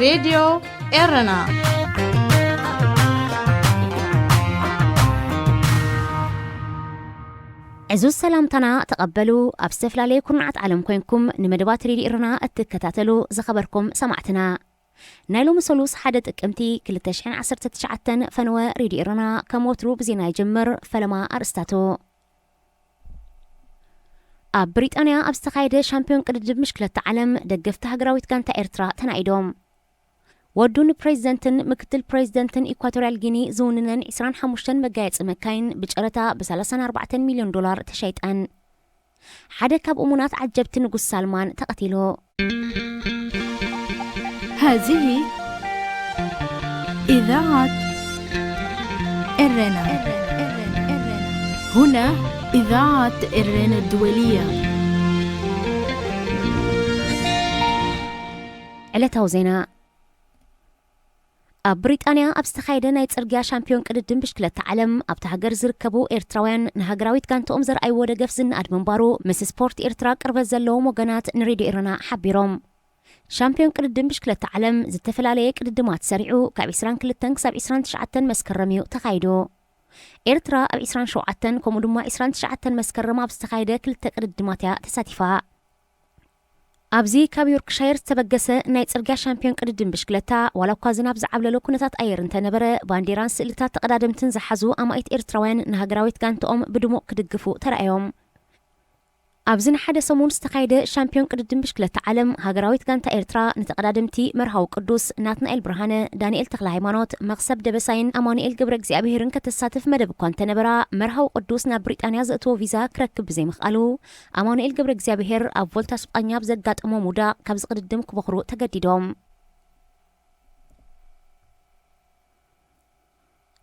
ሬድዮ ኤረና። ዕዙዝ ሰላምታና ተቐበሉ። ኣብ ዝተፈላለየ ኩርናዓት ዓለም ኮይንኩም ንመደባት ሬድዮ ኤረና እትከታተሉ ዝኸበርኩም ሰማዕትና፣ ናይ ሎሚ ሰሉስ ሓደ ጥቅምቲ ክልተ ሽሕን ዓሰርተ ትሽዓተን ፈነወ ሬድዮ ኤረና ከም ወትሩ ብዜና ይጅምር። ፈለማ ኣርእስታቱ። ኣብ ብሪጣንያ ኣብ ዝተኻየደ ሻምፒዮን ቅድድም ብሽክለታ ዓለም ደገፍቲ ሃገራዊት ጋንታ ኤርትራ ተናኢዶም። ወዱ ንፕሬዚደንትን ምክትል ፕሬዚደንትን ኢኳቶርያል ጊኒ ዝውንነን ዕስራን ሓሙሽተን መጋየጺ መካይን ብጨረታ ብ ሰላሳን ኣርባዕተን ሚልዮን ዶላር ተሸይጠን። ሓደ ካብ እሙናት ዓጀብቲ ንጉስ ሳልማን ተቐቲሉ። هذه إذاعة إرنا. هنا إذاعة إرنا الدولية. ዕለታዊ ዜና። ኣብ ብሪጣንያ ኣብ ዝተኻየደ ናይ ጽርግያ ሻምፒዮን ቅድድም ብሽክለታ ዓለም፣ ኣብታ ሃገር ዝርከቡ ኤርትራውያን ንሃገራዊት ጋንታኦም ዘርኣይዎ ደገፍ ዝነኣድ ምንባሩ ምስ ስፖርት ኤርትራ ቅርበት ዘለዎም ወገናት ንሬድዮ ኤረና ሓቢሮም። ሻምፒዮን ቅድድም ብሽክለታ ዓለም ዝተፈላለየ ቅድድማት ሰሪዑ ካብ ዕስራን ክልተን ክሳብ ዕስራን ትሽዓተን መስከረም እዩ ተኻይዱ። ኤርትራ ኣብ ዕስራን ሸውዓተን ከምኡ ድማ ዕስራን ትሽዓተን መስከረም ኣብ ዝተኻየደ ክልተ ቅድድማት እያ ተሳቲፋ። ኣብዚ ካብ ዮርክሻየር ዝተበገሰ ናይ ጽርግያ ሻምፒዮን ቅድድም ብሽክለታ፣ ዋላ እኳ ዝናብ ዝዓብለሎ ኩነታት ኣየር እንተነበረ፣ ባንዴራን ስእልታት ተቐዳደምትን ዝሓዙ ኣማኢት ኤርትራውያን ንሃገራዊት ጋንታኦም ብድሙቕ ክድግፉ ተራእዮም። ኣብዚ ንሓደ ሰሙን ዝተኻየደ ሻምፒዮን ቅድድም ብሽክለታ ዓለም፣ ሃገራዊት ጋንታ ኤርትራ ንተቐዳደምቲ መርሃዊ ቅዱስ ናትናኤል ብርሃነ፣ ዳንኤል ተኽለ ሃይማኖት፣ መኽሰብ ደበሳይን ኣማኑኤል ገብረ እግዚኣብሄርን ከተሳትፍ መደብ እኳ እንተነበራ፣ መርሃዊ ቅዱስ ናብ ብሪጣንያ ዘእትዎ ቪዛ ክረክብ ብዘይምኽኣሉ፣ ኣማኑኤል ገብረ እግዚኣብሄር ኣብ ቮልታ ስጳኛ ብዘጋጠሞም ውዳቕ ካብዚ ቅድድም ክቦኽሩ ተገዲዶም።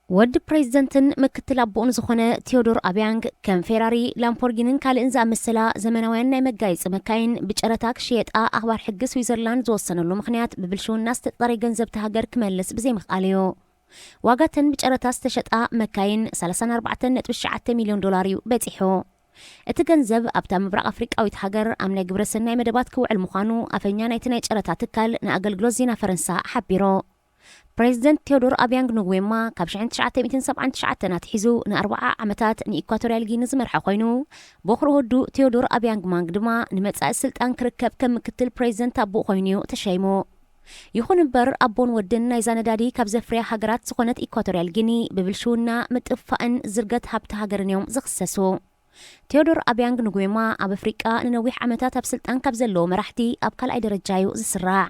ወዲ ፕሬዚደንትን ምክትል ኣቦኡን ዝኾነ ቴዎዶር ኣቢያንግ፣ ከም ፌራሪ፣ ላምፖርጊንን ካልእን ዝኣመሰላ ዘመናውያን ናይ መጋየጺ መካይን ብጨረታ ክሽየጣ ኣኽባር ሕጊ ስዊዘርላንድ ዝወሰነሉ ምኽንያት፣ ብብልሽውና ዝተጠርየ ገንዘብ እታ ሃገር ክመልስ ብዘይምኽኣሉ እዩ። ዋጋተን ብጨረታ ዝተሸጣ መካይን ሰላሳን ኣርባዕተን ነጥቢ ትሽዓተ ሚልዮን ዶላር እዩ በጺሑ። እቲ ገንዘብ ኣብታ ምብራቕ ኣፍሪቃዊት ሃገር ኣብ ናይ ግብረ ሰናይ መደባት ክውዕል ምዃኑ ኣፈኛ ናይቲ ናይ ጨረታ ትካል ንኣገልግሎት ዜና ፈረንሳ ሓቢሩ። ፕሬዚደንት ቴዎዶር ኣቢያንግ ንጉዌማ ካብ ሽሕን ትሽዓተ ሚእትን ሰብዓን ትሽዓተን ኣትሒዙ ንኣርብዓ ዓመታት ንኢኳቶርያል ጊኒ ዝመርሐ ኮይኑ፣ ቦኽሪ ወዱ ቴዎዶር ኣቢያንግ ማንግ ድማ ንመጻኢ ስልጣን ክርከብ ከም ምክትል ፕሬዚደንት ኣቦኡ ኮይኑ እዩ ተሸይሙ። ይኹን እምበር፣ ኣቦን ወድን ናይዛ ነዳዲ ካብ ዘፍርያ ሃገራት ዝኾነት ኢኳቶርያል ጊኒ ብብልሽውና፣ ምጥፍፋእን ዝርገት ሃብቲ ሃገርን እዮም ዝኽሰሱ። ቴዎዶር ኣቢያንግ ንጉዌማ ኣብ ኣፍሪቃ ንነዊሕ ዓመታት ኣብ ስልጣን ካብ ዘለዉ መራሕቲ ኣብ ካልኣይ ደረጃ እዩ ዝስራዕ።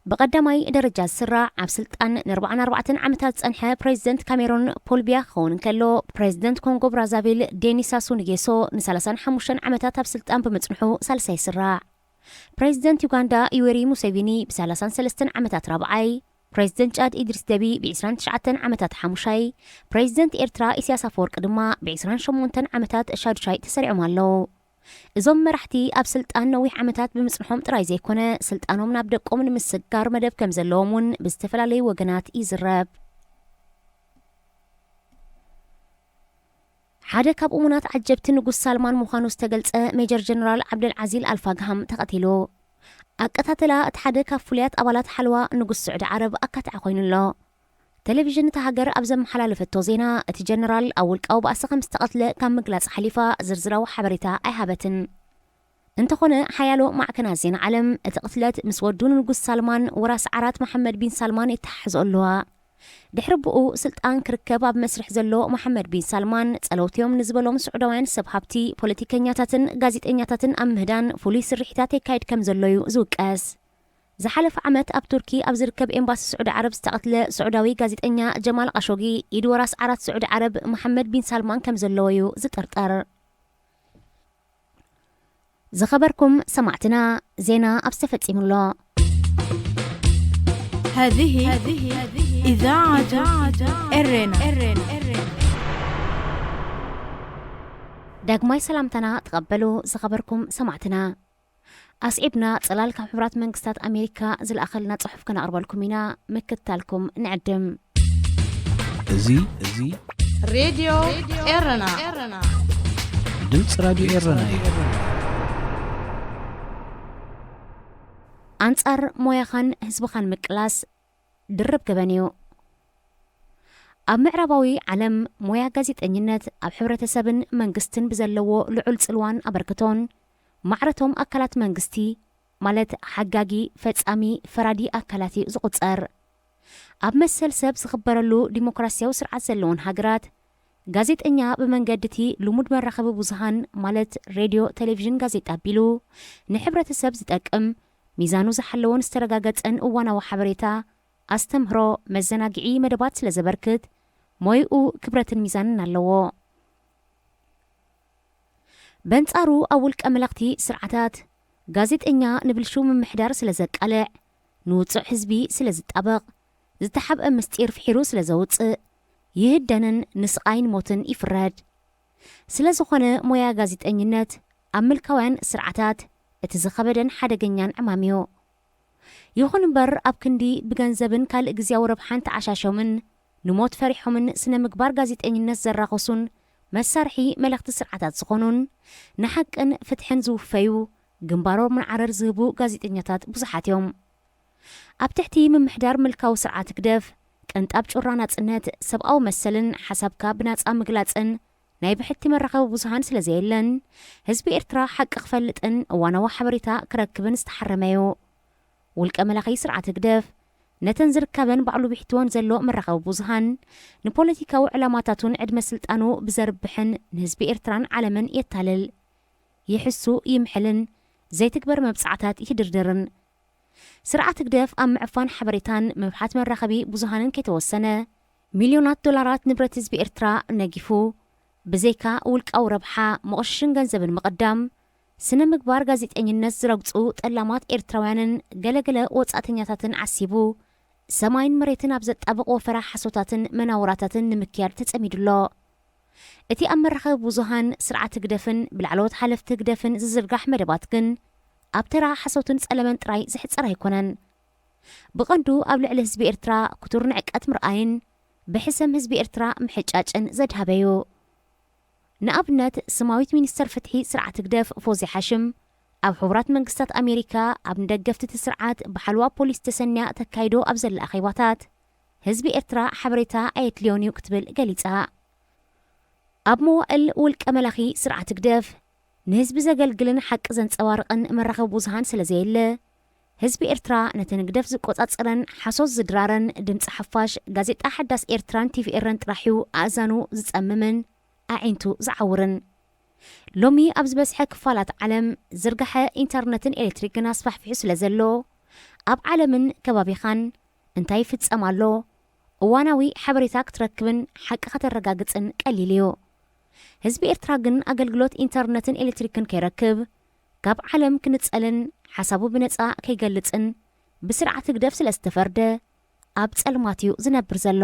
ብቐዳማይ ደረጃ ዝስራዕ፣ ኣብ ስልጣን ንኣርባዓን ኣርባዕተን ዓመታት ዝጸንሐ ፕሬዚደንት ካሜሮን ፖል ቢያ ክኸውን እንከሎ፣ ፕሬዚደንት ኮንጎ ብራዛቪል ዴኒስ ሳሱ ንጌሶ ንሰላሳን ሓሙሽተን ዓመታት ኣብ ስልጣን ብምጽንሑ ሳልሳይ ይስራዕ። ፕሬዚደንት ዩጋንዳ ዩዌሪ ሙሴቪኒ ብሰላሳን ሰለስተን ዓመታት ራብዓይ፣ ፕሬዚደንት ጫድ ኢድሪስ ደቢ ብዕስራን ትሽዓተን ዓመታት ሓሙሻይ፣ ፕሬዚደንት ኤርትራ ኢሳያስ ኣፈወርቂ ድማ ብዕስራን ሸሞንተን ዓመታት ሻዱሻይ ተሰሪዖም ኣለዉ። እዞም መራሕቲ ኣብ ስልጣን ነዊሕ ዓመታት ብምጽንሖም ጥራይ ዘይኮነ፣ ስልጣኖም ናብ ደቆም ንምስግጋር መደብ ከም ዘለዎም እውን ብዝተፈላለዩ ወገናት ይዝረብ። ሓደ ካብ እሙናት ዓጀብቲ ንጉስ ሳልማን ምዃኑ ዝተገልጸ ሜጀር ጀነራል ዓብደል ዓዚል ኣልፋግሃም ተቐቲሉ። ኣቀታትላ እቲ ሓደ ካብ ፍሉያት ኣባላት ሓለዋ ንጉስ ስዑዲ ዓረብ ኣካትዓ ኮይኑ ኣሎ። ቴሌቪዥን እታ ሃገር ኣብ ዘመሓላለፈቶ ዜና፣ እቲ ጀነራል ኣብ ውልቃዊ ባእሲ ከም ዝተቐትለ ካብ ምግላጽ ሓሊፋ ዝርዝራዊ ሓበሬታ ኣይሃበትን። እንተኾነ፣ ሓያሎ ማዕከናት ዜና ዓለም፣ እቲ ቅትለት ምስ ወዱ ንንጉስ ሳልማን ወራስ ዓራት መሓመድ ቢን ሳልማን የተሓሕዝኦ ኣለዋ። ድሕሪ ብኡ ስልጣን ክርከብ ኣብ መስርሕ ዘሎ መሓመድ ቢን ሳልማን፣ ጸለውቲ እዮም ንዝበሎም ስዑዳውያን ሰብ ሃብቲ፣ ፖለቲከኛታትን ጋዜጠኛታትን ኣብ ምህዳን ፍሉይ ስርሒታት የካይድ ከም ዘሎ እዩ ዝውቀስ። ዝሓለፈ ዓመት ኣብ ቱርኪ ኣብ ዝርከብ ኤምባሲ ስዑዲ ዓረብ ዝተቐትለ ስዑዳዊ ጋዜጠኛ ጀማል ቃሾጊ፣ ኢድ ወራስ ዓራት ስዑዲ ዓረብ መሓመድ ቢን ሳልማን ከም ዘለዎ እዩ ዝጥርጠር። ዝኸበርኩም ሰማዕትና፣ ዜና ኣብዚ ተፈጺሙ ኣሎ። هذه إذاعة إرنا. ዳግማይ ሰላምታና ተቐበሉ ዝኸበርኩም ሰማዕትና። ኣስዒብና ጽላል ካብ ሕቡራት መንግስታት ኣሜሪካ ዝለኣኸልና ጽሑፍ ከነቕርበልኩም ኢና፣ ምክትታልኩም ንዕድም። እዚ፣ እዚ ሬድዮ ኤረና። ድምፂ ራድዮ ኤረና እዩ። ኣንጻር ሞያኻን ህዝብኻን ምቅላስ ድርብ ገበን እዩ። ኣብ ምዕራባዊ ዓለም ሞያ ጋዜጠኝነት ኣብ ሕብረተሰብን መንግስትን ብዘለዎ ልዑል ጽልዋን ኣበርክቶን ማዕረቶም ኣካላት መንግስቲ፣ ማለት ሓጋጊ፣ ፈጻሚ፣ ፈራዲ ኣካላት እዩ ዝቑጸር። ኣብ መሰል ሰብ ዝኽበረሉ ዲሞክራሲያዊ ስርዓት ዘለወን ሃገራት፣ ጋዜጠኛ ብመንገዲ እቲ ልሙድ መራኸቢ ብዙሃን፣ ማለት ሬድዮ፣ ቴሌቪዥን፣ ጋዜጣ ኣቢሉ ንሕብረተሰብ ዝጠቅም፣ ሚዛኑ ዝሓለወን ዝተረጋገጸን እዋናዊ ሓበሬታ፣ ኣስተምህሮ፣ መዘናግዒ መደባት ስለ ዘበርክት፣ ሞይኡ ክብረትን ሚዛንን ኣለዎ። በንጻሩ ኣብ ውልቀ መለኽቲ ስርዓታት፣ ጋዜጠኛ ንብልሹ ምምሕዳር ስለ ዘቃልዕ፣ ንውጹዕ ህዝቢ ስለ ዝጣበቕ፣ ዝተሓብአ ምስጢር ፍሒሩ ስለ ዘውጽእ፣ ይህደንን ንስቓይን ሞትን ይፍረድ። ስለ ዝኾነ ሞያ ጋዜጠኝነት ኣብ ምልካውያን ስርዓታት እቲ ዝኸበደን ሓደገኛን ዕማም እዩ። ይኹን እምበር ኣብ ክንዲ ብገንዘብን ካልእ ግዝያዊ ረብሓን ተዓሻሾምን ንሞት ፈሪሖምን ስነ ምግባር ጋዜጠኝነት ዘራኸሱን መሳርሒ መለኽቲ ስርዓታት ዝኾኑን ንሓቅን ፍትሕን ዝውፈዩ ግንባሮም ንዓረር ዝህቡ ጋዜጠኛታት ብዙሓት እዮም። ኣብ ትሕቲ ምምሕዳር ምልካዊ ስርዓት ህግደፍ ቅንጣብ ጩራ ናጽነት ሰብኣዊ መሰልን ሓሳብካ ብናጻ ምግላጽን ናይ ብሕቲ መራኸቢ ብዙሃን ስለ ዘየለን፣ ህዝቢ ኤርትራ ሓቂ ክፈልጥን እዋናዊ ሓበሬታ ክረክብን ዝተሓረመ እዩ። ውልቀ መላኺ ስርዓት ህግደፍ ነተን ዝርከበን ባዕሉ ብሕትወን ዘሎ መራኸቢ ብዙሃን ንፖለቲካዊ ዕላማታቱን ዕድመ ስልጣኑ ብዘርብሕን ንህዝቢ ኤርትራን ዓለምን የታልል፣ ይሕሱ፣ ይምሕልን ዘይትግበር መብጻዕታት ይድርድርን። ስርዓት ህግደፍ ኣብ ምዕፋን ሓበሬታን ምብሓት መራኸቢ ብዙሃንን ከይተወሰነ፣ ሚልዮናት ዶላራት ንብረት ህዝቢ ኤርትራ ነጊፉ፣ ብዘይካ ውልቃዊ ረብሓ፣ መቕሽሽን ገንዘብን ምቕዳም፣ ስነ ምግባር ጋዜጠኝነት ዝረግጹ ጠላማት ኤርትራውያንን ገለገለ ወጻእተኛታትን ዓሲቡ፣ ሰማይን መሬትን ኣብ ዘጣብቕ ወፈራ ሓሶታትን መናውራታትን ንምክያድ ተጸሚዱ ኣሎ። እቲ ኣብ መራኸቢ ብዙሃን ስርዓት ህግደፍን ብላዕለዎት ሓለፍቲ ህግደፍን ዝዝርጋሕ መደባት ግን፣ ኣብ ተራ ሓሶትን ጸለመን ጥራይ ዝሕጸር ኣይኮነን። ብቐንዱ ኣብ ልዕሊ ህዝቢ ኤርትራ ክቱር ንዕቀት ምርኣይን ብሕሰም ህዝቢ ኤርትራ ምሕጫጭን ዘድሃበ እዩ። ንኣብነት፣ ስማዊት ሚኒስተር ፍትሒ ስርዓት ህግደፍ ፎዝያ ሓሽም፣ ኣብ ሕቡራት መንግስታት ኣሜሪካ ኣብ ንደገፍቲ እቲ ስርዓት ብሓለዋ ፖሊስ ተሰንያ ተካይዶ ኣብ ዘላ ኣኼባታት፣ ህዝቢ ኤርትራ ሓበሬታ ኣየድልዮን እዩ ክትብል ገሊጻ። ኣብ መዋእል ውልቀ መላኺ ስርዓት ህግደፍ፣ ንህዝቢ ዘገልግልን ሓቂ ዘንጸባርቕን መራኸቢ ብዙሃን ስለ ዘየለ፣ ህዝቢ ኤርትራ ነተን ህግደፍ ዝቆጻጸረን ሓሶት ዝድራረን ድምጺ ሓፋሽ፣ ጋዜጣ ሓዳስ ኤርትራን ቲቪ ኤረን ጥራሕ እዩ ኣእዛኑ ዝጸምምን ኣዒንቱ ዝዓውርን። ሎሚ ኣብ ዝበዝሐ ክፋላት ዓለም ዝርጋሐ ኢንተርነትን ኤሌክትሪክን ኣስፋሕፊሑ ስለ ዘሎ፣ ኣብ ዓለምን ከባቢኻን እንታይ ይፍጸም ኣሎ፣ እዋናዊ ሓበሬታ ክትረክብን ሓቂ ከተረጋግጽን ቀሊል እዩ። ህዝቢ ኤርትራ ግን ኣገልግሎት ኢንተርነትን ኤሌክትሪክን ከይረክብ፣ ካብ ዓለም ክንጸልን ሓሳቡ ብነጻ ከይገልጽን ብስርዓት ህግደፍ ስለ ዝተፈርደ፣ ኣብ ጸልማት እዩ ዝነብር ዘሎ።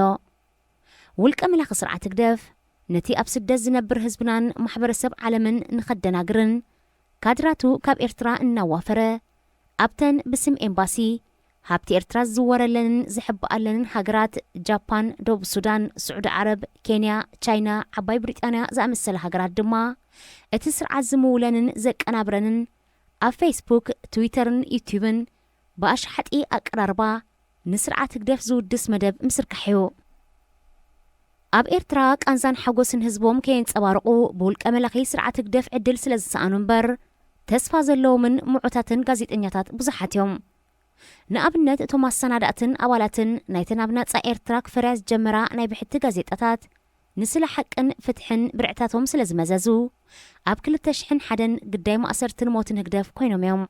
ውልቀ መላኺ ስርዓት ህግደፍ፣ ነቲ ኣብ ስደት ዝነብር ህዝብናን ማሕበረሰብ ዓለምን ንኸደናግርን፣ ካድራቱ ካብ ኤርትራ እናዋፈረ፣ ኣብተን ብስም ኤምባሲ፣ ሃብቲ ኤርትራ ዝዝወረለንን ዝሕብኣለንን ሃገራት፣ ጃፓን፣ ደቡብ ሱዳን፣ ስዑዲ ዓረብ፣ ኬንያ፣ ቻይና፣ ዓባይ ብሪጣንያ ዝኣመሰላ ሃገራት ድማ፣ እቲ ስርዓት ዝምውለንን ዘቀናብረንን፣ ኣብ ፌስቡክ፣ ትዊተርን ዩትዩብን ብኣሽሓጢ ኣቀራርባ ንስርዓት ህግደፍ ዝውድስ መደብ ምስርካሕ እዩ። ኣብ ኤርትራ ቃንዛን ሓጎስን ህዝቦም ከየንጸባርቑ ብውልቀ መላኺ ስርዓት ህግደፍ ዕድል ስለ ዝሰኣኑ እምበር፣ ተስፋ ዘለዎምን ምዑታትን ጋዜጠኛታት ብዙሓት እዮም። ንኣብነት፣ እቶም ኣሰናዳእትን ኣባላትን ናይተን ኣብ ናጻ ኤርትራ ክፈርያ ዝጀመራ ናይ ብሕቲ ጋዜጣታት፣ ንስለ ሓቅን ፍትሕን ብርዕታቶም ስለ ዝመዘዙ፣ ኣብ ክልተ ሽሕን ሓደን ግዳይ ማእሰርትን ሞትን ህግደፍ ኮይኖም እዮም።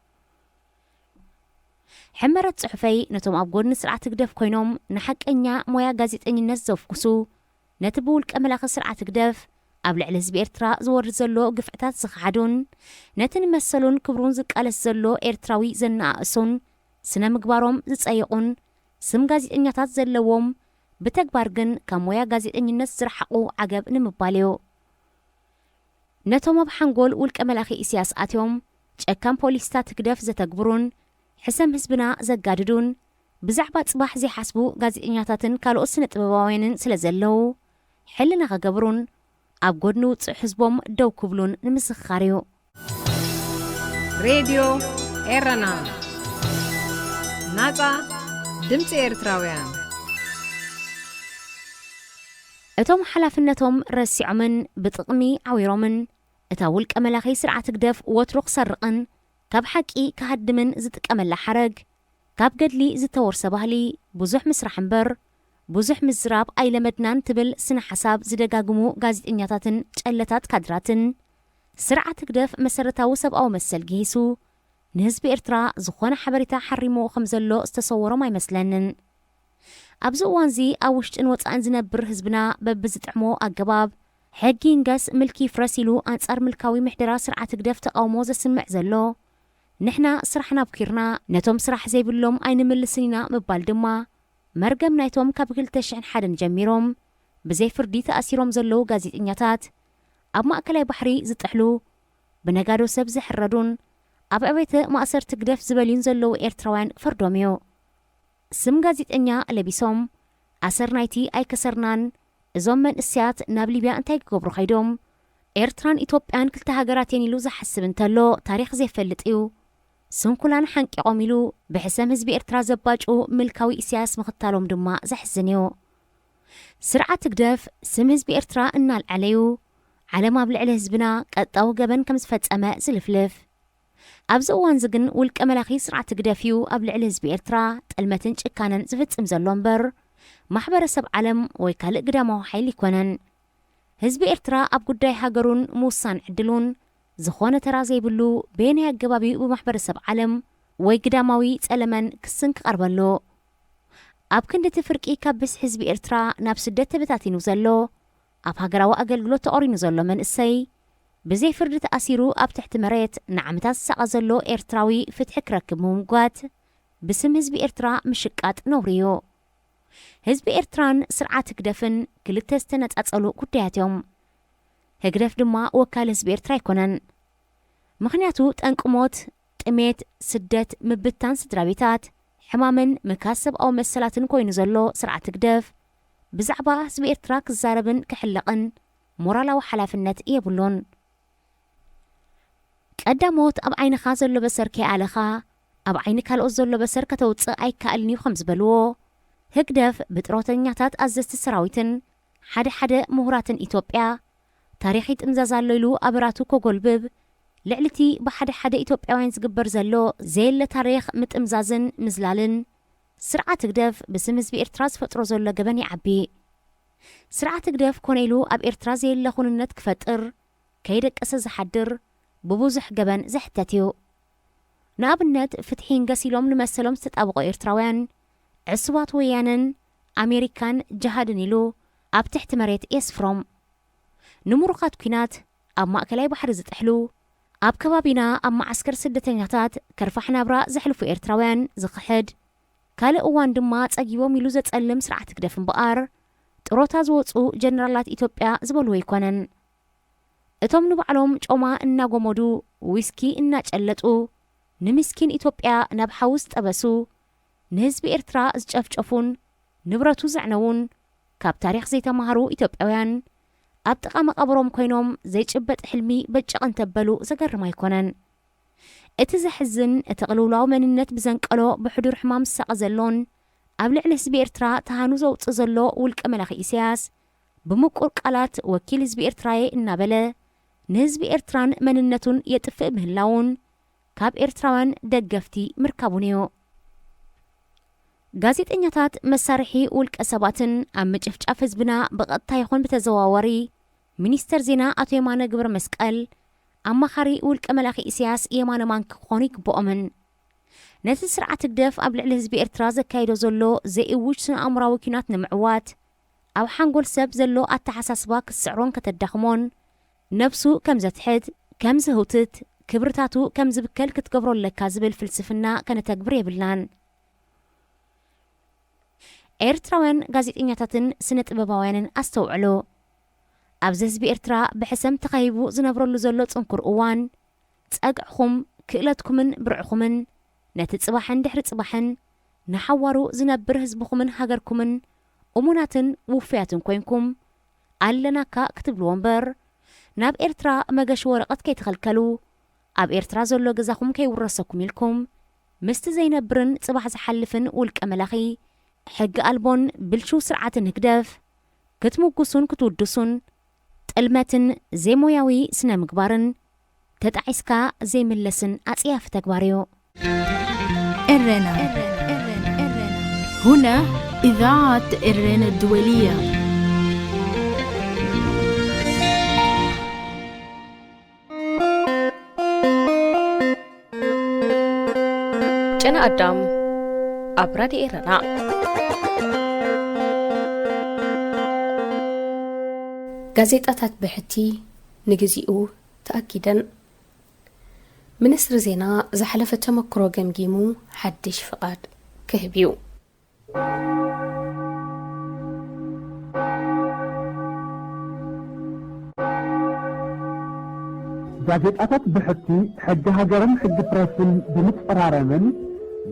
ሕመረት ጽሑፈይ ነቶም ኣብ ጎድኒ ስርዓት ህግደፍ ኮይኖም ንሓቀኛ ሞያ ጋዜጠኝነት ዘፍኩሱ፣ ነቲ ብውልቀ መላኺ ስርዓት ህግደፍ ኣብ ልዕሊ ህዝቢ ኤርትራ ዝወርድ ዘሎ ግፍዕታት ዝኸሓዱን፣ ነቲ ንመሰሉን ክብሩን ዝቃለስ ዘሎ ኤርትራዊ ዘነኣእሱን፣ ስነ ምግባሮም ዝጸየቑን፣ ስም ጋዜጠኛታት ዘለዎም፣ ብተግባር ግን ካብ ሞያ ጋዜጠኝነት ዝረሓቑ ዓገብ ንምባል እዩ። ነቶም ኣብ ሓንጎል ውልቀ መላኺ ኢሳያስ ኣትዮም፣ ጨካን ፖሊሲታት ህግደፍ ዘተግብሩን፣ ሕሰም ህዝብና ዘጋድዱን፣ ብዛዕባ ጽባሕ ዘይሓስቡ ጋዜጠኛታትን ካልኦት ስነ ጥበባውያንን ስለ ዘለዉ፣ ሕልና ክገብሩን፣ ኣብ ጎድኒ ውጹዕ ህዝቦም ደው ክብሉን ንምዝኽኻር እዩ። ሬድዮ ኤረና። ናጻ ድምጺ ኤርትራውያን። እቶም ሓላፍነቶም ረሲዖምን ብጥቕሚ ዓዊሮምን እታ ውልቀ መላኺ ስርዓት ህግደፍ ወትሩ ክሰርቕን ካብ ሓቂ ክሃድምን ዝጥቀመላ ሓረግ፣ ካብ ገድሊ ዝተወርሰ ባህሊ፣ ብዙሕ ምስራሕ እምበር ብዙሕ ምዝራብ ኣይለመድናን ትብል ስነ ሓሳብ ዝደጋግሙ ጋዜጠኛታትን ጨለታት ካድራትን፣ ስርዓት ህግደፍ መሰረታዊ ሰብኣዊ መሰል ግሂሱ፣ ንህዝቢ ኤርትራ ዝኾነ ሓበሬታ ሓሪሙ ከም ዘሎ ዝተሰወሮም ኣይመስለንን። ኣብዚ እዋንዚ ኣብ ውሽጥን ወጻእን ዝነብር ህዝብና በብዝጥዕሞ ኣገባብ፣ ሕጊ ይንገስ ምልኪ ይፍረስ ኢሉ ኣንጻር ምልካዊ ምሕደራ ስርዓት ህግደፍ ተቓውሞ ዘስምዕ ዘሎ፣ ንሕና ስራሕና ኣብኪርና፣ ነቶም ስራሕ ዘይብሎም ኣይንምልስን ኢና ምባል ድማ፣ መርገም ናይቶም ካብ ክልተ ሽሕን ሓደን ጀሚሮም ብዘይ ፍርዲ ተኣሲሮም ዘለዉ ጋዜጠኛታት፣ ኣብ ማእከላይ ባሕሪ ዝጥሕሉ፣ ብነጋዶ ሰብ ዝሕረዱን ኣብ ኣብያተ ማእሰርቲ ግደፍ ዝበልዩን ዘለዉ ኤርትራውያን ክፈርዶም እዩ። ስም ጋዜጠኛ ለቢሶም፣ ኣሰር ናይቲ ኣይከሰርናን፣ እዞም መንእሰያት ናብ ሊብያ እንታይ ክገብሩ ከይዶም? ኤርትራን ኢትዮጵያን ክልተ ሃገራት እየን ኢሉ ዝሓስብ እንተሎ፣ ታሪኽ ዘይፈልጥ እዩ። ስንኩላን ሓንቂቖም ኢሉ ብሕሰም ህዝቢ ኤርትራ ዘባጭዉ ምልካዊ ኢሳያስ ምኽታሎም ድማ ዘሕዝን እዩ። ስርዓት ህግደፍ ስም ህዝቢ ኤርትራ እናልዓለ እዩ፣ ዓለም ኣብ ልዕሊ ህዝብና ቀጥታዊ ገበን ከም ዝፈጸመ ዝልፍልፍ። ኣብዚ እዋንዚ ግን ውልቀ መላኺ ስርዓት ህግደፍ እዩ ኣብ ልዕሊ ህዝቢ ኤርትራ ጥልመትን ጭካነን ዝፍጽም ዘሎ እምበር፣ ማሕበረሰብ ዓለም ወይ ካልእ ግዳማዊ ሓይሊ ኣይኮነን። ህዝቢ ኤርትራ ኣብ ጉዳይ ሃገሩን ምውሳን ዕድሉን ዝኾነ ተራ ዘይብሉ፣ በየናይ ኣገባብ እዩ ብማሕበረሰብ ዓለም ወይ ግዳማዊ ጸለመን ክስን ክቐርበሉ? ኣብ ክንዲ እቲ ፍርቂ ካብ ብዝሒ ህዝቢ ኤርትራ ናብ ስደት ተበታቲኑ ዘሎ፣ ኣብ ሃገራዊ ኣገልግሎት ተቖሪኑ ዘሎ መንእሰይ፣ ብዘይ ፍርዲ ተኣሲሩ ኣብ ትሕቲ መሬት ንዓመታት ዝሳቐ ዘሎ ኤርትራዊ ፍትሒ ክረክብ ምምጓት፣ ብስም ህዝቢ ኤርትራ ምሽቃጥ ነውሪ እዩ። ህዝቢ ኤርትራን ስርዓት ህግደፍን ክልተ ዝተነጻጸሉ ጉዳያት እዮም። ህግደፍ ድማ ወካሊ ህዝቢ ኤርትራ ኣይኮነን። ምኽንያቱ ጠንቂ ሞት፣ ጥሜት፣ ስደት፣ ምብታን ስድራ ቤታት፣ ሕማምን ምካስ ሰብኣዊ መሰላትን ኮይኑ ዘሎ ስርዓት ህግደፍ፣ ብዛዕባ ህዝቢ ኤርትራ ክዛረብን ክሕለቕን ሞራላዊ ሓላፍነት የብሉን። ቀዳሞት ኣብ ዓይንኻ ዘሎ በሰር ከይኣለኻ፣ ኣብ ዓይኒ ካልኦት ዘሎ በሰር ከተውጽእ ኣይከኣልን እዩ ከም ዝበልዎ፣ ህግደፍ ብጥሮተኛታት ኣዘዝቲ ሰራዊትን ሓደ ሓደ ምሁራትን ኢትዮጵያ፣ ታሪኽ ይጥምዘዝ ኣሎ ኢሉ ኣበራቱ ከጎልብብ፣ ልዕሊ እቲ ብሓደ ሓደ ኢትዮጵያውያን ዝግበር ዘሎ ዘየለ ታሪኽ ምጥምዛዝን ምዝላልን፣ ስርዓት ህግደፍ ብስም ህዝቢ ኤርትራ ዝፈጥሮ ዘሎ ገበን ይዓቢ። ስርዓት ህግደፍ ኮነ ኢሉ ኣብ ኤርትራ ዘየለ ኩንነት ክፈጥር፣ ከይደቀሰ ዝሓድር፣ ብብዙሕ ገበን ዝሕተት እዩ። ንኣብነት፣ ፍትሒ ይንገስ ኢሎም ንመሰሎም ዝተጣበቑ ኤርትራውያን፣ ዕሱባት ወያነን ኣሜሪካን ጅሃድን ኢሉ ኣብ ትሕቲ መሬት የስፍሮም። ንምሩኻት ኲናት ኣብ ማእከላይ ባሕሪ ዝጥሕሉ፣ ኣብ ከባቢና ኣብ መዓስከር ስደተኛታት ከርፋሕ ናብራ ዘሕልፉ ኤርትራውያን ዝኽሕድ፣ ካልእ እዋን ድማ ጸጊቦም ኢሉ ዘጸልም ስርዓት ህግደፍ እምበኣር፣ ጥሮታ ዝወጹ ጀነራላት ኢትዮጵያ ዝበልዎ ኣይኮነን። እቶም ንባዕሎም ጮማ እናጎመዱ፣ ዊስኪ እናጨለጡ፣ ንምስኪን ኢትዮጵያ ናብ ሓዊ ዝጠበሱ፣ ንህዝቢ ኤርትራ ዝጨፍጨፉን ንብረቱ ዘዕነዉን፣ ካብ ታሪኽ ዘይተማሃሩ ኢትዮጵያውያን፣ ኣብ ጥቓ መቓብሮም ኮይኖም ዘይጭበጥ ሕልሚ በጨቕ እንተበሉ ዘገርም ኣይኮነን። እቲ ዘሕዝን፣ እቲ ቅልውላው መንነት ብዘንቀሎ ብሕዱር ሕማም ዝሳቐ ዘሎን ኣብ ልዕሊ ህዝቢ ኤርትራ ተሃኑ ዘውጽእ ዘሎ ውልቀ መላኺ ኢሳያስ፣ ብምቁር ቃላት ወኪል ህዝቢ ኤርትራ'የ እናበለ ንህዝቢ ኤርትራን መንነቱን የጥፍእ ምህላዉን ካብ ኤርትራውያን ደገፍቲ ምርካቡን እዩ። ጋዜጠኛታት መሳርሒ ውልቀ ሰባትን ኣብ ምጭፍጫፍ ህዝብና ብቐጥታ ይኹን ብተዘዋዋሪ ሚኒስተር ዜና ኣቶ የማነ ገብረመስቀል ኣማኻሪ ውልቀ መላኺ ኢሳያስ የማነ ማን ክኾኑ ይግብኦምን። ነቲ ስርዓት ህግደፍ ኣብ ልዕሊ ህዝቢ ኤርትራ ዘካይዶ ዘሎ ዘይእውጅ ስነ-ኣእምራዊ ኲናት ንምዕዋት፣ ኣብ ሓንጎል ሰብ ዘሎ ኣተሓሳስባ ክትስዕሮን ከተዳኽሞን፣ ነብሱ ከም ዘትሕት፣ ከም ዝህውትት፣ ክብርታቱ ከም ዝብከል ክትገብሮ ኣለካ ዝብል ፍልስፍና ከነተግብር የብልናን። ኤርትራውያን ጋዜጠኛታትን ስነ ጥበባውያንን ኣስተውዕሉ። ኣብዚ ህዝቢ ኤርትራ ብሕሰም ተኸቢቡ ዝነብረሉ ዘሎ ጽንኩር እዋን፣ ጸግዕኹም፣ ክእለትኩምን ብርዕኹምን ነቲ ጽባሕን ድሕሪ ጽባሕን ንሓዋሩ ዝነብር ህዝብኹምን ሃገርኩምን እሙናትን ውፉያትን ኮይንኩም ኣለናካ ክትብልዎ እምበር፣ ናብ ኤርትራ መገሺ ወረቐት ከይትኸልከሉ፣ ኣብ ኤርትራ ዘሎ ገዛኹም ከይውረሰኩም ኢልኩም ምስቲ ዘይነብርን ጽባሕ ዝሓልፍን ውልቀ መላኺ፣ ሕጊ ኣልቦን ብልሽው ስርዓትን ህግደፍ ክትምጉሱን ክትውድሱን፣ ጥልመትን ዘይሞያዊ ስነ ምግባርን ተጣዒስካ ዘይምለስን ኣጽያፊ ተግባር እዩ። ኤረና። هنا إذاعة إيران الدولية. ጨና ኣዳም ኣብ ራድዮ ኤረና። ጋዜጣታት ብሕቲ ንግዚኡ ተኣጊደን። ሚኒስትሪ ዜና ዝሓለፈ ተመክሮ ገምጊሙ ሓድሽ ፍቓድ ክህብ እዩ። ጋዜጣታት ብሕቲ ሕጊ ሃገርን ሕጊ ፕረስን ብምጽራረምን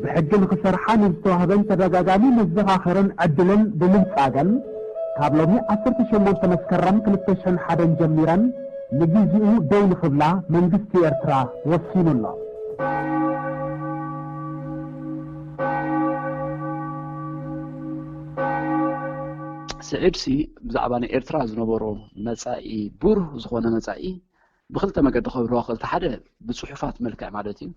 ብሕጊ ንኽሰርሓ ንዝተዋህበን ተደጋጋሚ መዘኻኸርን ዕድልን ብምንጻገን፣ ካብ ሎሚ ዓሰርተ ሸሞንተ መስከረም ክልተ ሽሕን ሓደን ጀሚረን ንግዜኡ ደው ንኽብላ መንግስቲ ኤርትራ ወሲኑ ኣሎ። ስዒድሲ ብዛዕባ ናይ ኤርትራ ዝነበሮ መጻኢ፣ ብሩህ ዝኾነ መጻኢ፣ ብኽልተ መገዲ ከብርሆ ክእል። እቲ ሓደ ብጽሑፋት መልክዕ ማለት እዩ።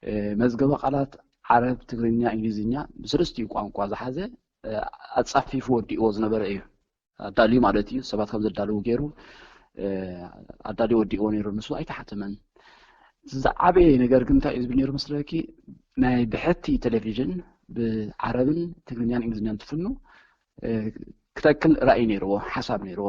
እ፣ መዝገበ ቃላት ዓረብ፣ ትግርኛ፣ እንግሊዝኛ ብሰለስቲኡ ቋንቋ ዝሓዘ፣ እ፣ ኣጻፊፉ ወዲእዎ ዝነበረ እዩ። ኣዳልዩ ማለት እዩ። ሰባት ከም ዘዳልዉ ገይሩ፣ እ፣ ኣዳልዩ ወዲእዎ ነይሩ። ንሱ ኣይተሓተመን። ዝዓበየ ነገር ግን እንታይ እዩ ዝብል ነይሩ መስለኪ? ናይ ብሕቲ ቴሌቪዥን ብዓረብን ትግርኛን እንግሊዝኛን ትፍኑ፣ እ፣ ክተክል ራእይ ነይርዎ፣ ሓሳብ ነይርዎ።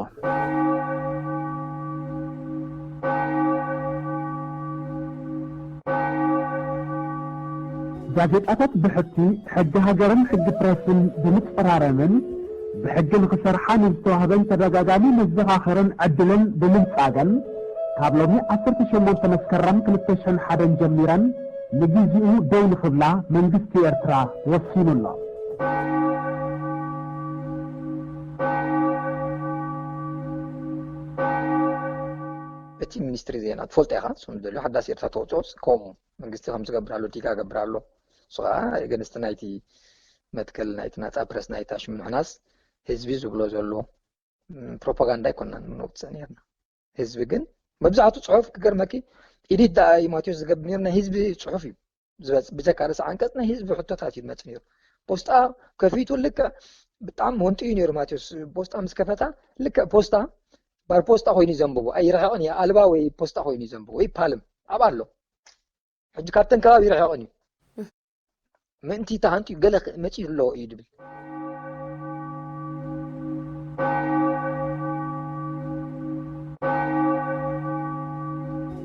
ጋዜጣታት ብሕቲ ሕጊ ሃገርን ሕጊ ፕረስን ብምጽራረምን ብሕጊ ንኽሰርሓ ንዝተዋህበን ተደጋጋሚ መዘኻኸርን ዕድልን ብምንጻገን፣ ካብ ሎሚ ዓሰርተ ሸሞንተ መስከረም ክልተ ሽሕን ሓደን ጀሚረን ንግዜኡ ደው ንኽብላ መንግስቲ ኤርትራ ወሲኑ ኣሎ። እቲ ሚኒስትሪ ዜና ትፈልጦ ኢኻ፣ ስም ዝደልዮ ሓዳስ ኤርትራ ተውፅኦስ ከምኡ መንግስቲ ከም ዝገብር ኣሎ፣ ዲጋ ገብር ኣሎ። እሱ ከዓ ገንስቲ ናይቲ መትከል ናይቲ ናፃ ፕረስ ናይታ ሽም ምሕናስ ህዝቢ ዝብሎ ዘሎ፣ ም፣ ፕሮፓጋንዳ ኣይኮንናን ነውፅእ ነርና። ህዝቢ ግን መብዛሕቱ ፅሑፍ ክገርመኪ ኢዲት ደኣ እዩ ማቴዎስ ዝገብር ነይሩ፣ ናይ ህዝቢ ፅሑፍ እዩ ዝበፅ-፣ ብጀካ ርእሲ ዓንቀፅ ናይ ህዝቢ ሕቶታት እዩ ዝመፅ ነይሩ። ፖስጣ ከፊቱ ልክዕ ብጣዕሚ ወንጢ እዩ ነይሩ ማቴዎስ። ፖስጣ ምስ ከፈታ ልክዕ ፖስታ ባር ፖስጣ ኮይኑ እዩ ዘንብቦ። ኣይርሕቕን እዩ፣ ኣልባ ወይ ፖስጣ ኮይኑ እዩ ዘንብቦ፣ ወይ ፓልም ኣብ ኣሎ። ሕጂ ካብተን ከባቢ ይርሕቕን እዩ። ምእንቲ ተሃንጥዩ ገለ ክ-፣ መጺኡ ኣሎ እዩ ድብል።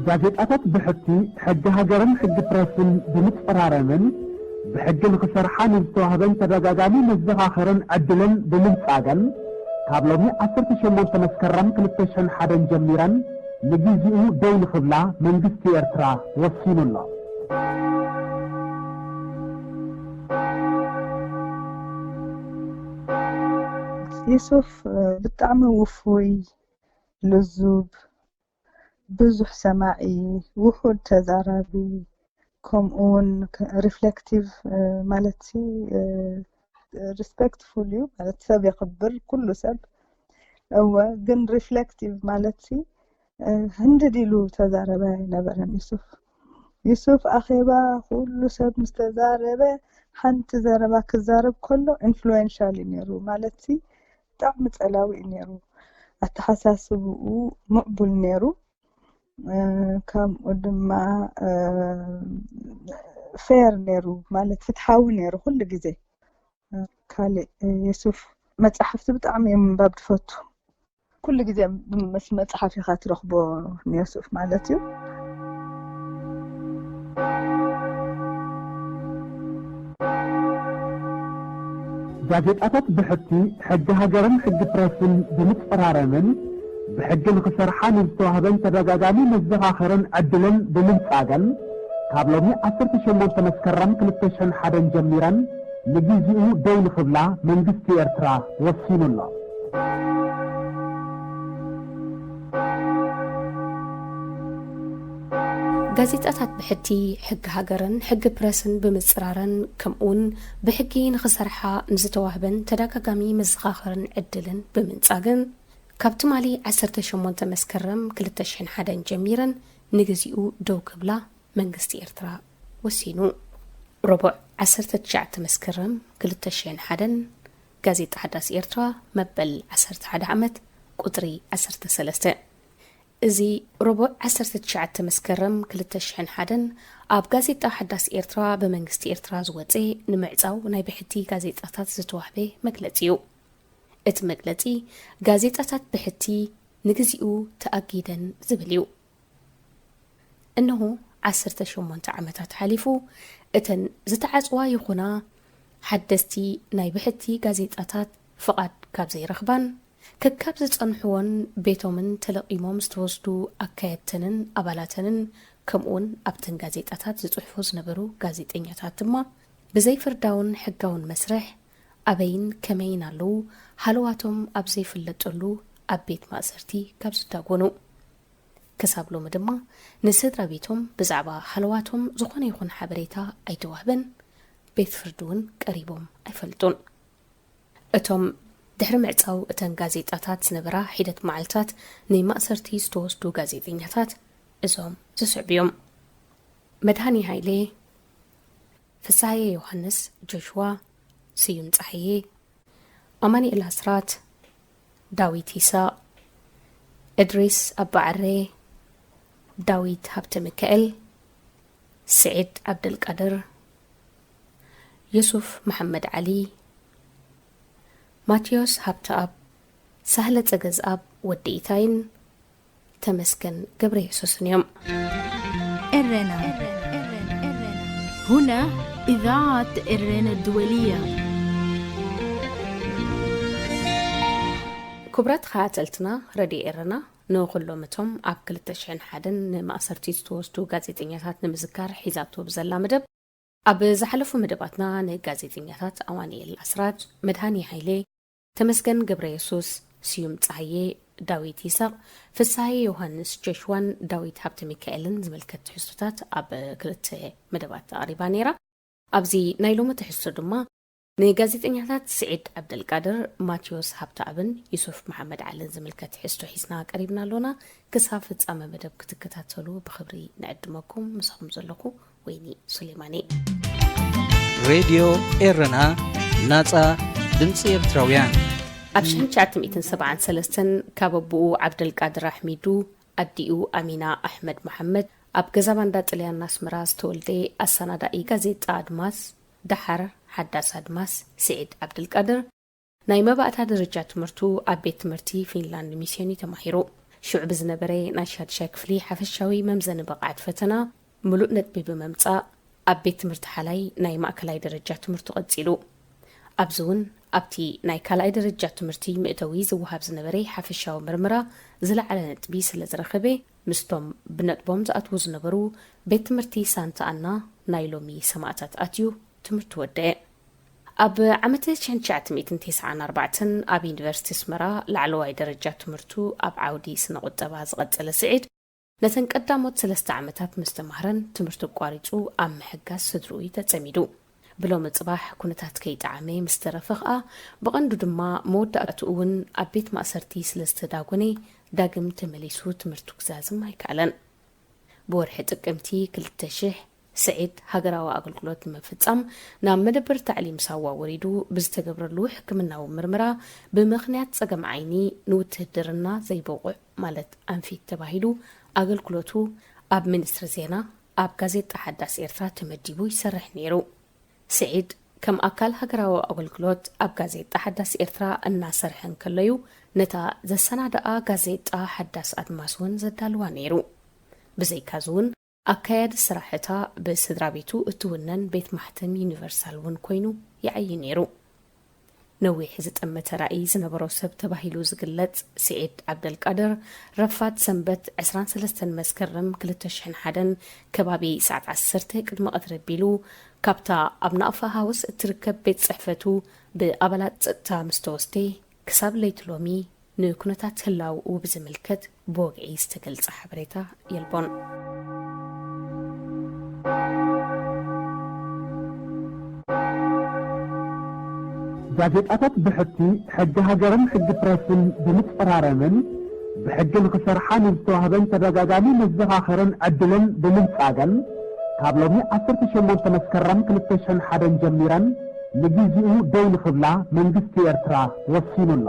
ጋዜጣታት ብሕቲ ሕጊ ሃገርን ሕጊ ፕረስን ብምጽራረምን ብሕጊ ንኽሰርሓ ንዝተዋህበን ተደጋጋሚ መዘኻኸርን ዕድልን ብምንጻገን፣ ካብ ሎሚ ዓሰርተ ሸሞንተ መስከረም ክልተ ሽሕን ሓደን ጀሚረን ንግዜኡ ደው ንኽብላ መንግስቲ ኤርትራ ወሲኑ ኣሎ። ዩሱፍ፣ ብጣዕሚ ውፉይ፣ ልዙብ፣ ብዙሕ ሰማዒ፣ ውሑድ ተዛራቢ፣ ከምኡ እውን ከ-፣ ሪፍሌክቲቭ፣ እ፣ ማለት ሲ፣ እ፣ ሪስፔክትፉል እዩ፣ ማለት ሰብ የኽብር፣ ኩሉ ሰብ። እወ፣ ግን ሪፍሌክቲቭ ማለት ሲ፣ እ፣ ህንድድ ኢሉ ተዛረበ ኣይነበረን ዩሱፍ። ዩሱፍ ኣኼባ ኩሉ ሰብ ምስ ተዛረበ፣ ሓንቲ ዘረባ ክዛረብ ከሎ ኢንፍሉዌንሻል እዩ ነይሩ፣ ማለት ሲ፣ ብጣዕሚ ጸላዊ እዩ ነይሩ። ኣተሓሳስብኡ ምዕቡል ነይሩ። እ፣ ከምኡ ድማ፣ እ፣ ፌር ነይሩ፣ ማለት ፍትሓዊ ነይሩ ኩሉ ግዜ። እ፣ ካሊእ፣ እ፣ የሱፍ መጻሕፍቲ ብጣዕሚ እየ ምንባብ ትፈቱ። ኩሉ ግዜ ምስ መጽሓፍ ኢኻ ትረኽቦ ንየሱፍ ማለት እዩ። ጋዜጣታት ብሕቲ ሕጊ ሃገርን ሕጊ ፕረስን ብምጽራረምን ብሕጊ ንኽሰርሓ ንዝተዋህበን ተደጋጋሚ መዘኻኸርን ዕድልን ብምንጻገን፣ ካብ ሎሚ ዓሰርተ ሸሞንተ መስከረም ክልተ ሽሕን ሓደን ጀሚረን ንግዜኡ ደው ንኽብላ መንግስቲ ኤርትራ ወሲኑ ኣሎ። ጋዜጣታት ብሕቲ ሕጊ ሃገርን ሕጊ ፕረስን ብምጽራረን፣ ከምኡውን ብሕጊ ንኽሰርሓ ንዝተዋህበን ተደጋጋሚ መዘኻኸርን ዕድልን ብምንጻግን፣ ካብ ትማሊ ዓሰርተ ሸሞንተ መስከረም ክልተ ሽሕን ሓደን ጀሚረን ንግዚኡ ደው ክብላ መንግስቲ ኤርትራ ወሲኑ። ረቡዕ ዓሰርተ ትሽዓተ መስከረም ክልተ ሽሕን ሓደን፣ ጋዜጣ ሓዳስ ኤርትራ መበል ዓሰርተ ሓደ ዓመት፣ ቁጽሪ ዓሰርተ ሰለስተ። እዚ ረቡዕ ዓሰርተ ትሽዓተ መስከረም ክልተ ሽሕን ሓደን ኣብ ጋዜጣ ሓዳስ ኤርትራ ብመንግስቲ ኤርትራ ዝወጸ ንምዕጻው ናይ ብሕቲ ጋዜጣታት ዝተዋህበ መግለጺ እዩ። እቲ መግለጺ፣ ጋዜጣታት ብሕቲ ንግዚኡ ተኣጊደን ዝብል እዩ። እንሆ ዓሰርተ ሸሞንተ ዓመታት ሓሊፉ፣ እተን ዝተዓጽዋ ይኹና ሓደስቲ ናይ ብሕቲ ጋዜጣታት ፍቓድ ካብ ዘይረኽባን፣ ከካብ ዝጸንሕዎን ቤቶምን ተለቒሞም ዝተወስዱ ኣካየድተንን ኣባላተንን፣ ከምኡውን ኣብተን ጋዜጣታት ዝጽሕፉ ዝነበሩ ጋዜጠኛታት ድማ፣ ብዘይፍርዳውን ሕጋውን መስርሕ ኣበይን ከመይን ኣለዉ፣ ሃለዋቶም ኣብ ዘይፍለጠሉ ኣብ ቤት ማእሰርቲ ካብ ዝዳጎኑ። ክሳብ ሎሚ ድማ ንስድራ ቤቶም ብዛዕባ ሃለዋቶም ዝኾነ ይኹን ሓበሬታ ኣይተዋህበን፣ ቤት ፍርዲ እውን ቀሪቦም ኣይፈልጡን። እቶም ድሕሪ ምዕጻው እተን ጋዜጣታት ዝነበራ ሒደት መዓልታት ንማእሰርቲ ዝተወስዱ ጋዜጠኛታት እዞም ዝስዕቡ እዮም። መድሃኒ ሃይሌ፣ ፍስሃየ ዮሃንስ፣ ጆሽዋ፣ ስዩም ጸሃየ፣ ኣማኑኤል ኣስራት፣ ዳዊት ይስሐቕ፣ እድሪስ ኣባዓሬ፣ ዳዊት ሃብተ ሚካኤል፣ ስዒድ ዓብደልቃድር፣ ዩሱፍ መሓመድ ዓሊ፣ ማቴዎስ ሃብተኣብ፣ ሳህለ ጸገዝኣብ ወዲ ኢታይን ተመስገን ገብረየሱስን እዮም። ኤረና። هنا إذاعة إرنا الدولية. ክቡራት ተኸታተልትና ረድዮ ኤረና፣ ንኹሎም እቶም ኣብ ክልተ ሽሕን ሓደን ንማእሰርቲ ዝተወስዱ ጋዜጠኛታት ንምዝካር ሒዛቶ ብዘላ መደብ፣ ኣብ ዝሓለፉ መደባትና ንጋዜጠኛታት ኣማኑኤል ኣስራት፣ መድሃኒ ሃይሌ፣ ተመስገን ገብረየሱስ፣ ስዩም ጸሃየ፣ ዳዊት ይስሐቕ፣ ፍስሃየ ዮሃንስ፣ ጆሽዋን ዳዊት ሃብተ ሚካኤልን ዝምልከት ትሕዝቶታት ኣብ ክልተ መደባት ኣቕሪባ ነይራ። ኣብዚ ናይ ሎሚ ትሕዝቶ ድማ ንጋዜጠኛታት ስዒድ ዓብደልቃድር፣ ማቴዎስ ሃብተኣብን ዩሱፍ መሓመድ ዓልን ዝምልከት ትሕዝቶ ሒዝና ቀሪብና ኣሎና። ክሳብ ፍጻመ መደብ ክትከታተሉ ብኽብሪ ንዕድመኩም። ምሳኹም ዘለኹ ወይኒ ሱሌማን እየ። ሬድዮ ኤረና፣ ናጻ ድምጺ ኤርትራውያን። ኣብ ሽሕን ትሽዓተ ሚእትን ሰብዓን ሰለስተን ካብ ኣቦኡ ዓብደልቃድር ኣሕሚዱ ኣዲኡ ኣሚና ኣሕመድ መሓመድ ኣብ ገዛ ባንዳ ጥልያን ኣስመራ ዝተወልደ ኣሰናዳኢ ጋዜጣ ኣድማስ፣ ደሓር ሓዳስ ኣድማስ፣ ስዒድ ዓብደልቃድር፣ ናይ መባእታ ደረጃ ትምህርቱ ኣብ ቤት ትምህርቲ ፊንላንድ ሚስዮን እዩ ተማሂሩ። ሽዑ ብዝነበረ ናይ ሻድሻይ ክፍሊ ሓፈሻዊ መምዘኒ ብቕዓት ፈተና ምሉእ ነጥቢ ብምምጻእ ኣብ ቤት ትምህርቲ ሓላይ ናይ ማእከላይ ደረጃ ትምህርቱ ቀጺሉ። ኣብዚ እውን ኣብቲ ናይ ካልኣይ ደረጃ ትምህርቲ መእተዊ ዝወሃብ ዝነበረ ሓፈሻዊ ምርመራ ዝለዓለ ነጥቢ ስለ ዝረኸበ ምስቶም ብነጥቦም ዝኣትዉ ዝነበሩ ቤት ትምህርቲ ሳንታ ኣና ናይ ሎሚ ሰማእታት ኣትዩ ትምህርቱ ወደአ። ኣብ ዓመተ ሽሕን ትሽዓተ ሚእትን ተስዓን ኣርባዕተን ኣብ ዩኒቨርሲቲ ኣስመራ ላዕለዋይ ደረጃ ትምህርቱ ኣብ ዓውዲ ስነ ቁጠባ ዝቐጸለ ስዒድ ነተን ቀዳሞት ሰለስተ ዓመታት ምስ ተማህረን ትምህርቱ ኣቋሪጹ ኣብ ምሕጋዝ ስድርኡ እዩ ተጸሚዱ። ብሎሚ ጽባሕ ኩነታት ከይጠዓመ ምስ ተረፈ ኸኣ ብቐንዱ ድማ መወዳእትኡ እውን ኣብ ቤት ማእሰርቲ ስለ ዝተዳጎነ ዳግም ተመሊሱ ትምህርቱ ክዛዝም ኣይከኣለን። ብወርሒ ጥቅምቲ ክልተ ሽሕ ስዒድ ሃገራዊ ኣገልግሎት ንምፍጻም ናብ መደበር ታዕሊም ሳዋ ወሪዱ ብዝተገብረሉ ሕክምናዊ ምርመራ ብምኽንያት ጸገም ዓይኒ ንውትህድርና ዘይበቑዕ ማለት ኣንፊት ተባሂሉ ኣገልግሎቱ ኣብ ሚኒስትሪ ዜና ኣብ ጋዜጣ ሓዳስ ኤርትራ ተመዲቡ ይሰርሕ ነይሩ። ስዒድ ከም ኣካል ሃገራዊ ኣገልግሎት ኣብ ጋዜጣ ሓዳስ ኤርትራ እናሰርሐ እንከሎዩ ነታ ዘሰናድኣ ጋዜጣ ሓዳስ ኣድማስ እውን ዘዳልዋ ነይሩ። ብዘይካዚ እውን ኣካያዲ ስራሕ እታ ብስድራ ቤቱ እትውነን ቤት ማሕተም ዩኒቨርሳል እውን ኮይኑ ይዓዪ ነይሩ። ነዊሕ ዝጠመተ ራእይ ዝነበሮ ሰብ ተባሂሉ ዝግለጽ ስዒድ ዓብደልቃድር ረፋድ ሰንበት ዕስራን ሰለስተን መስከረም ክልተ ሽሕን ሓደን ከባቢ ሰዓት ዓሰርተ ቅድሚ ቀትሪ ኣቢሉ ካብታ ኣብ ናቕፋ ሃውስ እትርከብ ቤት ጽሕፈቱ ብኣባላት ጸጥታ ምስ ተወስደ ክሳብ ለይቲ ሎሚ ንኩነታት ህላውኡ ብዝምልከት ብወግዒ ዝተገልጸ ሓበሬታ የልቦን። ጋዜጣታት ብሕቲ ሕጊ ሃገርን ሕጊ ፕረስን ብምጽራረምን ብሕጊ ንኽሰርሓ ንዝተዋህበን ተደጋጋሚ መዘኻኸርን ዕድልን ብምንጻገን ካብ ሎሚ ዓሰርተ ሸሞንተ መስከረም ክልተ ሽሕን ሓደን ጀሚረን ንግዜኡ ደው ንኽብላ መንግስቲ ኤርትራ ወሲኑ ኣሎ።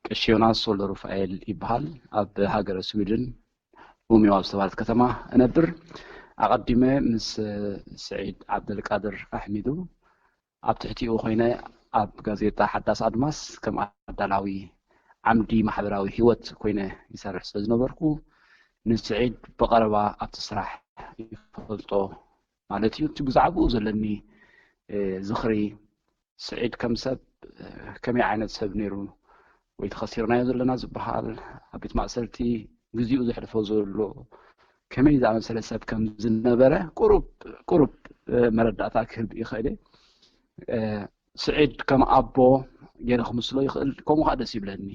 ቀሺ ዮናስ ወልደ ሩፋኤል ይበሃል። ኣብ ሃገረ ስዊድን ኡሜኦ ኣብ ዝተባህለት ከተማ እነብር። ኣቐዲመ ምስ ስዒድ ዓብደልቃድር ኣሕሚዱ ኣብ ትሕቲኡ ኮይነ ኣብ ጋዜጣ ሓዳስ ኣድማስ ከም ኣዳላዊ ዓምዲ ማሕበራዊ ህይወት ኮይነ ይሰርሕ ስለ ዝነበርኩ ንስዒድ ብቐረባ ኣብቲ ስራሕ ይፈልጦ ማለት እዩ። እቲ ብዛዕባኡ ዘለኒ ዝኽሪ ስዒድ ከም ሰብ ከመይ ዓይነት ሰብ ነይሩ ወይ ተኸሲርናዮ ዘለና ዝበሃል ኣብ ቤት ማእሰርቲ ግዚኡ ዘሕልፎ ዘሎ ከመይ ዝኣመሰለ ሰብ ከም ዝነበረ ቁሩብ ቁሩብ መረዳእታ ክህብ ይኽእል እየ። ስዒድ ከም ኣቦ ገይረ ክምስሎ ይኽእል፣ ከምኡ ከዓ ደስ ይብለኒ።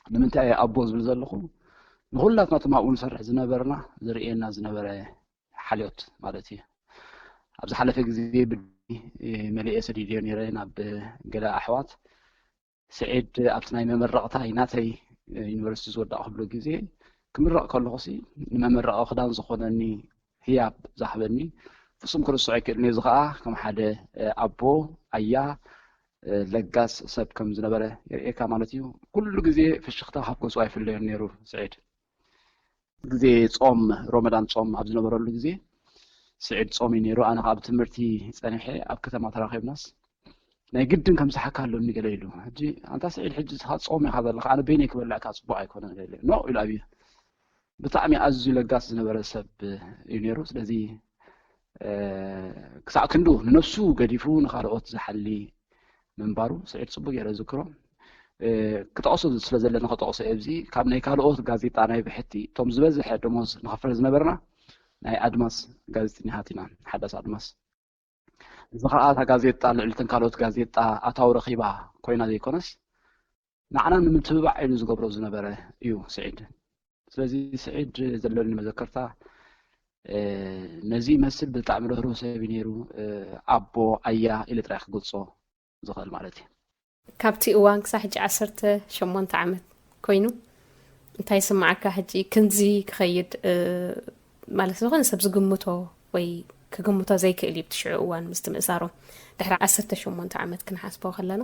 ንምንታይ ኣቦ ዝብል ዘለኹ ንኹላትና እቶም ኣብኡ ንሰርሕ ዝነበርና ዝርእየና ዝነበረ ሓልዮት ማለት እዩ። ኣብ ዝሓለፈ ግዜ ብድኒ መሊኤ ሰዲድዮ ነይረ ናብ ገለ ኣሕዋት። ስዒድ ኣብቲ ናይ መመረቕታይ ናተይ ዩኒቨርሲቲ ዝወዳእኩሉ ግዜ ክምረቕ ከለኹሲ ንመመረቒ ክዳን ዝኾነኒ ህያብ ዝሃበኒ ፍጹም ክርስዖ ኣይክእልን። እዚ ከዓ ከም ሓደ ኣቦ ኣያ ለጋስ ሰብ ከም ዝነበረ የርእየካ ማለት እዩ። ኩሉ ግዜ ፍሽኽታ ካብ ገጹ ኣይፍለዮን ነይሩ ስዒድ። ግዜ ጾም ሮመዳን ጾም ኣብ ዝነበረሉ ግዜ ስዒድ ጾም እዩ ነይሩ። ኣነ ካብ ትምህርቲ ጸኒሐ ኣብ ከተማ ተራኺብናስ ናይ ግድን ከም ዝሓካ ኣለኒ ገለ ኢሉ። ሕጂ ኣንታ ስዒድ ሕጂ እስኻ ጾም ኢኻ ዘለኻ ኣነ በይነይ ክበልዕካ ጽቡቕ ኣይኮነን ገለ ኢሉ። ኖ ኢሉ ኣብዩ። ብጣዕሚ ኣዝዩ ለጋስ ዝነበረ ሰብ እዩ ነይሩ። ስለዚ ክሳዕ ክንዱ ንነፍሱ ገዲፉ ንኻልኦት ዝሓሊ ምንባሩ ስዒድ ጽቡቅ ገይረ ዝክሮ። ክጠቕሶ ስለ ዘለኒ ከጠቕሶ ኣብዚ ካብ ናይ ካልኦት ጋዜጣ ናይ ብሕቲ እቶም ዝበዝሐ ደሞዝ ንኸፍል ዝነበርና ናይ ኣድማስ ጋዜጠኛታት ኢና፣ ሓዳስ ኣድማስ። እዚ ከዓ እታ ጋዜጣ ልዕልትን ካልኦት ጋዜጣ ኣታዊ ረኺባ ኮይና ዘይኮነስ ንዓና ንምትብባዕ ኢሉ ዝገብሮ ዝነበረ እዩ ስዒድ። ስለዚ ስዒድ ዘለኒ መዘከርታ ነዚ ይመስል። ብጣዕሚ ርህሩህ ሰብ እዩ ነይሩ። ኣቦ ኣያ ኢለ ጥራይ ክገልጾ ዝኽእል ማለት እዩ። ካብቲ እዋን ክሳብ ሕጂ ዓሰርተ ሸሞንተ ዓመት ኮይኑ እንታይ ይስምዓካ? ሕጂ ክንዚ ክኸይድ ማለት ዝኾነ ሰብ ዝግምቶ ወይ ክግምቶ ዘይክእል እዩ። ብቲ ሽዑ እዋን ምስቲ ምእሳሮም ድሕሪ ዓሰርተ ሸሞንተ ዓመት ክንሓስቦ ከለና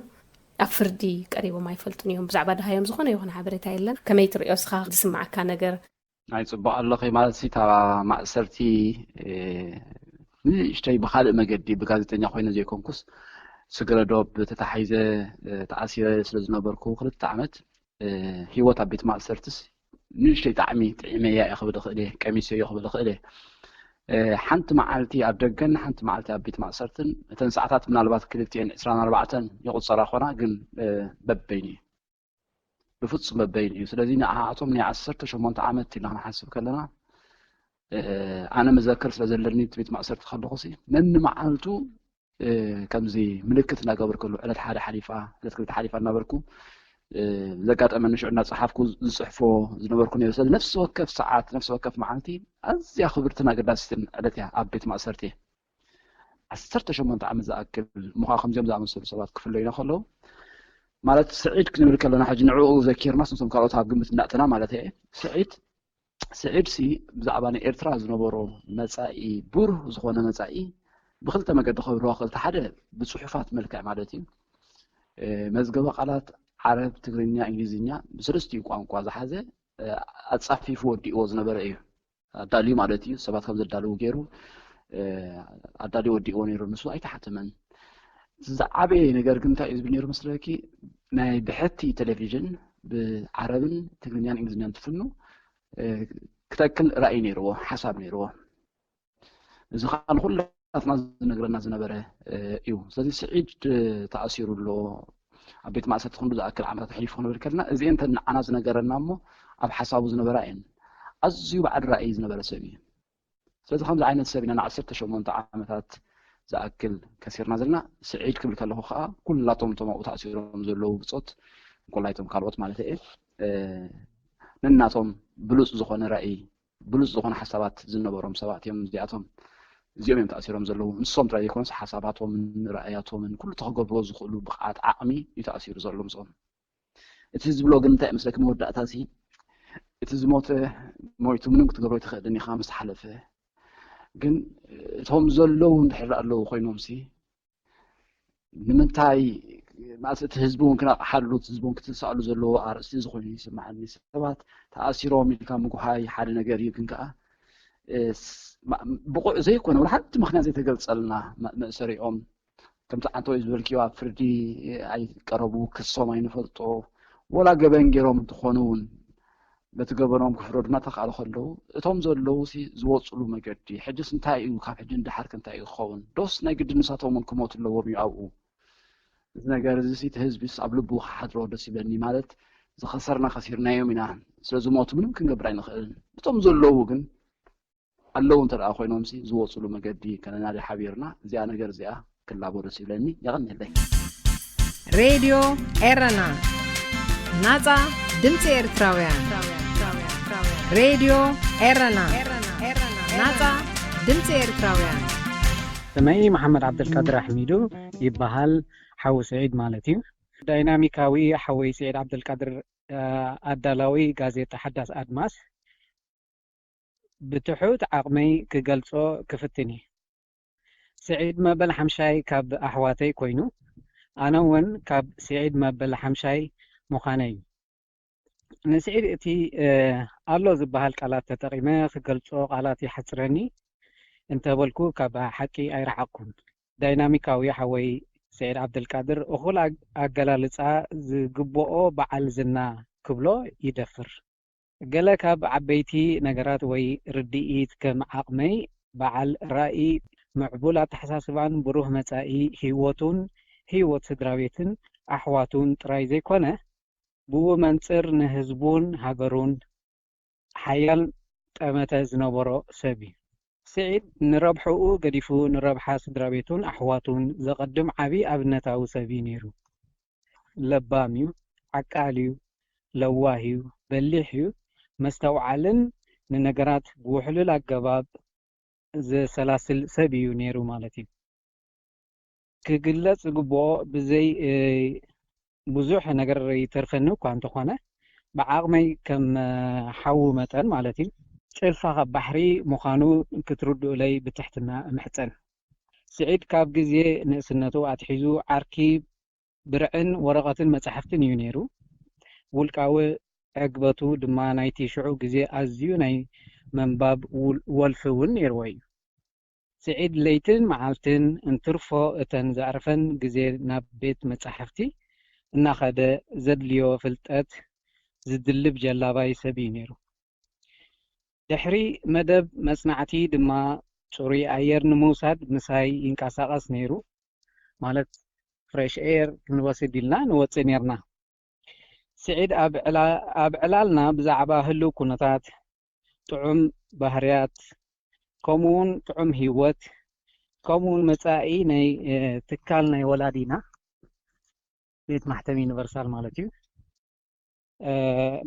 ኣብ ፍርዲ ቀሪቦም ኣይፈልጡን እዮም። ብዛዕባ ድሃዮም ዝኾነ ይኹን ሓበሬታ የለን። ከመይ ትርእዮ እስኻ ዝስምዓካ ነገር? ኣይ ጽቡቕ ኣለኺ ማለት እታ ማእሰርቲ ንእሽተይ ብኻልእ መገዲ ብጋዜጠኛ ኮይነ ዘይኮንኩስ ስግረ ዶብ ተታሒዘ ተኣሲረ ስለ ዝነበርኩ ክልተ ዓመት ህይወት ኣብ ቤት ማእሰርትስ ንእሽተይ ጣዕሚ ጥዒመያ እየ ክብል እኽእል እየ፣ ቀሚሰዮ ክብል እኽእል እየ። ሓንቲ መዓልቲ ኣብ ደገን ሓንቲ መዓልቲ ኣብ ቤት ማእሰርትን እተን ሰዓታት ምናልባት ክልቲኤን ዕስራን ኣርባዕተን ይቑጸራ ኾና ግን በበይኑ እዩ። ብፍጹም በበይኑ እዩ። ስለዚ ንዓኣቶም ናይ ዓሰርተ ሸሞንተ ዓመት ኢልና ክንሓስብ ከለና ኣነ መዘክር ስለ ዘለኒ እቲ ቤት ማእሰርቲ ከለኹ ሲ ነኒ መዓልቱ ከምዚ ምልክት እናገበርኩሉ ዕለት ሓደ ሓሊፋ ዕለት ክልተ ሓሊፋ እናበልኩ ዘጋጠመኒ ሽዑ እናፀሓፍኩ ዝፅሕፎ ዝነበርኩ ነይሩ። ስለዚ ነፍሲ ወከፍ ሰዓት ነፍሲ ወከፍ መዓልቲ ኣዝያ ክብርትን ኣገዳሲትን ዕለት እያ ኣብ ቤት ማእሰርቲ። ዓሰርተ ሸሞንተ ዓመት ዝኣክል ምዃ ከምዚኦም ዝኣመሰሉ ሰባት ክፍለዩና ከለዉ ማለት ስዒድ ክንብል ከለና ሕጂ ንዕኡ ዘኪርናስ ነቶም ካልኦት ኣብ ግምት እናእተና ማለት እየ። ስዒድ ስዒድ ሲ ብዛዕባ ናይ ኤርትራ ዝነበሮ መጻኢ ብሩህ ዝኾነ መጻኢ ብክልተ መገዲ ከብርሆ ክእል። ሓደ ብጽሑፋት መልክዕ ማለት እዩ። መዝገበ ቃላት ዓረብ፣ ትግርኛ፣ እንግሊዝኛ ብሰለስቲኡ ቋንቋ ዝሓዘ ኣጻፊፉ ወዲእዎ ዝነበረ እዩ። ኣዳልዩ ማለት እዩ። ሰባት ከም ዘዳልዉ ገይሩ ኣዳልዩ ወዲእዎ ነይሩ። ንሱ ኣይተሓተመን። ዝዓበየ ነገር ግን እንታይ እዩ ዝብል ነይሩ መስለኪ? ናይ ብሕቲ ቴሌቪዥን ብዓረብን ትግርኛን እንግሊዝኛን ትፍኑ ክተክል ራእይ ነይርዎ፣ ሓሳብ ነይርዎ። እዚ ከዓ ንኩላትና ዝነግረና ዝነበረ እዩ። ስለዚ ስዒድ ተኣሲሩ ኣሎ፣ ኣብ ቤት ማእሰርቲ ክንዱ ዝኣክል ዓመታት ኣሕሊፉ ክንብል ከለና እዚአን ተን ንዓና ዝነገረና እሞ ኣብ ሓሳቡ ዝነበራ እየን። ኣዝዩ በዓል ራእይ ዝነበረ ሰብ እዩ። ስለዚ ከምዚ ዓይነት ሰብ ኢና ንዓሰርተ ሸሞንተ ዓመታት ዝኣክል ከሲርና ዘለና። ስዒድ ክብል ከለኹ ከዓ ኩላቶም እቶም ኣብኡ ተኣሲሮም ዘለዉ ብጾት እንኮላይ እቶም ካልኦት ማለት እየ ነናቶም ብሉፅ ዝኾነ ራእይ ብሉፅ ዝኾነ ሓሳባት ዝነበሮም ሰባት እዮም። እዚኣቶም እዚኦም እዮም ተኣሲሮም ዘለዉ። ንሶም ጥራይ ዘይኮኑስ ሓሳባቶምን ራእያቶምን ኩሉ ተክገብርዎ ዝኽእሉ ብቕዓት ዓቕሚ እዩ ተኣሲሩ ዘሎ ምስኦም። እቲ ዝብሎ ግን እንታይ መስለኪ መወዳእታ ሲ እቲ ዝሞተ ሞይቱ ምንም ክትገብሮ ኣይትኽእልን ኢኻ ምስ ሓለፈ። ግን እቶም ዘለዉ እንድሕር ኣለዉ ኮይኖም ሲ ንምንታይ ማለት እቲ ህዝቢ እውን ክነቕሓሉ እቲ ህዝቢ እውን ክትንሳእሉ ዘለዎ ኣርእስቲ እዚ ኮይኑ ይስምዓኒ። ሰባት ተኣሲሮም ኢልካ ምጉሃይ ሓደ ነገር እዩ፣ ግን ከዓ ብቑዕ ዘይኮነ ወላ ሓንቲ ምክንያት ዘይተገልፀልና መእሰሪኦም ከምቲ ዓንተወይ ዝበልክዮ ኣብ ፍርዲ ኣይቀረቡ፣ ክሶም ኣይንፈልጦ፣ ወላ ገበን ገይሮም እንተኾኑ እውን በቲ ገበኖም ክፍረዱ እናተኻእለ ከለዉ እቶም ዘለዉ ሲ ዝወፅሉ መገዲ ሕጅስ እንታይ እዩ? ካብ ሕጂ ንደሓር ከ እንታይ እዩ ክኸውን? ዶስ ናይ ግድን ንሳቶም እውን ክሞቱ ኣለዎም እዩ ኣብኡ? እዚ ነገር እዚ ሲ እቲ ህዝቢስ ኣብ ልቡ ክሓድሮ ደስ ይብለኒ። ማለት ዝኸሰርና ከሲርናዮም ኢና፣ ስለ ዝሞቱ ምንም ክንገብር ኣይንኽእልን። እቶም ዘለዉ ግን ኣለዉ እንተ ደኣ ኮይኖምሲ ዝወፅሉ መገዲ ከነናዲ ሓቢርና እዚኣ ነገር እዚኣ ክላቦ ደስ ይብለኒ። የቐንየለይ። ሬድዮ ኤረና ናጻ ድምፂ ኤርትራውያን። ሬድዮ ኤረና ናጻ ድምፂ ኤርትራውያን። ስመይ መሓመድ ዓብደልቃድር ኣሕሚዱ ይበሃል። ሓዊ ስዒድ ማለት እዩ። ዳይናሚካዊ ሓወይ ስዒድ ዓብደልቃድር ኣዳላዊ ጋዜጣ ሓዳስ ኣድማስ ብትሑት ዓቕመይ ክገልጾ ክፍትን እየ። ስዒድ መበል ሓምሻይ ካብ ኣሕዋተይ ኮይኑ ኣነ እውን ካብ ስዒድ መበል ሓምሻይ ምዃነይ እዩ። ንስዒድ እቲ ኣሎ ዝበሃል ቃላት ተጠቒመ ክገልጾ ቃላት ይሓጽረኒ እንተበልኩ ካብ ሓቂ ኣይረሓቕኩን። ዳይናሚካዊ ሓወይ ስዒድ ዓብደልቃድር እኹል ኣገላልጻ ዝግብኦ በዓል ዝና ክብሎ ይደፍር። ገለ ካብ ዓበይቲ ነገራት ወይ ርድኢት ከም ዓቕመይ በዓል ራኢ፣ ምዕቡል ኣተሓሳስባን ብሩህ መጻኢ ህይወቱን ህይወት ስድራቤትን ኣሕዋቱን ጥራይ ዘይኮነ ብኡ መንጽር ንህዝቡን ሃገሩን ሓያል ጠመተ ዝነበሮ ሰብ እዩ። ስዒድ ንረብሕኡ ገዲፉ ንረብሓ ስድራቤቱን ኣሕዋቱን ዘቐድም ዓቢ ኣብነታዊ ሰብ እዩ ነይሩ። ለባም እዩ፣ ዓቃል እዩ፣ ለዋህ እዩ፣ በሊሕ እዩ፣ መስተውዓልን ንነገራት ብውሕሉል ኣገባብ ዘሰላስል ሰብ እዩ ነይሩ ማለት እዩ። ክግለጽ ዝግብኦ ብዘይ ብዙሕ ነገር ይተርፈኒ እኳ እንተኾነ ብዓቕመይ ከም ሓዊ መጠን ማለት እዩ ጭልፋ ካብ ባሕሪ ምዃኑ ክትርድኡለይ ብትሕትና እምሕጸን። ስዒድ ካብ ግዜ ንእስነቱ ኣትሒዙ ዓርኪ ብርዕን ወረቐትን መጻሕፍትን እዩ ነይሩ። ውልቃዊ ዕግበቱ ድማ ናይቲ ሽዑ ግዜ ኣዝዩ ናይ መንባብ ወልፊ እውን ነይርዎ እዩ። ስዒድ ለይትን መዓልትን እንትርፎ እተን ዘዕረፈን ግዜ ናብ ቤት መጻሕፍቲ እናኸደ ዘድልዮ ፍልጠት ዝድልብ ጀላባይ ሰብ እዩ ነይሩ። ድሕሪ መደብ መጽናዕቲ ድማ ጽሩይ ኣየር ንምውሳድ ምሳይ ይንቀሳቐስ ነይሩ። ማለት ፍሬሽ ኤር ክንወስድ ኢልና ንወጽእ ነይርና። ስዒድ ኣብ ዕላልና ብዛዕባ ህሉው ኩነታት፣ ጥዑም ባህርያት፣ ከምኡውን ጥዑም ህይወት፣ ከምኡውን መጻኢ ናይ ትካል ናይ ወላዲና ቤት ማሕተም ዩኒቨርሳል ማለት እዩ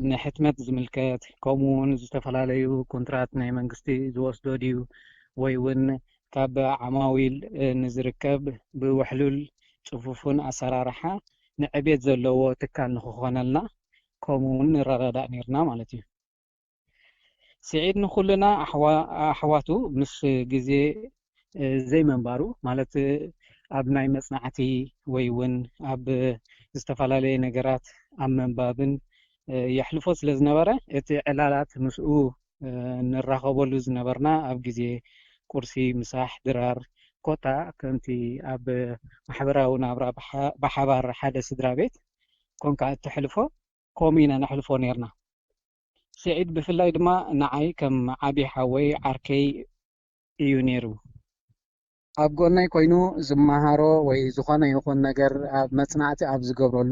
ንሕትመት ዝምልከት፣ ከምኡውን ዝተፈላለዩ ኮንትራት ናይ መንግስቲ ዝወስዶ ድዩ ወይ እውን ካብ ዓማዊል ንዝርከብ ብውሕሉል ጽፉፍን ኣሰራርሓ ንዕቤት ዘለዎ ትካል ንክኾነልና ከምኡውን ንረዳዳእ ነይርና ማለት እዩ። ስዒድ ንኹልና ኣሕዋቱ ምስ ግዜ ዘይምንባሩ ማለት ኣብ ናይ መጽናዕቲ ወይ እውን ኣብ ዝተፈላለየ ነገራት ኣብ ምንባብን የሕልፎ ስለ ዝነበረ እቲ ዕላላት ምስኡ ንራኸበሉ ዝነበርና ኣብ ግዜ ቁርሲ፣ ምሳሕ፣ ድራር ኮታ ከምቲ ኣብ ማሕበራዊ ናብራ ብሓባር ሓደ ስድራ ቤት ኮንካ እተሕልፎ ከምኡ ኢና ነሕልፎ ነርና። ስዒድ ብፍላይ ድማ ንዓይ ከም ዓቢ ሓወይ ዓርከይ እዩ ነይሩ። ኣብ ጎነይ ኮይኑ ዝመሃሮ ወይ ዝኾነ ይኹን ነገር ኣብ መጽናዕቲ ኣብ ዝገብረሉ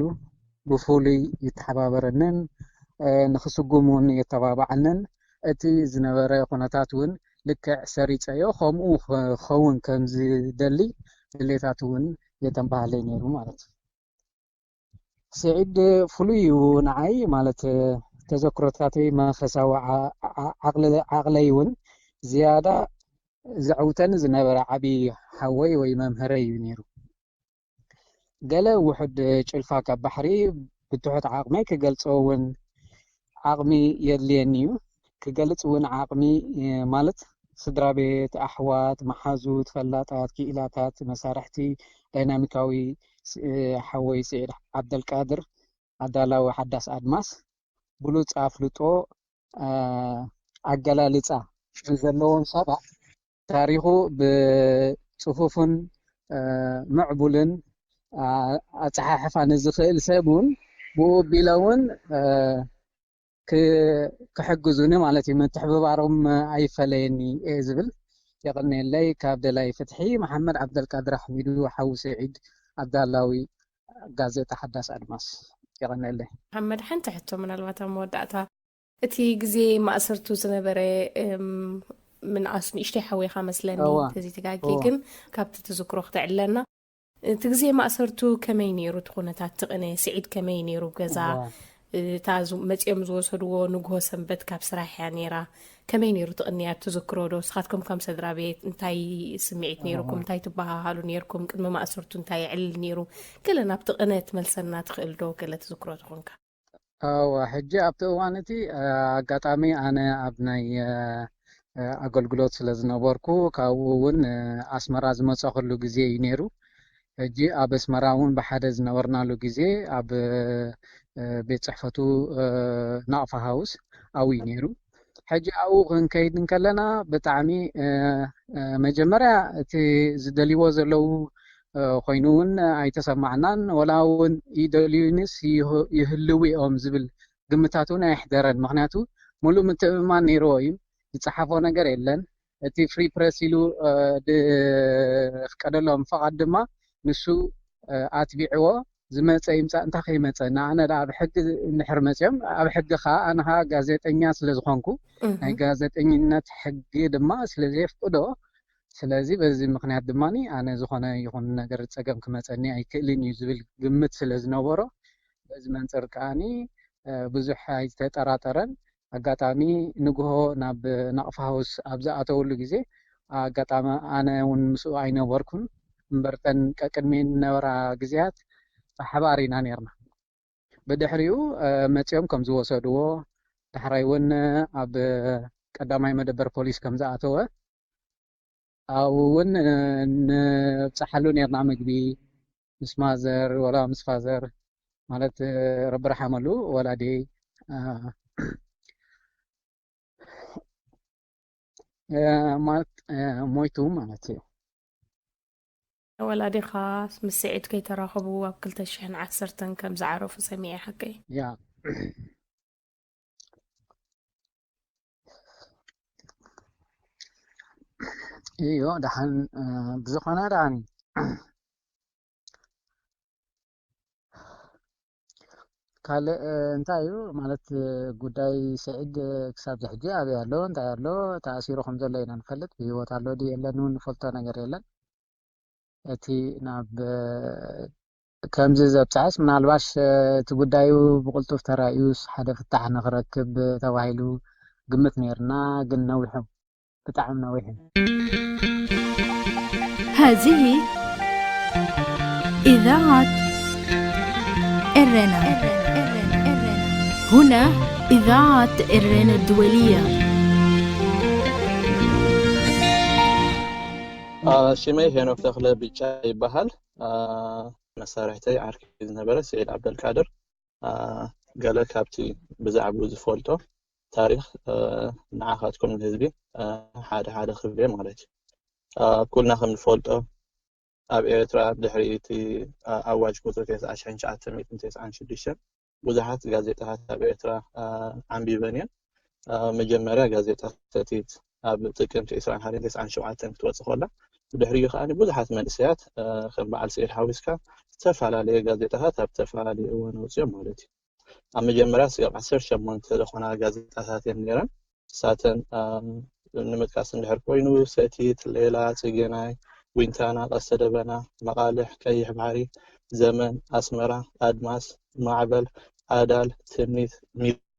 ብፍሉይ ይተሓባበረንን ንኽስጉም እውን የተባብዓንን እቲ ዝነበረ ኩነታት እውን ልክዕ ሰሪጸዮ ከምኡ ክኸውን ከም ዝደሊ ድሌታት እውን የተንባሃለይ ነይሩ ማለት እዩ። ስዒድ ፍሉይ እዩ ንዓይ ማለት ተዘክሮታተይ መንፈሳዊ ዓቕለይ እውን ዝያዳ ዘዕውተኒ ዝነበረ ዓብዪ ሓወይ ወይ መምህረይ እዩ ነይሩ። ገለ ውሑድ ጭልፋ ካብ ባሕሪ ብትሑት ዓቕመይ ክገልጾ እውን ዓቕሚ የድልየኒ እዩ። ክገልጽ እውን ዓቕሚ ማለት ስድራ ቤት፣ ኣሕዋት፣ መሓዙት፣ ፈላጣት፣ ክኢላታት፣ መሳርሕቲ ዳይናሚካዊ ሓወይ ስዒድ ዓብደልቃድር ኣዳላዊ ሓዳስ ኣድማስ ብሉጽ ኣፍልጦ ኣገላልጻ ንዘለዎም ሰባት ታሪኹ ብጽፉፍን ምዕቡልን ኣጸሓሕፋ ንዝኽእል ሰብ እውን ብኡ ኣቢለ እውን ክሕግዙኒ ማለት እዩ። ምትሕብባሮም ኣይፈለየኒ እየ ዝብል። የቐንየለይ። ካብ ደላይ ፍትሒ መሓመድ ዓብደልቃድር ኣሕሚዱ ሓዊ ስዒድ ኣዳላዊ ጋዜጣ ሓዳስ ኣድማስ። የቐንየለይ። መሓመድ፣ ሓንቲ ሕቶ ምናልባት ኣብ መወዳእታ፣ እቲ ግዜ ማእሰርቱ ዝነበረ ምንኣስ ንእሽተይ ሓወይካ መስለኒ ተዘይተጋጊ፣ ግን ካብቲ ትዝክሮ ክተዕለና። እቲ ግዜ ማእሰርቱ ከመይ ነይሩ? እቲ ኩነታት ትቕነ ስዒድ ከመይ ነይሩ? ገዛ እታ መፂኦም ዝወሰድዎ ንግሆ ሰንበት ካብ ስራሕ እያ ነይራ። ከመይ ነይሩ ትቕንያ ትዝክሮ ዶ? ስኻትኩም ከም ስድራ ቤት እንታይ ስምዒት ነይሩኩም? እንታይ ትበሃሃሉ ነይርኩም? ቅድሚ ማእሰርቱ እንታይ ይዕልል ነይሩ? ገለ ናብ ትቕነ ትመልሰና ትኽእል ዶ? ገለ ትዝክሮ ትኾንካ? እዋ፣ ሕጂ ኣብቲ እዋን እቲ ኣጋጣሚ ኣነ ኣብ ናይ ኣገልግሎት ስለ ዝነበርኩ፣ ካብኡ እውን ኣስመራ ዝመጻኹሉ ግዜ እዩ ነይሩ። ሕጂ ኣብ ኣስመራ እውን ብሓደ ዝነበርናሉ ግዜ ኣብ ቤት ጽሕፈቱ ናቕፋ ሃውስ ኣብኡ እዩ ነይሩ። ሕጂ ኣብኡ ክንከይድ እንከለና ብጣዕሚ መጀመርያ እቲ ዝደልይዎ ዘለዉ ኮይኑ እውን ኣይተሰማዕናን። ወላ እውን ይደልዩንስ ይህልው እዮም ዝብል ግምታት እውን ኣየሕደረን። ምክንያቱ ሙሉእ ምትእምማን ነይርዎ እዩ። ዝፀሓፎ ነገር የለን። እቲ ፍሪ ፕረስ ኢሉ ድፍቀደሎም ፈቓድ ድማ ንሱ ኣትቢዕዎ ዝመፀ ይምፃእ እንታይ ከይመፀ ንኣነ ኣብ ሕጊ እንድሕር መፅኦም ኣብ ሕጊ ከዓ ኣነ ከዓ ጋዜጠኛ ስለዝኮንኩ ናይ ጋዜጠኝነት ሕጊ ድማ ስለዘየፍቅዶ ስለዚ በዚ ምክንያት ድማ ኣነ ዝኮነ ይኹን ነገር ፀገም ክመፀኒ ኣይክእልን እዩ ዝብል ግምት ስለዝነበሮ በዚ መንፅር ከዓኒ ብዙሕ ኣይተጠራጠረን። ኣጋጣሚ ንግሆ ናብ ናቕፋ ሃውስ ኣብ ዝኣተውሉ ግዜ ኣጋጣሚ ኣነ እውን ምስኡ ኣይነበርኩን እምበርተን ቀቅድሚ ንነበራ ግዜያት ብሓባር ኢና ነርና። ብድሕሪኡ መፂኦም ከም ዝወሰድዎ ዳሕራይ እውን ኣብ ቀዳማይ መደበር ፖሊስ ከም ዝኣተወ ኣብኡ እውን ንብፅሓሉ ነርና ምግቢ ምስ ማዘር ወላ ምስ ፋዘር ማለት ረቢ ርሓመሉ ወላዲየይ ማለት ሞይቱ ማለት እዩ። ወላዲኻ ምስ ስዒድ ከይተራኸቡ ኣብ ክልተ ሽሕን ዓሰርተን ከም ዝዓረፉ ሰሚዐ ሓቀይ? ያ እዩ ደሓን ብዝኾነ ደሓን እዩ። ካልእ እንታይ እዩ ማለት ጉዳይ ስዒድ ክሳብ ዝሕጂ ኣበይ ኣሎ እንታይ ኣሎ ተኣሲሩ ከም ዘሎ ኢና ንፈልጥ ብህይወት ኣሎ ድዩ የለን እውን ንፈልጦ ነገር የለን እቲ ናብ ከምዚ ዘብፅሐስ ምናልባሽ እቲ ጉዳዩ ብቕልጡፍ ተራእዩስ ሓደ ፍታሕ ንክረክብ ተባሂሉ ግምት ነይርና ግን ነዊሑ ብጣዕሚ ነዊሑ هذه إذاعة إرنا هنا إذاعة إرنا الدولية ሽመይ ሄኖክ ተኽለ ብጫ ይበሃል። መሳርሕተይ ዓርኪ ዝነበረ ስዒድ ዓብደልቃድር ገለ ካብቲ ብዛዕባኡ ዝፈልጦ ታሪኽ ንዓኻትኩም ንህዝቢ ሓደ ሓደ ክብል እየ ማለት እዩ። ኩልና ከም ንፈልጦ ኣብ ኤርትራ ድሕሪ እቲ ኣዋጅ ቁጽሪ ተስዓ ሽሕን ትሽዓተ ሚእትን ተስዓን ሽዱሽተን ብዙሓት ጋዜጣታት ኣብ ኤርትራ ዓንቢበን እየን። መጀመርያ ጋዜጣ ሰቲት ኣብ ጥቅምቲ ዕስራን ሓደን ተስዓን ሸውዓተን ክትወፅእ ከላ ብድሕሪኡ ከዓ ብዙሓት መንእሰያት ከም በዓል ስዒድ ሓዊስካ ዝተፈላለየ ጋዜጣታት ኣብ ዝተፈላለየ እዋን ኣውፅኦም ማለት እዩ። ኣብ መጀመርያ ስጋብ ዓሰርተ ሸሞንተ ዝኾና ጋዜጣታት እየን ነይረን። ንሳተን ንምጥቃስ እንድሕር ኮይኑ ሰቲት፣ ሌላ፣ ጽጌናይ፣ ዊንታና፣ ቀስተ ደበና፣ መቓልሕ፣ ቀይሕ ባሕሪ፣ ዘመን፣ ኣስመራ፣ ኣድማስ፣ ማዕበል፣ ኣዳል፣ ትምኒት፣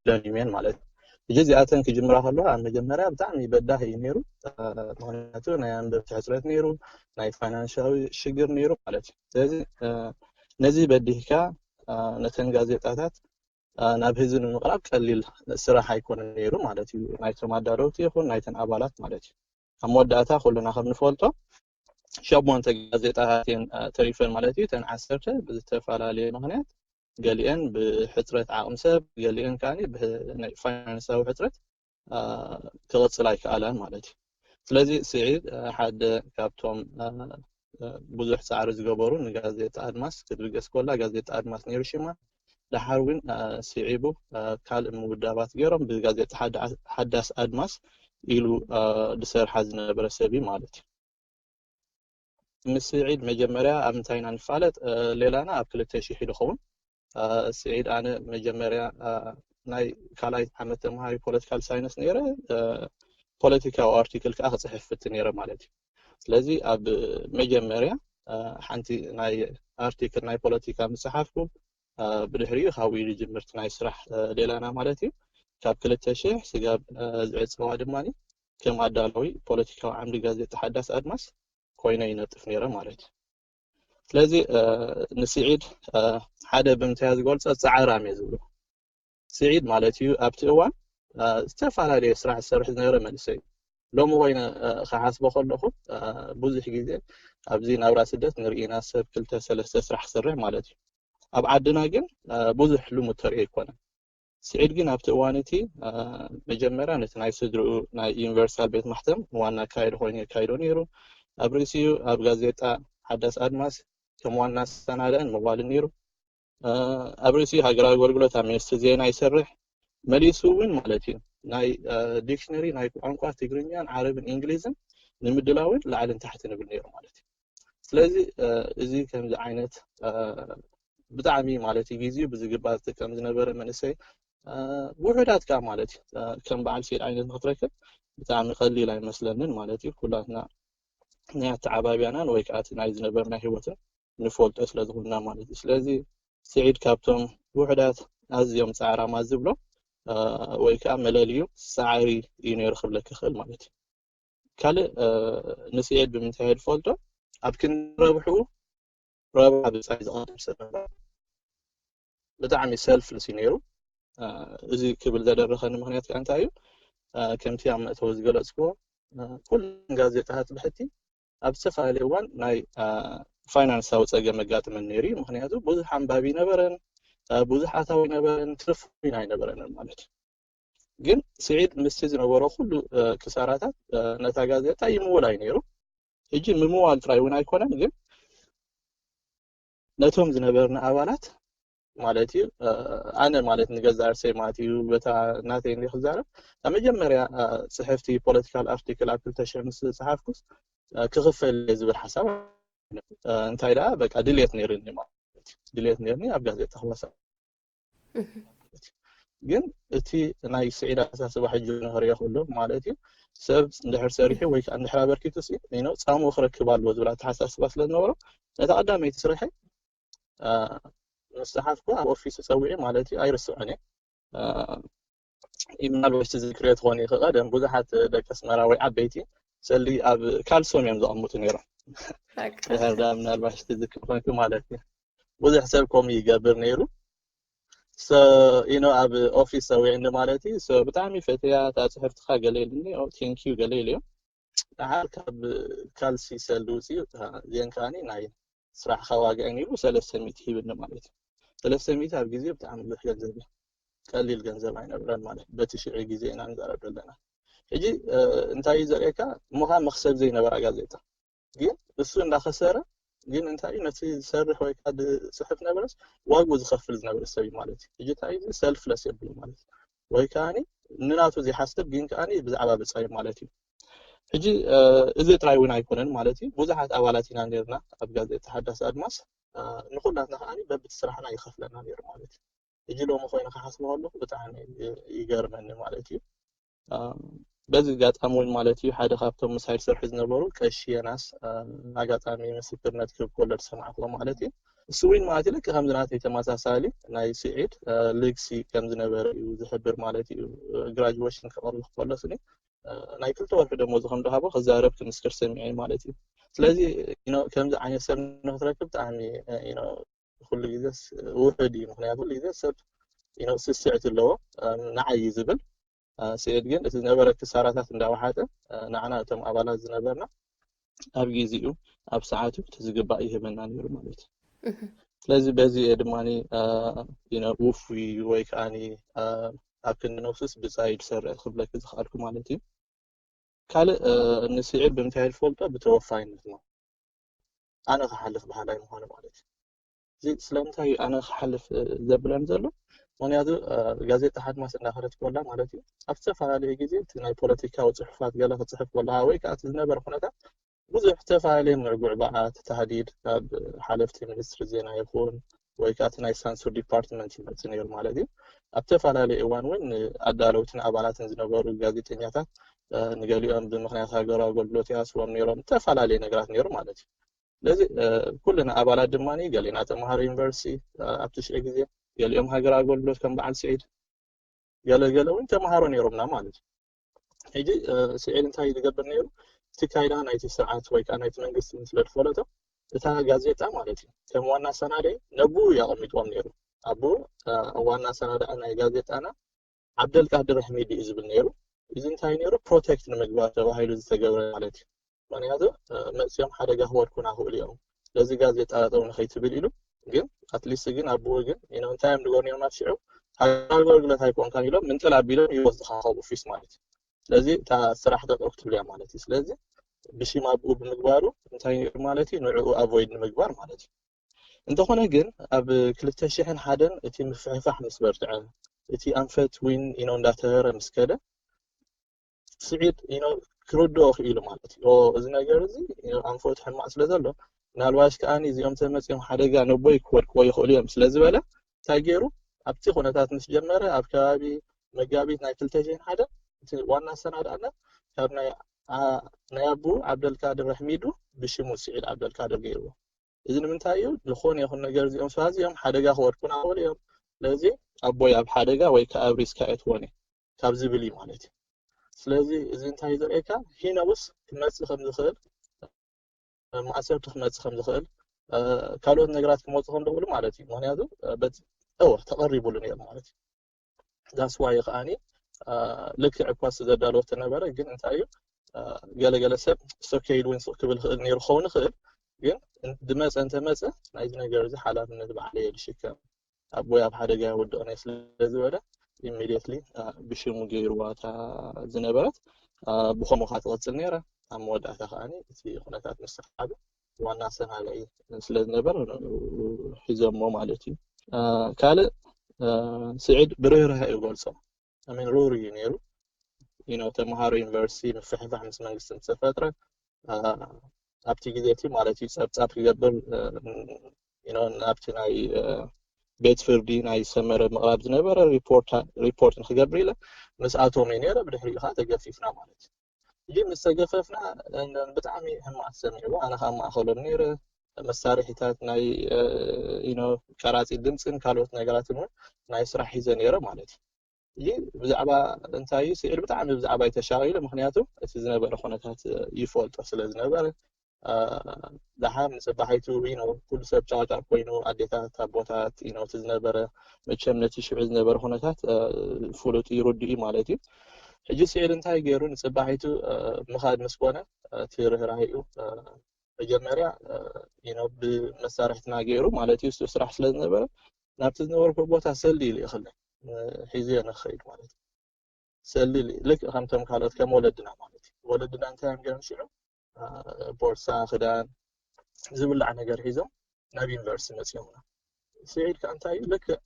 ለን ዩሜን ማለት እዩ። ሕጂ እዚኣተን ክጅምራ ከለዋ ኣብ መጀመርያ ብጣዕሚ በዳህ እዩ ነይሩ። ምክንያቱ ናይ ኣንበብቲ ሕፅረት ነይሩ፣ ናይ ፋይናንሻዊ ሽግር ነይሩ ማለት እዩ። ስለዚ ነዚ በዲህካ ነተን ጋዜጣታት ናብ ህዝቢ ንምቕራብ ቀሊል ስራሕ ኣይኮነን ነይሩ ማለት እዩ። ናይቶም ኣዳለውቲ ይኹን ናይተን ኣባላት ማለት እዩ። ኣብ መወዳእታ ኩልና ከም ንፈልጦ ሸሞንተ ጋዜጣታት እየን ተሪፈን ማለት እዩ። እተን ዓሰርተ ብዝተፈላለየ ምክንያት፣ ገሊአን ብሕፅረት ዓቕሚ ሰብ፣ ገሊአን ከዓ ናይ ፋይናንሳዊ ሕፅረት ክቕፅል ኣይከኣላን ማለት እዩ። ስለዚ ስዒድ ሓደ ካብቶም ብዙሕ ፃዕሪ ዝገበሩ ንጋዜጣ ኣድማስ ክትብገስ ኮላ ጋዜጣ ኣድማስ ነይሩ ሽማ። ደሓር እውን ስዒቡ ካልእ ምውዳባት ገይሮም ብጋዜጣ ሓዳስ ኣድማስ ኢሉ ዝሰርሓ ዝነበረ ሰብ እዩ ማለት እዩ። ምስ ስዒድ መጀመርያ ኣብ እንታይ ኢና ንፋለጥ? ሌላና ኣብ ክልተ ሽሕ ይኸውን። ስዒድ ኣነ መጀመርያ ናይ ካልኣይ ዓመት ተምሃሪ ፖለቲካል ሳይንስ ነይረ። ፖለቲካዊ ኣርቲክል ከዓ ክፅሕፍ ፍትን ነይረ ማለት እዩ። ስለዚ ኣብ መጀመርያ ሓንቲ ናይ ኣርቲክል ናይ ፖለቲካ ምፅሓፍኩ ብድሕሪኡ ካብኡ ዝጅምር ናይ ስራሕ ሌላና ማለት እዩ። ካብ ክልተ ሽሕ ስጋብ ዝዕፀዋ ድማ ከም ኣዳላዊ ፖለቲካዊ ዓምዲ ጋዜጣ ሓዳስ ኣድማስ ኮይነ ይነጥፍ ነይረ ማለት እዩ። ስለዚ ንስዒድ ሓደ ብምንታይ ዝገልፆ ፃዕራም እየ ዝብሎ። ስዒድ ማለት እዩ ኣብቲ እዋን ዝተፈላለየ ስራሕ ዝሰርሕ ዝነበረ መንእሰይ እዩ። ሎሚ ኮይነ ክሓስቦ ከለኹ ብዙሕ ግዜ ኣብዚ ናብራ ስደት ንርኢና ሰብ ክልተ ሰለስተ ስራሕ ክሰርሕ ማለት እዩ። ኣብ ዓድና ግን ብዙሕ ልሙድ ተርኢ ኣይኮነን። ስዒድ ግን ኣብቲ እዋን እቲ መጀመርያ ነቲ ናይ ስድርኡ ናይ ዩኒቨርሳል ቤት ማሕተም ዋና ኣካየዲ ኮይኑ የካይዶ ነይሩ። ኣብ ርእሲኡ ኣብ ጋዜጣ ሓዳስ ኣድማስ ከም ዋና ኣሰናዳእን መዋልን ነይሩ። ኣብ ርእሲኡ ሃገራዊ ኣገልግሎት ኣብ ሚኒስትሪ ዜና ይሰርሕ። መሊሱ እውን ማለት እዩ ናይ ዲክሽነሪ ናይ ቋንቋ ትግርኛን ዓረብን እንግሊዝን ንምድላውን ላዕልን ታሕትን ይብል ነይሩ ማለት እዩ። ስለዚ እዚ ከምዚ ዓይነት ብጣዕሚ ማለት እዩ ግዜኡ ብዝግባእ ዝጥቀም ዝነበረ መንእሰይ ውሑዳት ከዓ ማለት እዩ ከም በዓል ስዒድ ዓይነት ንክትረክብ ብጣዕሚ ቀሊል ኣይመስለንን ማለት እዩ። ኩላትና ናይ ኣተዓባብያናን ወይ ከዓ ናይ ዝነበርና ህይወትን ንፈልጦ ስለ ዝኾንና ማለት እዩ። ስለዚ ስዒድ ካብቶም ውሑዳት ኣዝዮም ፃዕራማት ዝብሎ ወይ ከዓ መለልዩ ፃዕሪ እዩ ነይሩ ክብለክ ይኽእል ማለት እዩ። ካልእ ንስዒድ ብምንታይ ዝፈልጦ ኣብ ክንዲ ረብሑ ረብሓ ብፃይ ዝቐድም ሰብ ነበር። ብጣዕሚ ሰልፍለስ እዩ ነይሩ። እዚ ክብል ዘደረኸኒ ምክንያት ከዓ እንታይ እዩ? ከምቲ ኣብ መእተዊ ዝገለፅክዎ ኩለን ጋዜጣታት ብሕቲ ኣብ ዝተፈላለየ እዋን ናይ ፋይናንሳዊ ፀገም ኣጋጥመን ነይሩ እዩ። ምክንያቱ ብዙሕ ኣንባቢ ነበረን፣ ብዙሕ ኣታዊ ነበረን፣ ትርፊ ኣይነበረንን ማለት እዩ። ግን ስዒድ ምስቲ ዝነበሮ ኩሉ ክሳራታት ነታ ጋዜጣ ይምውላ እዩ ነይሩ። ሕጂ ምምዋል ጥራይ እውን ኣይኮነን፣ ግን ነቶም ዝነበርና ኣባላት ማለት እዩ ኣነ ማለት ንገዛ ርሰይ ማለት እዩ በታ ናተይ እንዲ ክዛረብ ኣብ መጀመርያ ፅሕፍቲ ፖለቲካል ኣርቲክል ኣብ ክልተ ሽሕ ምስ ዝፀሓፍኩስ ክኽፈል ዝብል ሓሳብ እንታይ ደኣ በቃ ድልየት ነይርኒ ማለት ድልየት ነይርኒ ኣብ ጋዜጣ ክዋሳ ግን እቲ ናይ ስዒድ ኣተሓሳስባ ሕጂ ንኽሪኦ ከሎ ማለት እዩ ሰብ እንድሕር ሰሪሑ ወይ ከዓ እንድሕር ኣበርኪቱ ሲ ኖ ፃምኡ ክረክብ ኣለዎ ዝብል ኣተሓሳስባ ስለ ዝነበሮ ነታ ቀዳመይቲ ስርሐ ምስ ፀሓፍኩ ኣብ ኦፊስ ፀዊዑ ማለት እዩ ኣይርስዖን እየ ምናልባት ትዝክርዮ ትኾኒ ከቐደም ብዙሓት ደቂ ኣስመራ ወይ ዓበይቲ ሰሊ ኣብ ካልሶም እዮም ዘቐምጡ ነይሮም ድሕር ዳ ምናልባት ትዝክር ኮንኪ ማለት እዩ ብዙሕ ሰብ ከምኡ ይገብር ነይሩ ኢኖ ኣብ ኦፊስ ሰዊዕኒ ማለት እዩ ብጣዕሚ ፈትያ እታ ፅሕፍትካ ገለ ኢልኒ ቴንኪዩ ገለ ኢልዮ ደሓር ካብ ካልሲ ሰሊ ውፅኡ ዜን ከዓኒ ናይ ስራሕካ ዋጋእን ኢሉ ሰለስተ ሚእቲ ሂብኒ ማለት እዩ ሰለስተ ሚእቲ ኣብ ግዜ ብጣዕሚ ብዙሕ ገንዘብ እዩ ቀሊል ገንዘብ ኣይነበረን ማለት በቲ ሽዑ ግዜ ኢና ንዛረብ ዘለና ሕጂ እንታይ እዩ ዘርእየካ እሞካ መክሰብ ዘይነበራ ጋዜጣ ግን እሱ እንዳኸሰረ ግን እንታይ ነቲ ዝሰርሕ ወይ ከዓ ዝፅሕፍ ነበረስ ዋግኡ ዝኸፍል ዝነበረ ሰብ ማለት እዩ ሕጂ እንታይ ሰልፍለስ የብሉ ማለት ወይ ከዓ ንናቱ ዘይሓስብ ግን ከዓ ብዛዕባ ብፃዩ ማለት እዩ ሕጂ እዚ ጥራይ እውን ኣይኮነን ማለት እዩ ብዙሓት ኣባላት ኢና ነርና ኣብ ጋዜጣ ሓዳስ ኣድማስ ንኩላትና ከዓ በብቲ ስራሕና ይኸፍለና ነይሩ ማለት እዩ ሕጂ ሎሚ ኮይነ ክሓስቦ ከለኩ ብጣዕሚ ይገርመኒ ማለት እዩ በዚ ኣጋጣሚ እውን ማለት እዩ ሓደ ካብቶም ምሳይ ዝሰርሑ ዝነበሩ ቀሺ የናስ ኣጋጣሚ ምስክርነት ክህብ ከሎ ዝሰማዕክዎ ማለት እዩ እሱ ዊን ማለት ልክ ከምዚ ናተይ ተመሳሳሊ ናይ ስዒድ ሌግሲ ከም ዝነበረ እዩ ዝሕብር ማለት እዩ። ግራጁዌሽን ከቕርብ ከሎ ስኒ ናይ ክልተ ወርሒ ደሞዝ ከም ዝሃቦ ክዛረብ ክምስክር ሰሚዐ ማለት እዩ። ስለዚ ከምዚ ዓይነት ሰብ ንክትረክብ ብጣዕሚ ኩሉ ግዜ ውሑድ እዩ። ምክንያቱ ኩሉ ግዜ ሰብ ስስዕት ኣለዎ ንዓይ ዝብል። ስዒድ ግን እቲ ዝነበረ ክሳራታት እንዳወሓጠ ንዓና እቶም ኣባላት ዝነበርና ኣብ ግዜኡ ኣብ ሰዓቱ እቲ ዝግባእ ይህበና ነይሩ ማለት እዩ። ስለዚ በዚ እየ ድማ ውፉይ ወይ ከዓኒ ኣብ ክንዲ ነብሱስ ብጻይ ዝሰርዕ ክብለክ ዝኽኣልኩ ማለት እዩ። ካልእ ንስዒድ ብምንታይ ዝፈልጦ ብተወፋይነት ነው። ኣነ ክሓልፍ በሃላይ ምዃኑ ማለት እዩ። እዚ ስለምንታይ እዩ ኣነ ክሓልፍ ዘብለን ዘሎ? ምክንያቱ ጋዜጣ ሓድማስ እንዳኸደት ኮላ ማለት እዩ ኣብ ዝተፈላለዩ ግዜ እቲ ናይ ፖለቲካዊ ፅሑፋት ገለ ክፅሕፍ ኮላ ወይ ከዓ እቲ ዝነበረ ኩነታት ብዙሕ ዝተፈላለየ ምዕጉዕባዓት ታህዲድ ካብ ሓለፍቲ ሚኒስትሪ ዜና ይኹን ወይ ከዓ እቲ ናይ ሳንሱር ዲፓርትመንት ይመፅእ ነይሩ ማለት እዩ። ኣብ ዝተፈላለየ እዋን እውን ኣዳለውትን ኣባላትን ዝነበሩ ጋዜጠኛታት ንገሊኦም ብምክንያት ሃገራዊ ኣገልግሎት ይሃስዎም ነይሮም ዝተፈላለየ ነገራት ነይሩ ማለት እዩ። ስለዚ ኩልና ኣባላት ድማ ገሊና ተምሃሮ ዩኒቨርሲቲ ኣብቲ ሽዑ ግዜ ገሊኦም ሃገር ኣገልግሎት ከም በዓል ስዒድ ገለገለ እውን ተምሃሮ ነይሮምና ማለት እዩ። ሕጂ ስዒድ እንታይ ዝገብር ነይሩ? እቲ ካይዳ ናይቲ ስርዓት ወይ ከዓ ናይቲ መንግስቲ ስለ ዝፈለጦ እታ ጋዜጣ ማለት እዩ ከም ዋና ኣሰናዳኢ ነብኡ እዩ ኣቐሚጥዎም ነይሩ። ኣቡ ዋና ኣሰናዳኢ ናይ ጋዜጣና ዓብደልቃድር ኣሕሜድ እዩ ዝብል ነይሩ። እዚ እንታይ ነይሩ? ፕሮቴክት ንምግባር ተባሂሉ ዝተገብረ ማለት እዩ። ምክንያቱ መፅኦም ሓደጋ ክወድኩና ክእሉ እዮም። ስለዚ ጋዜጣ ጠጠው ንኸይትብል ኢሉ ግን ኣትሊስት ግን ኣቦ ግን እንታይ እዮም ዝገርኒዮም ኣብ ሽዑ ሃገር ኣገልግሎት ኣይኮንካን ኢሎም ምንጥል ኣቢሎም ይወስድካ ካብ ኦፊስ ማለት እዩ። ስለዚ እታ ስራሕ ጠጠው ክትብል እያ ማለት እዩ። ስለዚ ብሽም ኣብኡ ብምግባሩ እንታይ ነይሩ ማለት እዩ? ንዕኡ ኣቮይድ ንምግባር ማለት እዩ። እንተኾነ ግን ኣብ ክልተ ሽሕን ሓደን እቲ ምፍሕፋሕ ምስ በርትዐ እቲ ኣንፈት ዊን ኢኖ እንዳተበረ ምስ ከደ ስዒድ ኢኖ ክርድኦ ክኢሉ ማለት እዩ። እዚ ነገር እዚ ኣንፈቱ ሕማቕ ስለ ዘሎ ምናልባሽ ከዓኒ እዚኦም ተመፅኦም ሓደጋ ነቦይ ክወድቅዎ ይኽእሉ እዮም ስለ ዝበለ እንታይ ገይሩ ኣብቲ ኩነታት ምስ ጀመረ ኣብ ከባቢ መጋቢት ናይ ክልተ ሽሕን ሓደን እቲ ዋና ኣሰናድኣና ካብ ናይ ኣቡ ዓብደልካድር ኣሕሚዱ ብሽሙ ስዒድ ዓብደልካድር ገይርዎ። እዚ ንምንታይ እዩ? ዝኾነ ይኹን ነገር እዚኦም ሰባት እዚኦም ሓደጋ ክወድቁና ይኽእሉ እዮም። ስለዚ ኣቦይ ኣብ ሓደጋ ወይ ከዓ ኣብ ሪስክ ኣየትዎን እዩ ካብ ዝብል እዩ ማለት እዩ። ስለዚ እዚ እንታይ ዘርእየካ ሂነውስ ክመፅእ ከም ዝኽእል ማእሰርቲ ክመፅእ ከም ዝኽእል ካልኦት ነገራት ክመፁ ከም ዝኽእሉ ማለት እዩ። ምክንያቱ በ- እወ ተቐሪቡሉ ነይሩ ማለት እዩ። ዳስዋይ ከዓኒ ልክዕ እኳ ዘዳለወ ተነበረ ግን እንታይ እዩ ገለገለ ሰብ ሶኬይድ ዊንስ ክብል ክእል ነይሩ ክኸውን ይኽእል ግን ድመፀ እንተመፀ ናይዚ ነገር እዚ ሓላፍነት ባዕለ እየ ዝሽከም ኣቦይ ኣብ ሓደጋ ይወድቕነ ስለ ዝበለ ኢሚድየትሊ ብሽሙ ገይርዋ እታ ዝነበረት ብኸምኡ ካ ትቐፅል ነይራ ኣብ መወዳእታ ከዓኒ እቲ ኩነታት ምስሓሉ ዋና ኣሰናዳኢ ስለ ዝነበር ሒዞሞ ማለት እዩ ካልእ ስዒድ ብርህራህ እዩ ገልፆ ሩር እዩ ነይሩ ተምሃሮ ዩኒቨርሲቲ ምፍሕፋሕ ምስ መንግስቲ ዝተፈጥረ ኣብቲ ግዜ እቲ ማለት እዩ ፀብፃብ ክገብር ኣብቲ ናይ ቤት ፍርዲ ናይ ሰመረ ምቕራብ ዝነበረ ሪፖርት ንክገብር ኢለ ምስ ኣቶም እዩ ነረ ብድሕሪኡ ከዓ ተገፊፍና ማለት እዩ ይህ ምስ ተገፈፍና ብጣዕሚ ሕማቅ ሰሚዕዎ ኣነ ከዓ ማእኸሎም ነይረ መሳርሒታት ናይ ቀራፂ ድምፅን ካልኦት ነገራትን እውን ናይ ስራሕ ሒዘ ነይረ ማለት እዩ ይህ ብዛዕባ እንታይ ስዒድ ብጣዕሚ ብዛዕባ ይተሻቂሉ ምክንያቱ እቲ ዝነበረ ኩነታት ይፈልጦ ስለ ዝነበረ ደሓር ንፅባሒቱ ኩሉ ሰብ ጫዋጫ ኮይኑ ኣዴታት ኣቦታት እቲ ዝነበረ መቸም ነቲ ሽዑ ዝነበረ ኩነታት ፍሉጥ ይርድኡ ማለት እዩ ሕጂ ስዒድ እንታይ ገይሩ ንፅባሒቱ ምኻድ ምስ ኮነ እቲ ርህራሄኡ መጀመርያ ብመሳርሕትና ገይሩ ማለት እዩ ስራሕ ስለ ዝነበረ ናብቲ ዝነበርኩ ቦታ ሰልዲ ኢሉ ይኽእል ሒዝዮ ንኽኸይድ ማለት እዩ ሰልዲ ልክእ ከምቶም ካልኦት ከም ወለድና ማለት እዩ ወለድና እንታይ እዮም ገይሮም ሽዑ ቦርሳ ክዳን ዝብላዕ ነገር ሒዞም ናብ ዩኒቨርሲቲ መፅኦምና ስዒድ ከዓ እንታይ እዩ ልክእ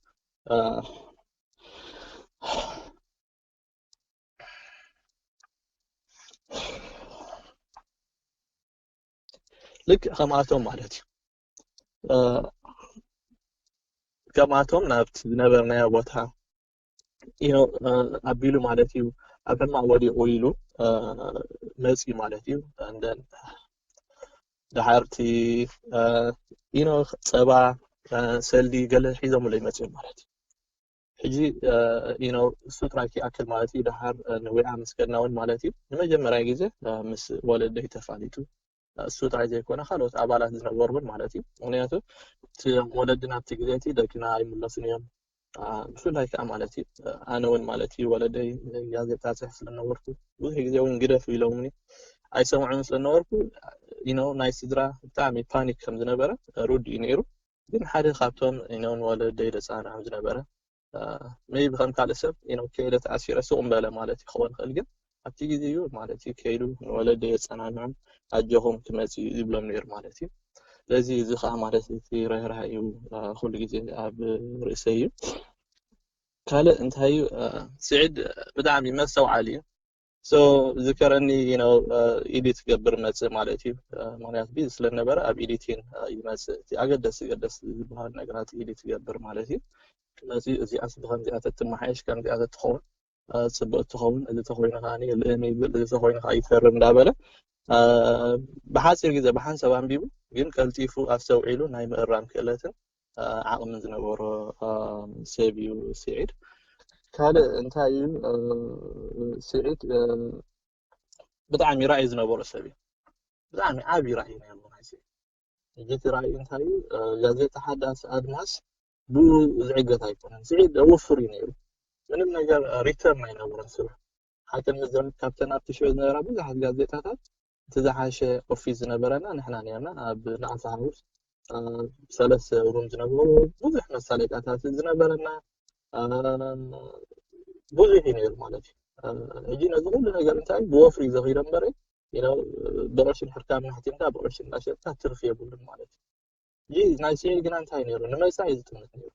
ልክእ ከምኣቶም ማለት እዩ ከምኣቶም ናብቲ ዝነበርናዮ ቦታ ኣቢሉ ማለት እዩ ኣብ ሕማቅ ወዲቁ ኢሉ መፂ ማለት እዩ ደሓርቲ ኢኖ ፀባ ሰልዲ ገለ ሒዞምለይ መፅኦም ማለት እዩ። ሕጂ you know እሱ ጥራይ ክኣክል ማለት እዩ። ደሓር ንዊዓ ምስ ከድና እውን ማለት እዩ ንመጀመርያ ግዜ ምስ ወለደይ ተፋሊጡ። እሱ ጥራይ ዘይኮነ ካልኦት ኣባላት ዝነበሩ እውን ማለት እዩ። ምክንያቱ እቲ ወለድና ኣብቲ ግዜ እቲ ደቅና ኣይምለሱን እዮም። ብፍላይ ከዓ ማለት እዩ ኣነ እውን ማለት እዩ ወለደይ ጋዜጣ ፅሕፍ ስለነበርኩ ብዙሕ ግዜ እውን ግደፍ ኢሎምኒ ኣይሰምዑን ስለነበርኩ you know ናይ ስድራ ብጣዕሚ ፓኒክ ከም ዝነበረ ርዱእ እዩ ነይሩ። ግን ሓደ ካብቶም you know ንወለደይ ዘፀናንዖም ዝነበረ maybe ከም ካልእ ሰብ you know ከይደ ተኣሲረ ስቕ ምበለ ማለት ይኸውን ይኽእል ግን ኣብቲ ግዜ እዩ ማለት እዩ ከይዱ ንወለደይ የፀናንዖም ኣጆኹም ክመፅእ እዩ ይብሎም ነይሩ ማለት እዩ። ስለዚ እዚ ከዓ ማለት እቲ ርህራሄ እዩ ኩሉ ግዜ ኣብ ርእሰይ እዩ። ካልእ እንታይ እዩ ስዒድ ብጣዕሚ መስተውዓሊ እዩ። ዝከረኒ ኢዲት ገብር መፅእ ማለት እዩ። ምክንያቱ ቢዚ ስለነበረ ኣብ ኢዲቲን ይመፅእ እቲ ኣገደስ ገደስ ዝበሃል ነገራት ኢዲት ገብር ማለት እዩ። መፅእ እዚኣስ ብከምዚኣ ተትመሓየሽ ከምዚኣ ተትኸውን ፅቡቅ ትኸውን እዚ ተኮይኑ ከዓ ልእም ይብል እዚ ተኮይኑ ከዓ ይፈርም እንዳበለ ብሓፂር ግዜ ብሓንሳብ ኣንቢቡ ግን ቀልጢፉ ኣስተውዒሉ ናይ ምእራም ክእለትን ዓቕምን ዝነበሮ ሰብ እዩ ስዒድ። ካልእ እንታይ እዩ ስዒድ ብጣዕሚ ራእይ ዝነበሮ ሰብ እዩ። ብጣዕሚ ዓብዪ ራእይ ነይሩ ናይ ስዒድ። ሕጂ እቲ ራእይ እንታይ እዩ? ጋዜጣ ሓዳስ ኣድማስ ብኡ ዝዕገት ኣይኮነን። ስዒድ ውፉር እዩ ነይሩ። ምንም ነገር ሪተርን ኣይነበሮን ስርሑ። ሓቂ ንምዝራብ ካብተን ኣብቲ ሽዑ ዝነበራ ብዙሓት ጋዜጣታት እቲ ዝሓሸ ኦፊስ ዝነበረና ንሕና ነርና ኣብ ንኣሳ ሃውስ ሰለስተ ሩም ዝነበሩ ብዙሕ መሳለጫታት ዝነበረና ብዙሕ እዩ ነይሩ ማለት እዩ። ሕጂ ነዚ ኩሉ ነገር እንታይ ብወፍሪ ዘኺዶ እምበረ ብቕርሺ ንሕርካብ ናሕቲምካ ብቕርሺ እንዳሸጥካ ትርፊ የብሉን ማለት እዩ። ናይ ስዒድ ግና እንታይ ነይሩ ንመፃ እዩ ዝጥምት ነይሩ።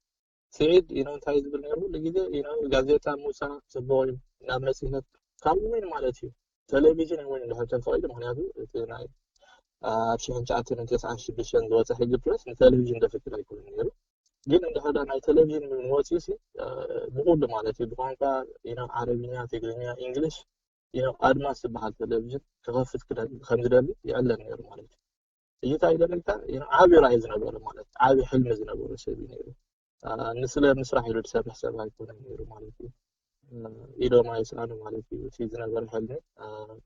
ስዒድ ኢኖ እንታይ ዝብል ነይሩ ኩሉ ግዜ ኢኖ ጋዜጣ ሙሳ ፅቡቅ እዩ ናብ መፅሄት ካብ እውን ማለት እዩ ቴሌቪዥን እውን እንድሕር ተፈቂዱ ምክንያቱ እቲ ናይ ኣብ ሽሕን ትሽዓተን ተስዓን ሽዱሽተን ዝወፀ ሕጊ ፕረስ ንቴሌቪዥን ዘፍቅድ ኣይኮነ ነይሩ። ግን እንድሕር ናይ ቴሌቪዥን ንወፅኡ ሲ ብኩሉ ማለት እዩ ብቋንቋ ኢኖ ዓረብኛ ትግርኛ እንግሊሽ ኢኖ ኣድማስ ዝበሃል ቴሌቪዥን ክኸፍት ከም ዝደሊ ይዕለም ነይሩ ማለት እዩ። እዩ እንታይ ይደረግካ ዓብዪ ራእይ ዝነበረ ማለት ዓብዪ ሕልሚ ዝነበረ ሰብ እዩ ነይሩ። ንስለ ምስራሕ ኢሉ ዝሰርሕ ሰብ ኣይኮነን ነይሩ ማለት እዩ። ኢዶም ኣይስኣኑ ማለት እዩ። እቲ ዝነበረ ሕልሚ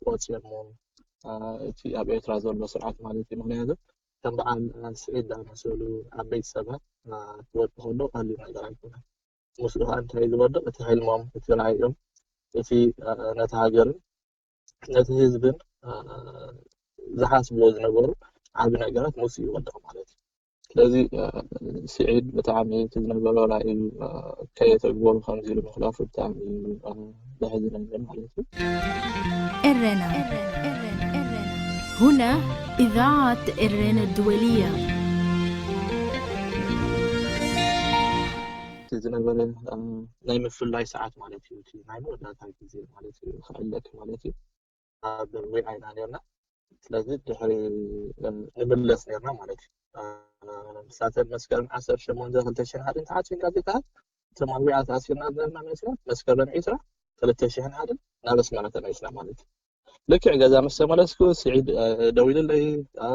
ቆፂሮሞ እቲ ኣብ ኤርትራ ዘሎ ስርዓት ማለት እዩ። ምክንያቱ ከም በዓል ስዒድ ዝኣመሰሉ ዓበይቲ ሰባት ክወድቁ ከሎ ቀሊል ነገር ኣይኮነን። ምስኡ ከዓ እንታይ ዝወድቕ እቲ ሕልሞም እቲ ራእዮም እቲ ነቲ ሃገርን ነቲ ህዝብን ዝሓስብዎ ዝነበሩ ዓብ ነገራት ምስ ይወድቕ ማለት እዩ። ስለዚ ስዒድ ብጣዕሚ እቲ ዝነበሮ ራእዩ ከየተግበሩ ከምዚ ኢሉ ምክላፉ ብጣዕሚ እዩ ዘሕዝነኒ ማለት እዩ። ኤረና هنا إذاعة إرينا الدولية. ዝነበረ ናይ ምፍላይ ሰዓት ማለት እዩ። እቲ ናይ መወዳእታ ግዜ ማለት እዩ ክዕለክ ማለት እዩ። ኣብ ዊዓ ኢና ነርና። ስለዚ ድሕሪ ንምለስ ነርና ማለት እዩ። ምሳተ መስከረም ዓሰርተ ሸሞንተ ክልተ ሽሕን ሓደን ተዓፅዩ ጋዜጣ ተማን ዊዓ ተኣሲርና ዝነበርና መስራት መስከረም ዒስራ ክልተ ሽሕን ሓደን ናብ ኣስመራ ተመሊስና ማለት እዩ። ልክዕ ገዛ ምስ ተመለስኩ ስዒድ ደዊሉለይ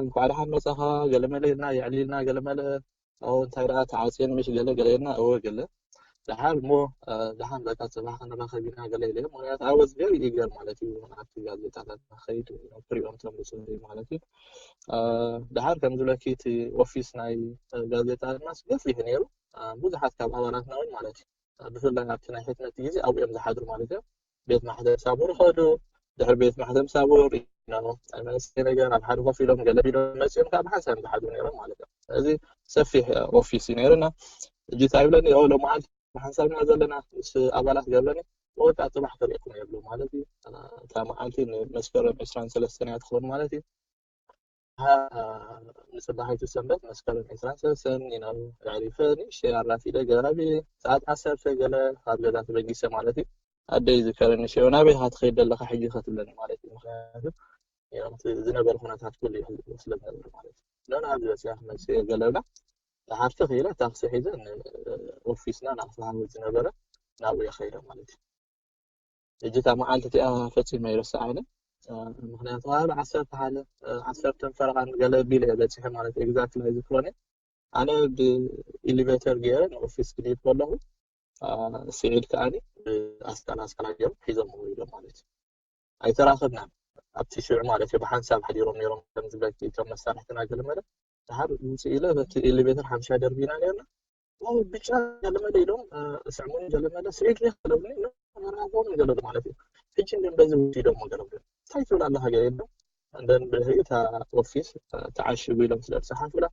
እንኳዕ ደሓን መፃኻ ገለመለ ኢልና የዕሊልና ገለመለ እንታይ ደኣ ተዓፅየን ምሽ ገለ ገለ ኢልና እወ ገለ ደሓር እሞ ደሓን በቃ ፅባሕ ክንራኸብ ኢና ገለ ኢለ ምክንያቱ ኣወዝ ገር ይገር ማለት እዩ ኣብቲ ጋዜጣታት ንኸይድ ክሪኦም ተምልፁ ማለት እዩ። ደሓር ከም ዝብለኪ እቲ ኦፊስ ናይ ጋዜጣ ድማ ገፊሕ ነይሩ። ብዙሓት ካብ ኣባላትና እውን ማለት እዩ ብፍላይ ኣብቲ ናይ ሕትመት ግዜ ኣብኡ እዮም ዝሓድሩ ማለት እዮም። ቤት ማሕተም ሳቡር ይኸዱ። ድሕሪ ቤት ማሕተም ሳቡር መንእሰይ ነገር ኣብ ሓደ ኮፍ ኢሎም ገለ ኢሎም መፅኦም ካብ ሓንሳብ ዝሓድሩ ነይሮም ማለት እዮም። ስለዚ ሰፊሕ ኦፊስ እዩ ነይሩና። እጅ እንታይ ይብለኒ ኦ ሎመዓልቲ ብሓንሳብ ኢና ዘለና ምስ ኣባላት ገብረኒ ወቃ ፅባሕ ክሪእኩም የብሉ ማለት እዩ። እታ መዓልቲ ንመስከረም ዕስራን ሰለስተን እያ ትኸውን ማለት እዩ። ንፅባሒቱ ሰንበት መስከረም ዕስራን ሰለስተን ኢና ኣዕሪፈ ንእሽተይ ኣራፊደ ገራቢ ሰዓት ዓሰርተ ገለ ካብ ገዛ ተበጊሰ ማለት እዩ። ኣደይ ዝከረኒ ሽዑ ናበይ ኢኻ ትኸይድ ዘለኻ ሕጂ ከትብለኒ ማለት እዩ። ምክንያቱ ዝነበረ ኩነታት ኩሉ ይሕልዎ ስለዝነበረ ማለት እዩ። ኖ ናብዚ በፂኣ ክመፅእ እየ ገለ ብላ ሓፍቲ ክኢለ ታክሲ ሒዘ ኦፊስና ናቕፋ ዝነበረ ናብኡ እየ ከይደ ማለት እዩ። ሕጂ እታ መዓልቲ እቲኣ ፈፂመ ይርስዓ ኢለ ምክንያቱ ኣብ ዓሰርተ ሓደ ዓሰርተን ፈረቓን ገለ ቢለ እየ በፂሐ ማለት ኤግዛክት ኣይዝክሮን እየ ኣነ ብኤሌቬተር ገይረ ንኦፊስ ክድይብ ከለኹ፣ ስዒድ ከዓኒ ኣስካላ ኣስካላ ገይሮም ሒዞም ኢሎም ማለት እዩ። ኣይተራኸብናን። ኣብቲ ሽዑ ማለት እዩ፣ ብሓንሳብ ሓዲሮም ነይሮም። ከም ዝብለኪ እቶም መሳርሕትና ገለመለ፣ ድሓር ውፅእ ኢለ በቲ ኤሌቬተር ሓምሻ ደርቢና ነርና። ብጫ ገለመለ ኢሎም፣ ስዕሙኒ ገለመለ፣ ስዒድ ሪኽ ገለብኒ። መራቦም ገለሉ ማለት እዩ። ሕጂ እንደን በዚ ውዲዶሞ ገለብሉ እንታይ ትብል ኣለካ ገለ የለ። እንደን ብድሕሪ እታ ኦፊስ ተዓሽጉ ኢሎም ስለ ዝፀሓፉላ፣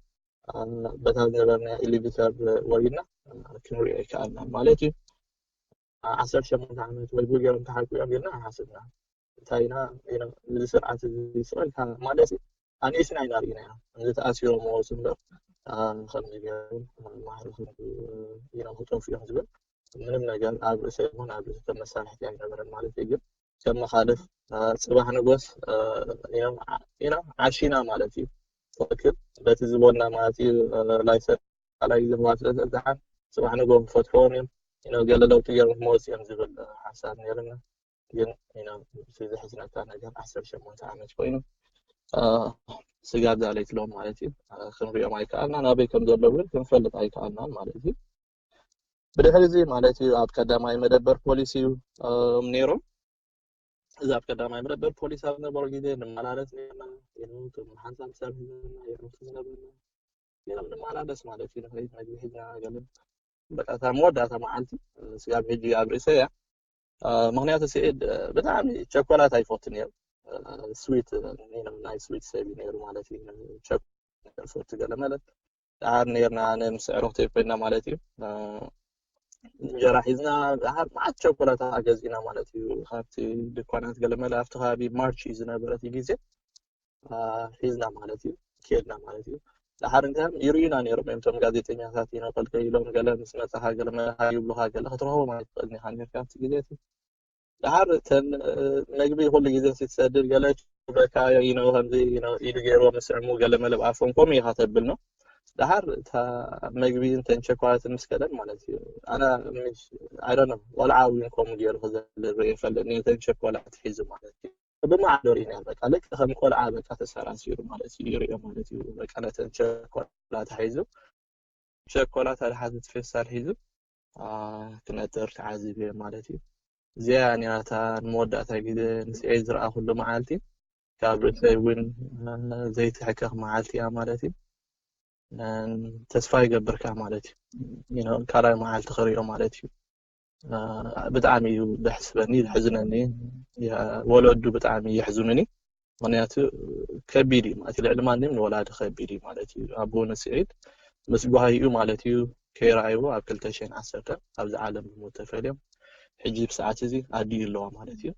በታ ዝነበርና ኤሌቬተር ወሪድና ክንሪኦ ይከኣልና ማለት እዩ። ዓሰርተ ሸሞንተ ዓመት ወይ ብገሮም ተሓልቁ እዮም ኢልና ሓስብና። እንታይ ኢና፣ እዚ ስርዓት እዚ ስቕልካ ማለት እዩ። ኣንኢስና ኢና ርኢና ኢና። እዚ ተኣሲሮም ወፁ እምበር፣ ከምዚ ገይሮም ማሕረኹ ኢሎም ክጠፉ እዮም ዝብል ምንም ነገር ኣብ ርእሰ ይኹን ኣብ ርእሰ መሳርሕቲ ኣይነበረን ማለት እዩ። ግን ከም መኻልፍ፣ ጽባሕ ንጎስ ኢና ዓሺና ማለት እዩ። ትኽክል። በቲ ዝበልና ማለት እዩ። ላይሰንስ ካልኣይ ዝህባ ስለ ዘብዝሓን ጽባሕ ንጎ ክፈትሕዎም እዮም። ገለ ለውጢ ገይሮም ክመወፅ እዮም ዝብል ሓሳብ ነይርና። ግን ዘሕዝነካ ነገር ዓሰርተ ሸሞንተ ዓመት ኮይኑ ስጋብ ዛለይትሎም ማለት እዩ። ክንሪኦም ኣይከኣልናን፣ ኣበይ ከም ዘለዉ እውን ክንፈልጥ ኣይከኣልናን ማለት እዩ። ብድሕሪ እዚ ማለት እዩ ኣብ ቀዳማይ መደበር ፖሊስ እዩ ነይሮም። እዚ ኣብ ቀዳማይ መደበር ፖሊስ ኣብ ነበሩ ግዜ ንመላለስ ነርና። ሓንሳብ ሰብ ሂዘና የዕሩኽቲ ዝነበርና ንመላለስ ማለት እዩ። ንኸይድ መግቢ ሒዝና ገለ በቃ እታ መወዳእታ መዓልቲ ስጋብ ሕጂ ኣብ ርእሰ እያ። ምክንያቱ ስዒድ ብጣዕሚ ቸኮላት ኣይፈቱ ነይሩ። ስዊት ናይ ስዊት ሰብ እዩ ነይሩ ማለት እዩ። ቸኮላት ፈቱ ገለ ማለት ደሓር ነርና ኣነ ምስ ዕሩኽተይ ኮይና ማለት እዩ። እንጀራ ሒዝና ደሓር መዓት ቸኮላታ ገዚእና ማለት እዩ። ካብቲ ድኳናት ገለ መለ ኣብቲ ከባቢ ማርች እዩ ዝነበረ እቲ ግዜ። ሒዝና ማለት እዩ። ከድና ማለት እዩ። ደሓር እንታይ ይርእዩና ነይሮም እዮም እቶም ጋዜጠኛታት። ይነቀልከ ኢሎም ገለ ምስ መጻኻ ገለ መለኻ ይብሉኻ ገለ ክትረኽቦ ማለት ትኽእል ኔኻ ነርካ ኣብቲ ግዜ እቲ። ደሓር እተን መግቢ ኩሉ ግዜ ትሰድድ ገለ በካ ኢኖ ከምዚ ኢሉ ገይርዎ ምስዕሙ ገለ መለ ብኣፎም ከምኡ ኢኻ ተብል ነው። ደሓር እታ መግቢ እንተን ቸኮላት ምስ ከደን ማለት እዩ። ኣነ I don't know ቆልዓ እውን ከምኡ ገይሩ ክዘል ርእየ ይፈልጥ ነተን ቸኮላት ሒዙ ማለት እዩ። ብማዕዶ ርኢና በቃ ልክ ከም ቆልዓ በቃ ተሰራሲሩ ማለት እዩ። ይርእዮ ማለት እዩ። በቃ ነተን ቸኮላት ሒዙ ቸኮላት ሓደ ሓንቲ ፌስታል ሒዙ ክነጥር ክዓዝብ እየ ማለት እዩ። እዚኣ ነራታ ንመወዳእታ ግዜ ንስዒድ ዝረኣኹሉ መዓልቲ ካብ ርእሰይ እውን ዘይትሕከኽ መዓልቲ እያ ማለት እዩ። ተስፋ ይገብር ከኣ ማለት እዩ ካልኣይ መዓልቲ ክሪኦ ማለት እዩ። ብጣዕሚ እዩ ዘሕስበኒ ዘሕዝነኒ። ወለዱ ብጣዕሚ የሕዝኑኒ። ምክንያቱ ከቢድ እዩ ማለት ልዕሊ ማንም ንወላዲ ከቢድ እዩ ማለት እዩ። ኣቦ ንስዒድ ምስ ጓሂኡ ማለት እዩ ከይረኣይዎ ኣብ ክልተ ሽሕን ዓሰርተ ኣብዚ ዓለም ብሞት ተፈልዮም። ሕጂ ብሰዓት እዚ ኣዲኡ ኣለዋ ማለት እዩ።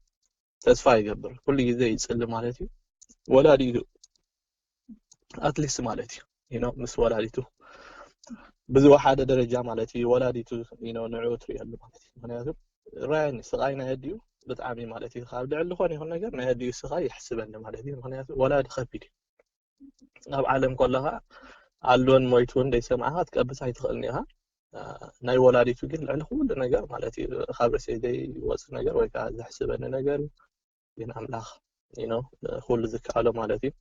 ተስፋ ይገብር ኩሉ ግዜ ይፅሊ ማለት እዩ። ወላዲቱ ኣትሊስት ማለት እዩ ምስ ወላዲቱ ብዝወሓደ ደረጃ ማለት እዩ። ወላዲቱ ንዕኡ ትርእየሉ ማለት እዩ። ምክንያቱ ራያን ስቃይ ናይ ኣዲኡ ብጣዕሚ ማለት እዩ ካብ ልዕሊ ዝኾነ ይኹን ነገር ናይ ኣዲኡ ስቃይ ይሕስበኒ ማለት እዩ። ምክንያቱ ወላዲ ከቢድ እዩ። ኣብ ዓለም ከለኻ ኣሎን ሞይቱን ደይሰማዕካ ክትቀብስ ኣይትኽእልን ኢኻ። ናይ ወላዲቱ ግን ልዕሊ ኩሉ ነገር ማለት እዩ ካብ ርእሰይ ዘይወፅ ነገር ወይ ከዓ ዘሕስበኒ ነገር እዩ። ግን ኣምላኽ ኩሉ ዝከኣሎ ማለት እዩ።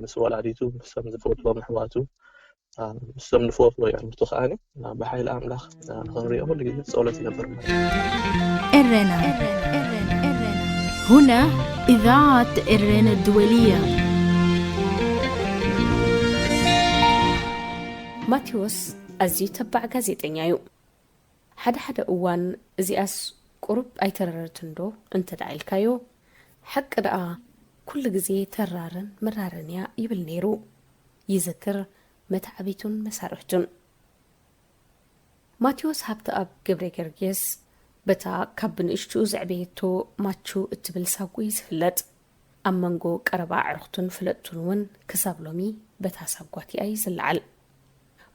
ምስ ወላዲቱ ምስቶም ዝፈትዎም ኣሕዋቱ ምስቶም ዝፈትዎ የዕሩኽቱ ከዓኒ ብሓይሊ ኣምላኽ ክንሪኦ ኩሉ ግዜ ፀሎት ይገብር ማለት እዩ። ኤረና هنا إذاعة إرن الدولية. ማቴዎስ ኣዝዩ ተባዕ ጋዜጠኛ እዩ። ሓደ ሓደ እዋን እዚኣስ ቁሩብ ኣይተረረትን ዶ እንተ ደኣ ኢልካዮ፣ ሓቂ ደኣ ኩሉ ግዜ ተራርን መራርን እያ ይብል ነይሩ። ይዝክር መታዕቢቱን መሳርሕቱን። ማቴዎስ ሃብተኣብ ገብረ ገርጌስ በታ ካብ ብንእሽትኡ ዘዕበየቶ ማቹ እትብል ሳጉ እዩ ዝፍለጥ። ኣብ መንጎ ቀረባ ኣዕሩኽቱን ፍለጥቱን እውን ክሳብ ሎሚ በታ ሳጓ እቲኣ እዩ ዝለዓል።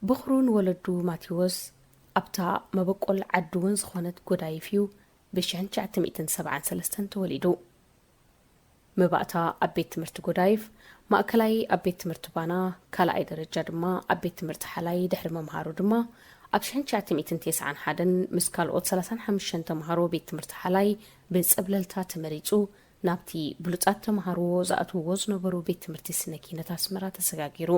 በኹሩ ንወለዱ ማቴዎስ ኣብታ መበቆል ዓዱ እውን ዝኾነት ጎዳይፍ እዩ ብሽሕን ትሽዓተ ሚእትን ሰብዓን ሰለስተን ተወሊዱ። መባእታ ኣብ ቤት ትምህርቲ ጎዳይፍ፣ ማእከላይ ኣብ ቤት ትምህርቲ ባና፣ ካልኣይ ደረጃ ድማ ኣብ ቤት ትምህርቲ ሓላይ ድሕሪ ምምሃሩ ድማ ኣብ ሽሕን ትሽዓተ ሚእትን ተስዓን ሓደን ምስ ካልኦት ሰላሳን ሓሙሽተን ተምሃሮ ቤት ትምህርቲ ሓላይ ብጸብለልታ ተመሪጹ ናብቲ ብሉጻት ተምሃሮ ዝኣትውዎ ዝነበሩ ቤት ትምህርቲ ስነ ኪነት ኣስመራ ተሰጋጊሩ።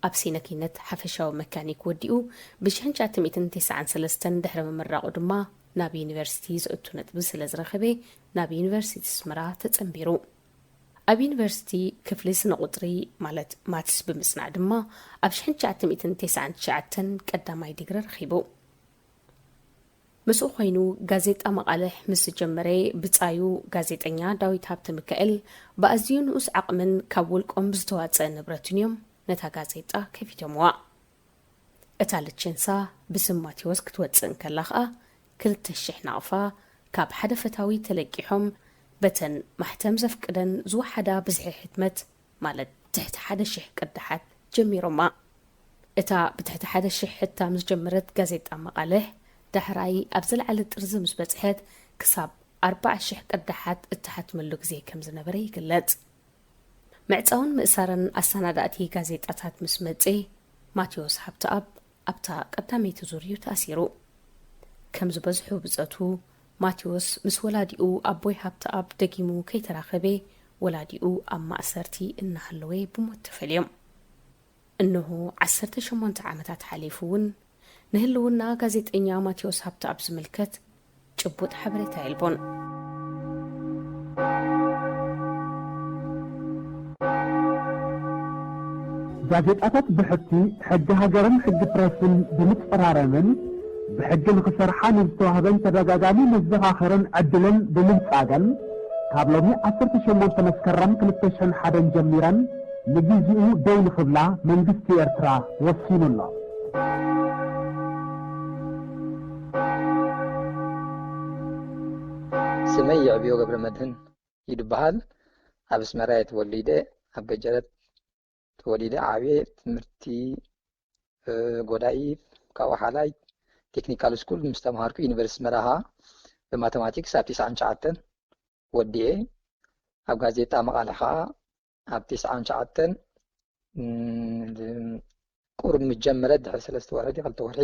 ኣብ ሲነኪነት ሓፈሻዊ መካኒክ ወዲኡ፣ ብ ሽሕን ትሽዓተ ሚእትን ተስዓን ሰለስተን ድሕሪ ምምራቑ ድማ ናብ ዩኒቨርሲቲ ዘእቱ ነጥቢ ስለ ዝረኸበ፣ ናብ ዩኒቨርሲቲ ኣስመራ ተጸንቢሩ። ኣብ ዩኒቨርሲቲ ክፍሊ ስነ ቁጽሪ፣ ማለት ማትስ፣ ብምጽናዕ ድማ ኣብ ሽሕን ትሽዓተ ሚእትን ተስዓን ትሽዓተን ቀዳማይ ዲግሪ ረኺቡ። ምስኡ ኮይኑ ጋዜጣ መቓልሕ ምስ ዝጀመረ፣ ብጻዩ ጋዜጠኛ ዳዊት ሃብተሚካኤል ብኣዝዩ ንኡስ ዓቕምን ካብ ውልቆም ብዝተዋጸአ ንብረትን እዮም ነታ ጋዜጣ ከፊቶምዋ። እታ ልቸንሳ ብስም ማቴዎስ ክትወጽእ እንከላ ኸኣ፣ ክልተ ሽሕ ናቕፋ ካብ ሓደ ፈታዊ ተለቂሖም፣ በተን ማሕተም ዘፍቅደን ዝወሓዳ ብዝሒ ሕትመት፣ ማለት ትሕቲ ሓደ ሽሕ ቅዳሓት ጀሚሮማ። እታ ብትሕቲ ሓደ ሽሕ ሕታም ዝጀመረት ጋዜጣ መቓልሕ፣ ዳሕራይ ኣብ ዝለዓለ ጥርዚ ምስ በጽሐት፣ ክሳብ ኣርባዓ ሽሕ ቅዳሓት እትሓትመሉ ግዜ ከም ዝነበረ ይግለጽ። ምዕጻውን ምእሳርን ኣሰናዳእቲ ጋዜጣታት ምስ መጸ፣ ማቴዎስ ሃብተኣብ ኣብታ ቀዳመይቲ ዙር እዩ ተኣሲሩ። ከም ዝበዝሑ ብጸቱ፣ ማቴዎስ ምስ ወላዲኡ ኣቦይ ሃብተኣብ ደጊሙ ከይተራኸበ፣ ወላዲኡ ኣብ ማእሰርቲ እናሃለወ ብሞት ተፈልዮም። እንሆ ዓሰርተ ሸሞንተ ዓመታት ሓሊፉ እውን፣ ንህልውና ጋዜጠኛ ማቴዎስ ሃብተኣብ ዝምልከት ጭቡጥ ሓበሬታ የልቦን። ጋዜጣታት ብሕቲ ሕጊ ሃገርን ሕጊ ፕረስን ብምጽራረምን ብሕጊ ንኽሰርሓ ንዝተዋህበን ተደጋጋሚ መዘኻኸርን ዕድልን ብምንጻገን፣ ካብ ሎሚ ዓሰርተ ሸሞንተ መስከረም ክልተ ሽሕን ሓደን ጀሚረን ንግዜኡ ደው ንኽብላ መንግስቲ ኤርትራ ወሲኑ ኣሎ። ስመይ የዕብዮ ገብረመድህን ይድበሃል። ኣብ ኣስመራ እየ ተወሊደ። ኣብ ገጀረት ተወሊደ ዓብየ። ትምህርቲ ጎዳኢ ካብኡ ሓላይ ቴክኒካል ስኩል ምስ ተምሃርኩ ዩኒቨርሲቲ ኣስመራ ብማተማቲክስ ኣብ ትስዓን ትሽዓተን ወዲኤ። ኣብ ጋዜጣ መቓልሕ ከዓ ኣብ ትስዓን ትሽዓተን ቁሩብ ምስ ጀመረ ድሕሪ ሰለስተ ወርሒ ክልተ ወርሒ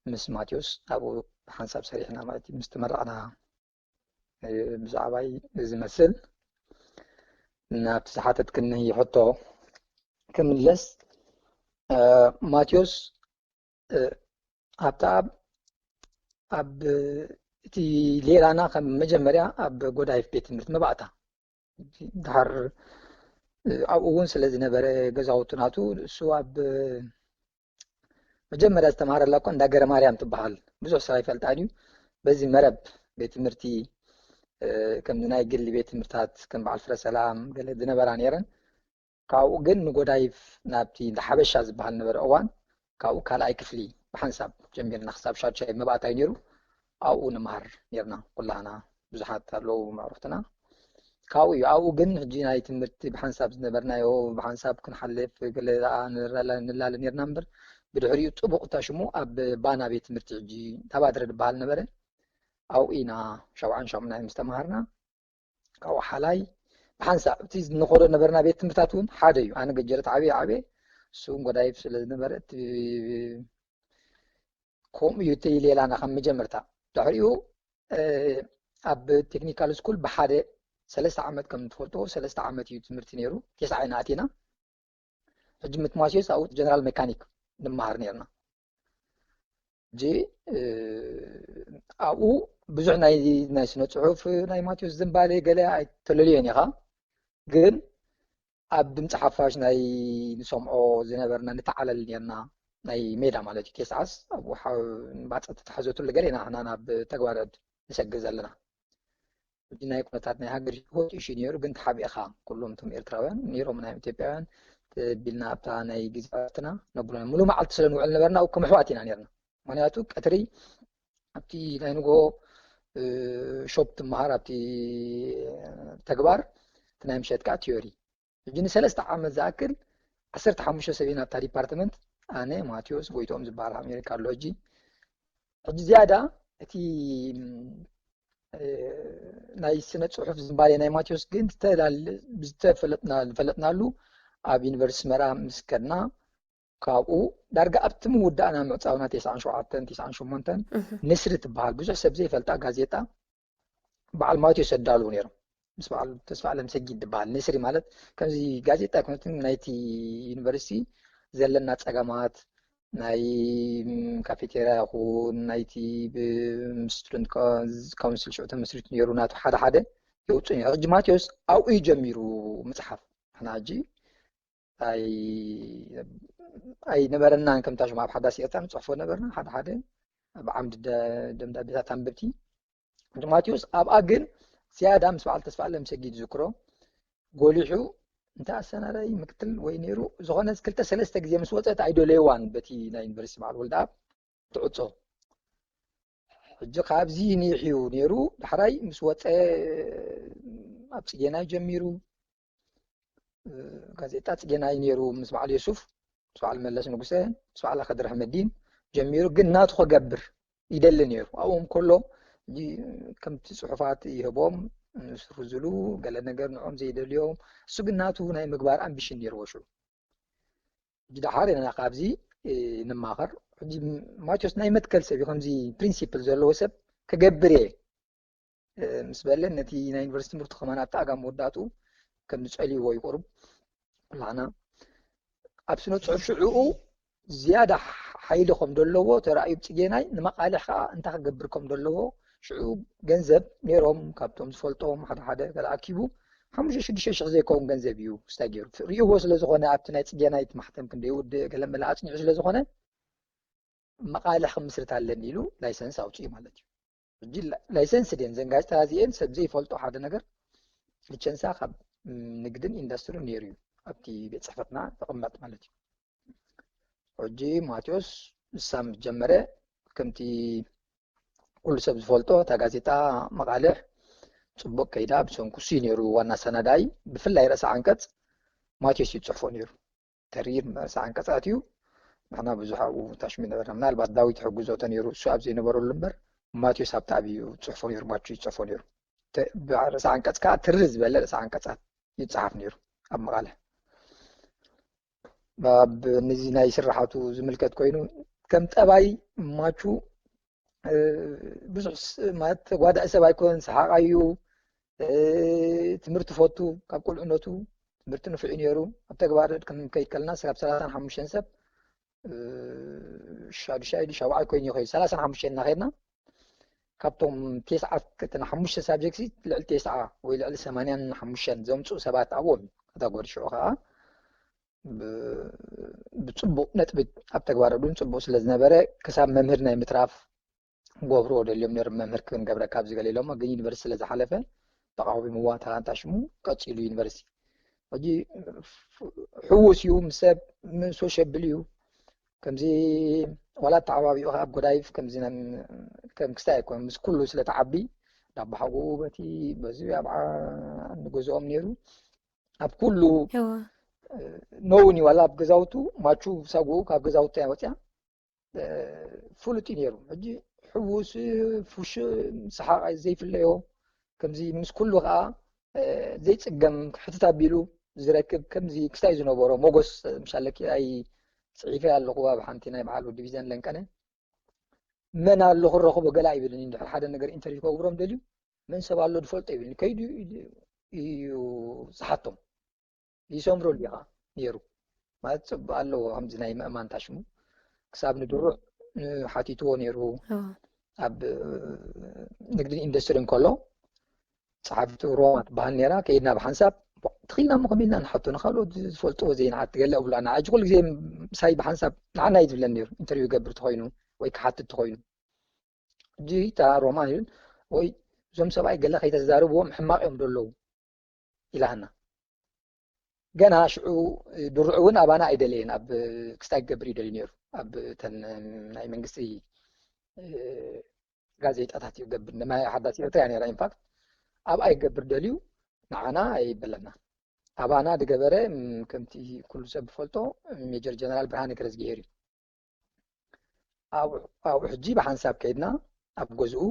ምስ ማቴዎስ ኣብኡ ብሓንሳብ ሰሪሕና ማለት እዩ። ምስ ተመረቕና ብዛዕባይ ዝመስል ናብቲ ዝሓተትክኒ ሕቶ ክምለስ፣ ማቴዎስ ኣብታ ኣብ ኣብ እቲ ሌላና ከም መጀመርያ ኣብ ጎዳይፍ ቤት ትምህርቲ መባእታ ድሓር ኣብኡ እውን ስለ ዝነበረ ገዛውቱ ናቱ እሱ ኣብ መጀመርያ ዝተምሃረላ እኳ እንዳ ገረ ማርያም ትበሃል ብዙሕ ሰብ ኣይፈልጣን እዩ። በዚ መረብ ቤት ትምህርቲ ከምዚ ናይ ግሊ ቤት ትምህርታት ከም በዓል ፍረ ሰላም ገለ ዝነበራ ነይረን። ካብኡ ግን ንጎዳይፍ ናብቲ እንዳ ሓበሻ ዝበሃል ነበረ እዋን ካብኡ ካልኣይ ክፍሊ ብሓንሳብ ጀሚርና ክሳብ ሻዱሻይ መባእታይ ነይሩ። ኣብኡ ንምሃር ነይርና ኩላህና ብዙሓት ኣለዉ መዕሩኽትና። ካብኡ እዩ ኣብኡ ግን ሕጂ ናይ ትምህርቲ ብሓንሳብ ዝነበርናዮ ብሓንሳብ ክንሓልፍ ገለ ንላለ ነርና እምበር ብድሕሪኡ ጥቡቕ እታ ሽሙ ኣብ ባና ቤት ትምህርቲ ሕጂ ታባድረ ዝበሃል ነበረ። ኣብኡ ኢና ሻውዓን ሻሙናይ ምስ ተምሃርና ካብኡ ሓላይ ብሓንሳብ እቲ ንኸዶ ነበርና ቤት ትምህርታት እውን ሓደ እዩ። ኣነ ገጀረት ዓብየ ዓብየ እሱ እውን ጎዳይፍ ስለ ዝነበረ እቲ ከምኡ እዩ እቲ ሌላና ከም መጀመርታ ድሕሪኡ ኣብ ቴክኒካል ስኩል ብሓደ ሰለስተ ዓመት ከም ትፈልጥዎ ሰለስተ ዓመት እዩ ትምህርቲ ነይሩ። ቴስዓ ኢና ኣቲና። ሕጂ ምትማስዮስ ኣብኡ ጀነራል ሜካኒክ ንመሃር ነርና። ሕጂ ኣብኡ ብዙሕ ናይ ናይ ስነ ፅሑፍ ናይ ማቴዎስ ዝንባሌ ገለ ኣይተለልዮን ኢኻ ግን ኣብ ድምፂ ሓፋሽ ናይ ንሰምዖ ዝነበርና ንተዓለል ነርና ናይ ሜዳ ማለት እዩ። ቴስዓስ ኣብኡ ባፀ ተተሓዘትሉ ገለ ኢና ሕና ናብ ተግባር ዕድ ንሰግር ዘለና። ሕጂ ናይ ኩነታት ናይ ሃገር ህይወት ኢሹ ነይሩ ግን ተሓቢእኻ ኩሎም እቶም ኤርትራውያን ነይሮም ናይ ኢትዮጵያውያን ተቢልና ኣብታ ናይ ግዜ ዕረፍትና ነብሎ ሙሉ መዓልቲ ስለ ንውዕል ነበርና ኣብኡ ከም ኣሕዋት ኢና ነርና። ምክንያቱ ቀትሪ ኣብቲ ናይ ንግሆ ሾፕ ትመሃር ኣብቲ ተግባር እቲ ናይ ምሸት ከዓ ቲዮሪ ሕጂ ንሰለስተ ዓመት ዝኣክል ዓሰርተ ሓሙሽተ ሰብ ኢና ኣብታ ዲፓርትመንት ኣነ ማቴዎስ ጎይትኦም ዝበሃል ኣሜሪካ ኣሎ ሕጂ ሕጂ ዝያዳ እቲ ናይ ስነ ፅሑፍ ዝንባሌ ናይ ማቴዎስ ግን ዝተፈለጥና ዝፈለጥናሉ ኣብ ዩኒቨርሲቲ ኣስመራ ምስ ከድና ካብኡ ዳርጋ ኣብቲ ምውዳእና ምዕፃውና ተስዓን ሸውዓተን ተስዓን ሸሞንተን ንስሪ ትበሃል ብዙሕ ሰብ ዘይፈልጣ ጋዜጣ በዓል ማቴዎስ የዳልዉ ነይሮም ምስ በዓል ተስፋ ኣለም ሰጊድ ዝበሃል ንስሪ ማለት ከምዚ ጋዜጣ ኣይኮነትን ናይቲ ዩኒቨርሲቲ ዘለና ጸገማት ናይ ካፌቴርያ ይኹን ናይቲ ስቱደንት ካውንስል ሽዑ ተመስሪቱ ነይሩ ናቱ ሓደ ሓደ የውፅእ ነይሩ። ሕጂ ማቴዎስ ኣብኡ እዩ ጀሚሩ ምፅሓፍ። ንሕና ሕጂ ኣይነበረናን ከምታ ሽማ ኣብ ሓዳስ ኤርትራ ንፅሕፎ ነበርና ሓደ ሓደ ኣብ ዓምዲ ደምዳቤታት ኣንበብቲ። ማቴዎስ ኣብኣ ግን ዝያዳ ምስ በዓል ተስፋ ኣለም ሰጊድ ዝክሮ ጎሊሑ እንተ ኣሰናዳይ ምክትል ወይ ነይሩ ዝኾነ ክልተ ሰለስተ ግዜ ምስ ወፀት ኣይደለይዋን በቲ ናይ ዩኒቨርሲቲ በዓል ወልደኣብ ትዕፆ። ሕጂ ካብዚ ኒሕ እዩ ነይሩ። ዳሕራይ ምስ ወፀ ኣብ ፅጌናይ ጀሚሩ ጋዜጣ ፅጌናይ ነይሩ ምስ በዓል የሱፍ ምስ በዓል መለስ ንጉሰ ምስ በዓል ከድር ኣሕመዲን ጀሚሩ ግን ናቱ ክገብር ይደሊ ነይሩ። ኣብኡ ከሎ ከምቲ ፅሑፋት ይህቦም ስርዝሉ ገለ ነገር ንዖም ዘይደልዮም እሱ ግን ናቱ ናይ ምግባር ኣምቢሽን ነይርዎ ሽዑ። ሕጂ ደሓር ኢና ካብዚ ንማኸር። ሕጂ ማቴዎስ ናይ መትከል ሰብ እዩ። ከምዚ ፕሪንሲፕል ዘለዎ ሰብ ክገብር እየ ምስ በለ ነቲ ናይ ዩኒቨርሲቲ ትምህርቱ ከማን ኣብቲ ኣጋ መወዳእትኡ ከም ዝጸልይዎ እዩ ቁሩብ ኩላና ኣብ ስነ ጽሑፍ ሽዕኡ ዝያዳ ሓይሊ ከም ዘለዎ ተራእዩ ብጽጌናይ ንመቃልሕ ከዓ እንታይ ክገብር ከም ዘለዎ ሽዑ ገንዘብ ነይሮም ካብቶም ዝፈልጦም ሓደ ሓደ ተኣኪቡ ሓሙሽተ ሽዱሽተ ሽሕ ዘይከውን ገንዘብ እዩ ስታይ ገይሩ ርእይዎ ስለ ዝኾነ ኣብቲ ናይ ጽጌናይ ማሕተም ክንደይ ውድእ ገለ መለ ኣጽኒዑ ስለ ዝኾነ መቃልሕ ክምስርት ኣለኒ ኢሉ ላይሰንስ ኣውፅኡ ማለት እዩ። ሕጂ ላይሰንስ ድን ዘን ጋዜጣ እዚኤን ሰብ ዘይፈልጦ ሓደ ነገር ሊቸንሳ ካብ ንግድን ኢንዱስትሪ ነይሩ እዩ ኣብቲ ቤት ፅሕፈትና ተቐመጥ ማለት እዩ። ሕጂ ማቴዎስ ንሳም ጀመረ ከምቲ ኩሉ ሰብ ዝፈልጦ እታ ጋዜጣ መቃልሕ ፅቡቅ ከይዳ ብሰንኩሱ ነይሩ ዋና ሰናዳይ ብፍላይ ርእሰ ዓንቀፅ ማቴዎስ እዩ ዝፅሕፎ ነይሩ። ተሪር ርእሰ ዓንቀፃት እዩ። ንሕና ብዙሕ ኣብኡ ታሽሚ ነበርና። ምናልባት ዳዊት ሕጉዞ ተነይሩ እሱ ኣብ ዘይነበረሉ እምበር ማቴዎስ ኣብቲ ኣብዩ ፅሑፎ ነይሩ ማቹ ይፅሑፎ ነይሩ። ርእሰ ዓንቀፅ ከዓ ትሪ ዝበለ ርእሰ ዓንቀፃት ይፀሓፍ ነይሩ ኣብ መቃለ። ኣብ ነዚ ናይ ስራሓቱ ዝምልከት ኮይኑ ከም ጠባይ ማቹ ብዙሕ ማለት ተጓዳኢ ሰብ ኣይኮነን፣ ሰሓቓይ እዩ። ትምህርቲ ፈቱ ካብ ቁልዕነቱ ትምህርቲ ንፍዑ ነይሩ። ኣብ ተግባር ክንከይድ ከለና ስጋብ ሰላሳን ሓሙሽተን ሰብ ሻዱሻይ ሻውዓይ ኮይኑ ይኸይድ። ሰላሳን ሓሙሽተን እናኸድና ካብቶም ቴስዓ ክትነ ሓሙሽተ ሳብጀክት ልዕሊ ቴስዓ ወይ ልዕሊ ሰማንያን ሓሙሽተን ዘምፅኡ ሰባት ኣብኦም እዩ ካታጎሪ። ሽዑ ከዓ ብፅቡቕ ነጥቢ ኣብ ተግባር እውን ፅቡቕ ስለ ዝነበረ ክሳብ መምህር ናይ ምትራፍ ገብርዎ ደልዮም ነይሮም መምህር ክንገብረካ ኣብዚ ገለ ኢሎሞ ግን ዩኒቨርሲቲ ስለ ዝሓለፈ ተቃዊምዋ ታላንታ ሽሙ ቀፂሉ ዩኒቨርሲቲ ሕጂ ሕውስ እዩ ምስ ሰብ ሶሸብል እዩ ከምዚ ዋላ ተዓባቢኡ ኣብ ጎዳይፍ ከምዚ ከም ክስታይ ኣይኮን ምስ ኩሉ ስለ ተዓቢ ዳባሓቁ በቲ በዚ ኣብ ንገዝኦም ነይሩ ኣብ ኩሉ ነውን እዩ ዋላ ኣብ ገዛውቱ ማቹ ሳጉኡ ካብ ገዛውቱ እያ ወፅያ ፍሉጥ እዩ ነይሩ። ሕጂ ሕውስ ፍሹ ሰሓቕ ዘይፍለዮ ከምዚ ምስ ኩሉ ከዓ ዘይፅገም ክሕትት ኣቢሉ ዝረክብ ከምዚ ክስታይ ዝነበሮ ሞጎስ ምሻለኪ ኣይ ፅሒፈ ኣለኹ ኣብ ሓንቲ ናይ በዓል ወዲ ቢዘን ለንቀነ መን ኣሎ ክረኽቦ ገላ ይብልን እንድሕር ሓደ ነገር ኢንተርቪው ከግብሮም ደልዩ መን ሰብ ኣሎ ዝፈልጦ ይብልን ከይዱ እዩ ዝሓቶም ይሰምረሉ ኢኻ ነይሩ ማለት ፅቡቅ ኣለዎ ከምዚ ናይ ምእማን ታሽሙ ክሳብ ንድሩዕ ሓቲትዎ ነይሩ ኣብ ንግድን ኢንዱስትሪ እንከሎ ፀሓፊት ሮማ ትበሃል ነይራ ከይድና ብሓንሳብ ትኽኢልና እሞ ከመይልና ንሓቶ ንካልኦት ዝፈልጥዎ ዘይንዓት ገለ እብሉ ኣና ሕጂ ኩሉ ግዜ ምሳይ ብሓንሳብ ንዓና እዩ ዝብለን ነይሩ ኢንተርቪው ገብር ተኮይኑ ወይ ክሓትት ተኮይኑ ሕጂ እታ ሮማ ወይ እዞም ሰብኣይ ገለ ከይተዛርብዎም ሕማቅ እዮም ደለዉ ኢላሃና ገና ሽዑ ድርዑ እውን ኣባና ኣይደለየን ኣብ ክስታይ ክገብር ይደልዩ ነይሩ ኣብ ተን ናይ መንግስቲ ጋዜጣታት ይገብር ንማይ ሓዳስ ኤርትራ ነራ ኢንፋክት ኣብ ኣይገብር ደልዩ ንዓና ኣይበለና ኣባና ዝገበረ ከምቲ ኩሉ ሰብ ዝፈልጦ ሜጀር ጀነራል ብርሃነ ገረዝግሄር እዩ ኣብኡ ሕጂ ብሓንሳብ ከይድና ኣብ ገዝኡ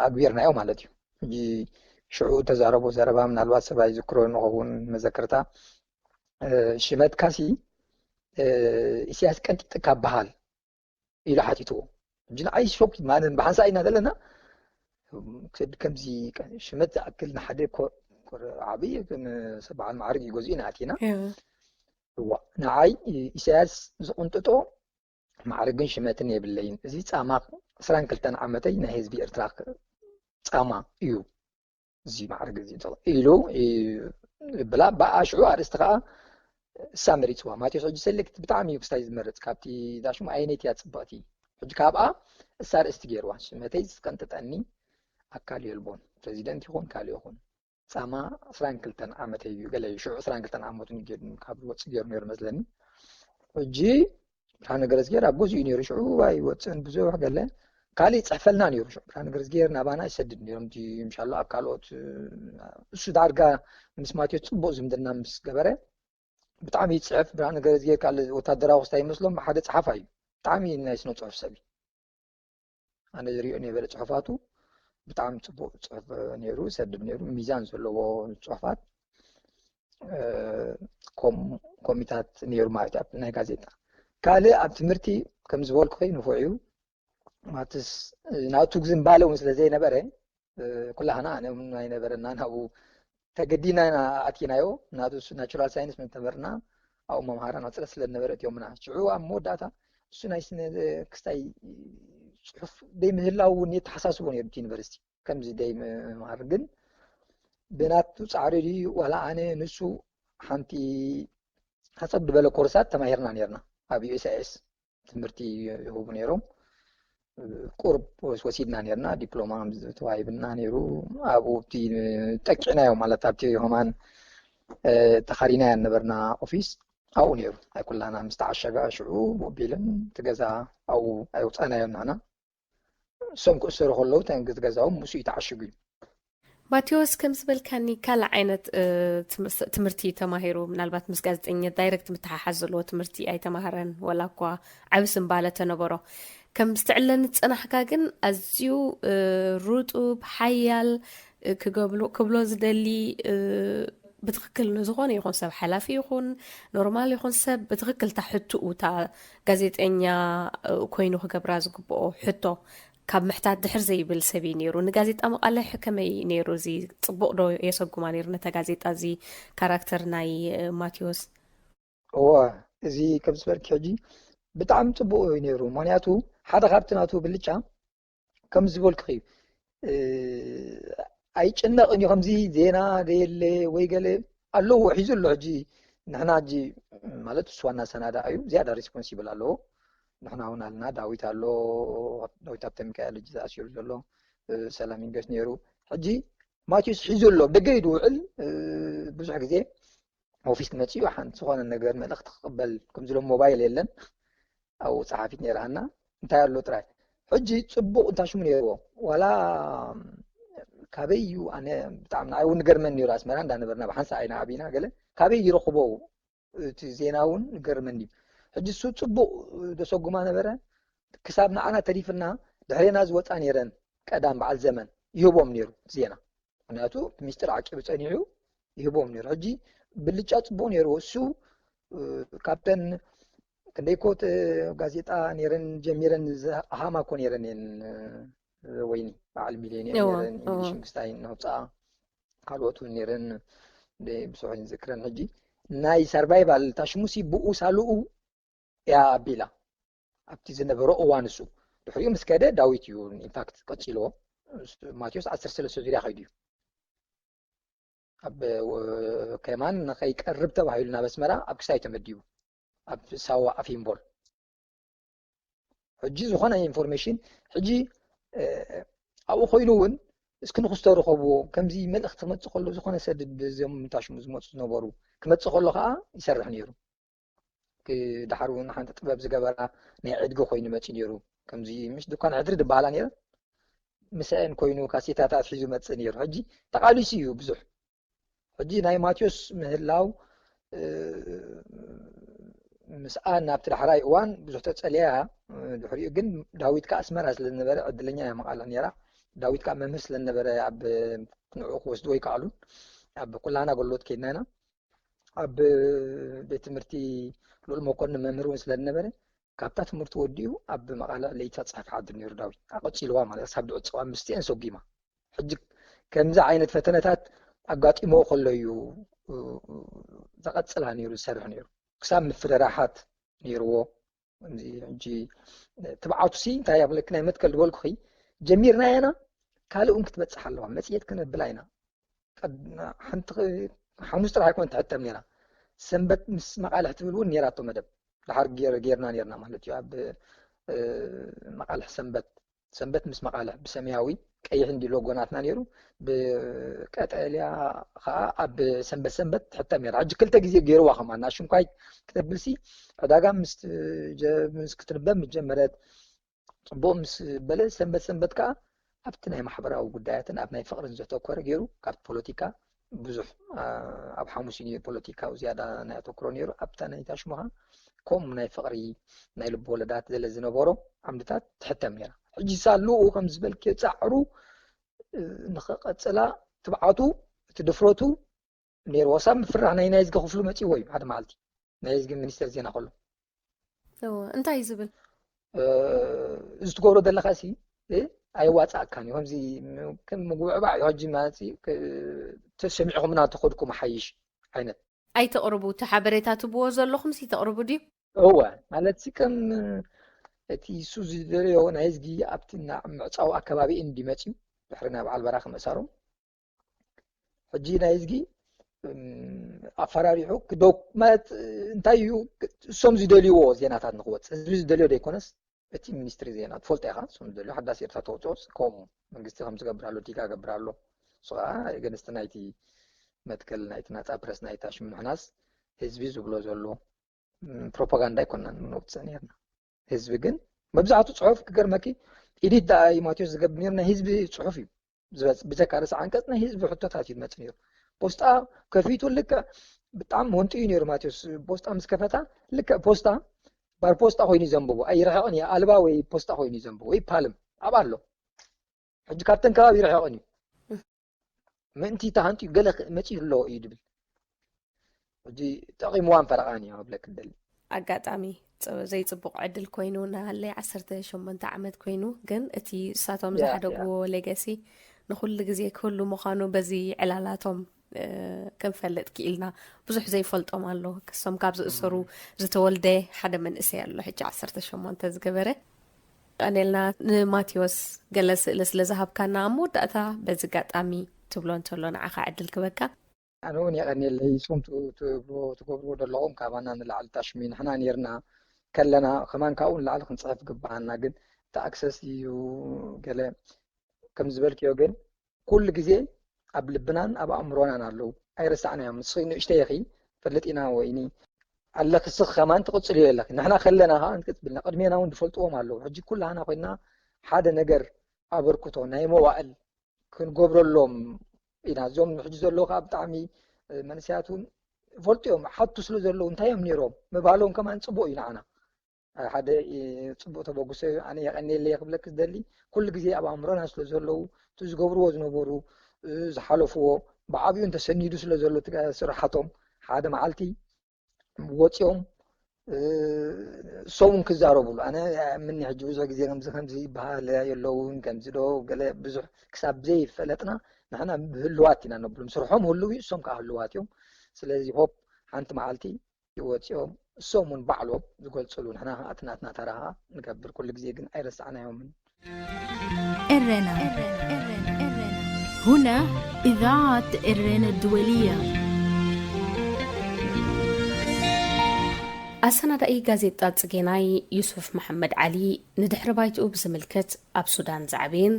ኣግቢርናዮ ማለት እዩ ሕጂ ሽዑ ተዛረቦ ዘረባ ምናልባት ሰብኣይ ዝክሮ ንኸውን መዘክርታ ሽመትካሲ ኢሳያስ ቀንጢጥካ በሃል ኢሉ ሓቲትዎ ሕጂ ንዓይ ሾክ ማንን ብሓንሳ ኢና ዘለና ከምዚ ሽመት ዝኣክል ንሓደ ዓብይ በዓል ማዕርግ እዩ ገዚኡ ንኣቲና። እዋ ንዓይ ኢሳያስ ዝቕንጥጦ ማዕርግን ሽመትን የብለይን። እዚ ጻማ ዕስራን ክልተን ዓመተይ ናይ ህዝቢ ኤርትራ ጻማ እዩ እዚ ማዕርግ እዚ ኢሉ ብላ ብኣሽዑ ኣርእስቲ ከዓ እሳ መሪፅዋ። ማቴዎስ ሕጂ ሴሌክት ብጣዕሚ እዩ ክስታይ ዝመርፅ ካብቲ ዛሽሙ ኣየነይቲ እያ ፅብቕቲ። ሕጂ ካብኣ እሳ ርእስቲ ገይርዋ። ሽመተይ ዝቀንጥጠኒ ኣካል የልቦን፣ ፕሬዚደንት ይኹን ካልእ ይኹን። ጻማ ዕስራን ክልተን ዓመተይ እዩ ገለ እዩ ሽዑ ዕስራን ክልተን ዓመቱ ካብ ዝወፅእ ገይሩ ነይሩ መስለኒ። ሕጂ ብርሃነ ገረዝጊሄር ኣብ ገዝኡ ነይሩ ሽዑ ኣይወፅእን ብዙሕ ገለ ካልእ ይፅሕፈልና ነይሩ። ሽዑ ብርሃነ ገረዝጊሄር ናባና ይሰድድ ነይሮም ምሻሎ ኣብ ካልኦት እሱ ዳርጋ ምስ ማቴዎስ ፅቡቅ ዝምድና ምስ ገበረ ብጣዕሚ ይፅሕፍ። ብርሃነ ገረዝጊሄር ካልእ ወታደራዊ ክስታይ ይመስሎም ሓደ ፀሓፋ እዩ። ብጣዕሚ ናይ ስነ ፅሑፍ ሰብ እዩ። ኣነ ዝሪኦ ነበረ ፅሑፋቱ ብጣዕሚ ፅቡቅ ፅሑፍ ነይሩ፣ ሰድብ ነይሩ፣ ሚዛን ዘለዎ ፅሑፋት ኮሚታት ነይሩ ማለት እዩ ናይ ጋዜጣ። ካልእ ኣብ ትምህርቲ ከም ዝበልኩ ንፉዕ እዩ። ማትስ ናቱ ዝንባለ እውን ስለ ዘይነበረ ኩላህና ኣነ እውን ኣይነበረና ናብኡ ተገዲና ኢና ኣቲናዮ። ናቱ ናቹራል ሳይንስ ምተመርና ኣብኡ መምሃራን ሕፅረት ስለ ዝነበረ እትዮምና። ሽዑ ኣብ መወዳእታ እሱ ናይ ስነ ክስታይ ፅሑፍ ደይምህላው እውን የተሓሳስቦ ነይሩ እቲ ዩኒቨርሲቲ ከምዚ ደይምምሃር። ግን ብናቱ ፃዕሪ ድዩ ዋላ ኣነ ንሱ ሓንቲ ሓፀብ ዝበለ ኮርሳት ተማሂርና ነርና ኣብ ዩኤስኣይኤስ ትምህርቲ ይህቡ ነይሮም። ቁርብ ወሲድና ነርና ዲፕሎማ ተዋሂብና ነይሩ። ኣብኡ ጠቂዕናዮ ማለት ኣብቲ ሆማን ተኻሪናዮ ነበርና ኦፊስ ኣብኡ ነይሩ። ኣይኩላና ምስ ተዓሸገ ሽዑ ሞቢልን ትገዛ ኣብኡ ኣይውፃናዮም ንሕና። እሶም ክእሰሩ ከለዉ ተንግዝ ገዛዎም ምስኡ ተዓሽጉ እዩ። ማቴዎስ ከም ዝበልካኒ ካልእ ዓይነት ትምህርቲ ተማሂሩ ምናልባት ምስ ጋዜጠኛ ዳይረክት ምትሓሓዝ ዘለዎ ትምህርቲ ኣይተማሃረን ወላ እኳ ዓብስ እምባለ ተነበሮ ከም ዝተዕለኒ ዝጸናሕካ ግን ኣዝዩ ርጡብ ሓያል ክብሎ ዝደሊ ብትኽክል ንዝኾነ ይኹን ሰብ ሓላፊ ይኹን ኖርማል ይኹን ሰብ ብትኽክል እታ ሕትኡ እታ ጋዜጠኛ ኮይኑ ክገብራ ዝግብኦ ሕቶ ካብ ምሕታት ድሕር ዘይብል ሰብ እዩ ነይሩ። ንጋዜጣ መቓልሕ ከመይ ነይሩ እዚ ጽቡቕ ዶ የሰጉማ ነይሩ ነታ ጋዜጣ እዚ ካራክተር ናይ ማቴዎስ? እወ እዚ ከም ዝበልኪ ሕጂ ብጣዕሚ ጽቡቕ እዩ ነይሩ። ምኽንያቱ ሓደ ካብቲ ናቱ ብልጫ ከም ዝበልኩኺ ኣይጭነቕን እዩ። ከምዚ ዜና ዘየለ ወይ ገለ ኣለዎ ሒዙ ኣሎ። ሕጂ ንሕና ሕጂ ማለት እሱ ዋና ሰናዳ እዩ ዝያዳ ሪስፖንሲብል ኣለዎ። ንሕና እውን ኣለና። ዳዊት ኣሎ ዳዊት ኣብተ ሚካኤል ሕጂ ተኣሲሩ ዘሎ ሰላም ይንገስ ነይሩ። ሕጂ ማቴዎስ ሒዙ ኣሎ ደገ ይድውዕል ብዙሕ ግዜ ኦፊስ ክመፅእ እዩ። ሓንቲ ዝኾነ ነገር መልእኽቲ ክቕበል ከምዚ ሎም ሞባይል የለን። ኣብኡ ፀሓፊት ነይራና እንታይ ኣሎ ጥራይ ሕጂ ፅቡቕ እንታይ ሽሙ ነይርዎ ዋላ ካበይ እዩ ኣነ ብጣዕሚ ንዓይ እውን ንገርመን ነይሩ ኣስመራ እንዳነበርና ብሓንሳ ኣይና ዓብና ገለ ካበይ ይረኽቦ እቲ ዜና እውን ንገርመን እዩ። ሕጂ እሱ ፅቡቕ ደሰጉማ ነበረ ክሳብ ንዓና ተሪፍና ድሕሬና ዝወፃ ነይረን ቀዳም በዓል ዘመን ይህቦም ነይሩ ዜና ምክንያቱ ሚስጥር ዓቂቡ ፀኒሑ ይህቦም ነይሩ። ሕጂ ብልጫ ፅቡቅ ነይርዎ እሱ ካብተን ክንደይ ኮት ጋዜጣ ነይረን ጀሚረን ዝሃማ ኮ ነይረን እየን ወይኒ በዓል ሚሊዮን እየን ነይረን ኢንግሊሽ መንግስታይ ነውፃኣ ካልኦት እውን ነይረን ብስሑ ዝክረን ሕጂ ናይ ሰርቫይቫል ታሽሙሲ ብኡ ሳልኡ እያ ኣቢላ ኣብቲ ዝነበሮ እዋን እሱ ድሕሪኡ ምስ ከደ ዳዊት እዩ ኢንፋክት ቀፂልዎ ማቴዎስ ዓሰርተ ሰለስተ ዙርያ ከይዱ እዩ ኣብ ከማን ንኸይቀርብ ተባሂሉ ናብ ኣስመራ ኣብ ክሳይ ተመዲቡ ኣብ ሳዋ ኣፊምቦል ሕጂ ዝኾነ ኢንፎርሜሽን ሕጂ ኣብኡ ኮይኑ እውን እስኪ ንክስተርኸብዎ ከምዚ መልእኽቲ ክመፅእ ከሎ ዝኾነ ሰድድ ብዞም ምንታሽሙ ዝመፁ ዝነበሩ ክመፅእ ከሎ ከዓ ይሰርሕ ነይሩ ዳሓር እውን ሓንቲ ጥበብ ዝገበራ ናይ ዕድጊ ኮይኑ መፂ ነይሩ ከምዚ ምስ ድኳን ሕድሪ ዝበሃላ ነይረ ምስአን ኮይኑ ካሴታታት ሒዙ መፅእ ነይሩ ሕጂ ተቃሊሱ እዩ ብዙሕ ሕጂ ናይ ማቴዎስ ምህላው ምስኣን ናብቲ ዳሕራይ እዋን ብዙሕ ተፀልያ ድሕሪኡ ግን ዳዊት ከዓ ኣስመራ ስለዝነበረ ዕድለኛ እያ መቃላ ነይራ ዳዊት ከዓ መምህር ስለዝነበረ ኣብ ንዕኡ ክወስድዎ ይከኣሉ ኣብ ኩላና ገሎት ከይድና ኢና ኣብ ቤት ትምህርቲ ልኡል መኮንን መምህር እውን ስለዝነበረ ካብታ ትምህርቲ ወዲኡ ኣብ መቃለ ለይታ ፅሕፍ ሓድር ነይሩ ዳዊት ኣቀፂልዋ ማለት ክሳብ ድዕፅዋ ምስቲአን ሰጉማ ሕጂ ከምዚ ዓይነት ፈተነታት ኣጋጢሞ ከሎ እዩ ዝቐፅላ ነይሩ ዝሰርሕ ነይሩ። ክሳብ ምፍርራሓት ነይርዎ። ሕጂ ትብዓቱ ሲ እንታይ ኣብለክ ናይ መትከል ዝበልኩኺ ጀሚርና ኢና። ካልእ እውን ክትበፅሕ ኣለዋ። መፅሄት ክነብላ ኢና። ሓንቲ ሓሙስ ጥራሕ ኣይኮን ትሕተም ነይራ። ሰንበት ምስ መቃልሕ ትብል እውን ነይራቶ መደብ። ድሓር ጌርና ነርና ማለት እዩ። ኣብ መቃልሕ ሰንበት ሰንበት ምስ መቃልሕ ብሰማያዊ ቀይሕ እንዲ ሎጎናትና ነይሩ። ብቀጠልያ ከዓ ኣብ ሰንበት ሰንበት ትሕተም ነይራ። ሕጂ ክልተ ግዜ ገይርዋ ከማን ኣሽንኳይ ክተብልሲ ዕዳጋ ምስ ክትንበብ ምስ ጀመረት ፅቡቅ ምስ በለ ሰንበት ሰንበት ከዓ ኣብቲ ናይ ማሕበራዊ ጉዳያትን ኣብ ናይ ፍቅርን ዘተኮረ ገይሩ ካብቲ ፖለቲካ ብዙሕ ኣብ ሓሙስ እዩ ፖለቲካዊ ዝያዳ ናይ ኣተኩሮ ነይሩ። ኣብታ ናይ ታሽሙኻ ከምኡ ናይ ፍቅሪ ናይ ልብ ወለዳት ዘለ ዝነበሮ ዓምድታት ትሕተም ነይራ። ሕጂ ሳሉኡ ከም ዝበልክዮ ፃዕሩ ንኸቐፅላ ትብዓቱ እቲ ድፍረቱ ነይርዎ። ሳብ ምፍራሕ ናይ ናይ ዝገ ክፍሉ መፂዎ እዩ ሓደ መዓልቲ ናይ ዝገ ሚኒስተር ዜና ከሎ እንታይ እዩ ዝብል እዚ ትገብሮ ዘለካ ሲ ኣየዋፃእካን እዩ። ከምዚ ከም ምጉዕባዕ እዩ። ሕጂ ማለት ተሰሚዕኹምና ተኸድኩም ሓይሽ ዓይነት ኣይተቕርቡ። እቲ ሓበሬታ ትብዎ ዘለኹም ሲ ተቕርቡ ድዩ? እወ ማለት ሲ ከም እቲ እሱ ዝደለዮ ናይ ህዝጊ ኣብቲ ምዕፃው ኣከባቢ እንዲመፅዩ ድሕሪ ናብ ዓልበራ ክምእሳሮም ሕጂ ናይ ህዝጊ ኣፈራሪሑ ክደው ማለት እንታይ እዩ? እሶም ዝደልይዎ ዜናታት ንክወፅእ ህዝቢ ዝደልዮ ዘይኮነስ እቲ ሚኒስትሪ ዜና ትፈልጦ ኢኻ። እሶም ዝደልዮ ሓዳስ ኤርትራ ተውፅኦ ከምኡ መንግስቲ ከም ዝገብር ኣሎ ዲጋ ገብር ኣሎ። እሱ ከዓ ገንስቲ ናይቲ መትከል ናይቲ ናፃ ፕረስ ናይታ ሽምንሕናስ ህዝቢ ዝብሎ ዘሎ ፕሮፓጋንዳ ኣይኮናን ንወፅእ ነርና። ህዝቢ ግን መብዛሕቱ ፅሑፍ ክገርመኪ ኢዲት ደኣ እዩ ማቴዎስ ዝገብር ነሩ ናይ ህዝቢ ፅሑፍ እዩ ዝበፅእ። ብጀካ ርእሲ ዓንቀፅ ናይ ህዝቢ ሕቶታት እዩ ዝመፅእ ነሩ። ፖስጣ ከፊቱ ልክዕ ብጣዕሚ ወንጡ እዩ ነሩ ማቴዎስ። ፖስጣ ምስ ከፈታ ልክዕ ፖስታ ባር ፖስጣ ኮይኑ እዩ ዘንብቦ። ኣይረሕቕን እዩ ኣልባ ወይ ፖስጣ ኮይኑ እዩ ዘንብቦ ወይ ፓልም ኣብ ኣሎ ሕጂ ካብተን ከባቢ ይርሕቕን እዩ ምእንቲ ተሃንጥዩ ገለ መፂኡ ኣለዎ እዩ ድብል። ሕጂ ጠቒምዋን ፈረቓን እዩ ክብለክ ደሊ። ኣጋጣሚ ዘይፅቡቕ ዕድል ኮይኑ ናሃለይ ዓሰርተ ሸሞንተ ዓመት ኮይኑ ግን እቲ እሳቶም ዝሓደግዎ ሌገሲ ንኩሉ ግዜ ክህሉ ምዃኑ በዚ ዕላላቶም ክንፈልጥ ክኢልና። ብዙሕ ዘይፈልጦም ኣሎ። ክሶም ካብ ዝእሰሩ ዝተወልደ ሓደ መንእሰይ ኣሎ ሕጂ ዓሰርተ ሸሞንተ ዝገበረ። ቀኔልና ንማቴዎስ ገለ ስእሊ ስለ ዝሃብካና ኣብ መወዳእታ በዚ ኣጋጣሚ ትብሎ እንተሎ ንዓኻ ዕድል ክበካ። ኣነ እውን የቐንየለይ። ንስኹም ትገብርዎ ዘለኹም ካባና ንላዕሊ ታሽሚ ንሕና ነርና ከለና ከማን ካብኡ ንላዕሊ ክንፅሕፍ ግባኣና ግን እቲ ኣክሰስ እዩ ገለ ከም ዝበልክዮ ግን ኩሉ ግዜ ኣብ ልብናን ኣብ ኣእምሮናን ኣለዉ። ኣይረሳዕናዮም። ንስኺ ንእሽተይ ኢኺ ፈልጥ ኢና ወይኒ ኣለኺ ስኺ ከማን ትቕፅልዮ ኣለኺ። ንሕና ከለና ከዓ ንቅፅብልና ቅድሜና እውን ዝፈልጥዎም ኣለዉ። ሕጂ ኩላህና ኮይና ሓደ ነገር ኣበርክቶ ናይ መዋእል ክንገብረሎም ኢና። እዞም ሕጂ ዘለዉ ከዓ ብጣዕሚ መንእሰያት እውን ይፈልጡ እዮም። ሓቱ ስለ ዘለዉ እንታይ እዮም ነይሮም ምባሎም ከማን ፅቡቅ እዩ ንዓና። ሓደ ፅቡቅ ተበግሶ እዩ። ኣነ የቀንየለይ ክብለኪ ዝደሊ ኩሉ ግዜ ኣብ ኣእምሮና ስለ ዘለዉ እቲ ዝገብርዎ ዝነበሩ ዝሓለፍዎ ብዓብዩ እንተሰኒዱ ስለ ዘሎ ስራሓቶም ሓደ መዓልቲ ወፂኦም እሶም እውን ክዛረቡሉ ኣነ ምኒ ሕጂ ብዙሕ ግዜ ከምዚ ከምዚ ይበሃል የለውን ከምዚ ዶ ገለ ብዙሕ ክሳብ ዘይፈለጥና ንሕና ብህልዋት ኢና ነብሎም ስርሖም ህልው እዩ እሶም ከዓ ህልዋት እዮም። ስለዚ ሆፕ ሓንቲ መዓልቲ ይወፂኦም እሶም እውን ባዕሎም ዝገልፅሉ ንሕና ከዓ እቲ ናትና ተራ ከዓ ንገብር ኩሉ ግዜ ግን ኣይረሳዕናዮምን። ኤረና ሁና ኢዛዓት ኤረና ድወልያ ኣሰናዳኢ ጋዜጣ ጽጌናይ ዩሱፍ መሓመድ ዓሊ ንድሕሪ ባይትኡ ብዝምልከት ኣብ ሱዳን ዝዓበየን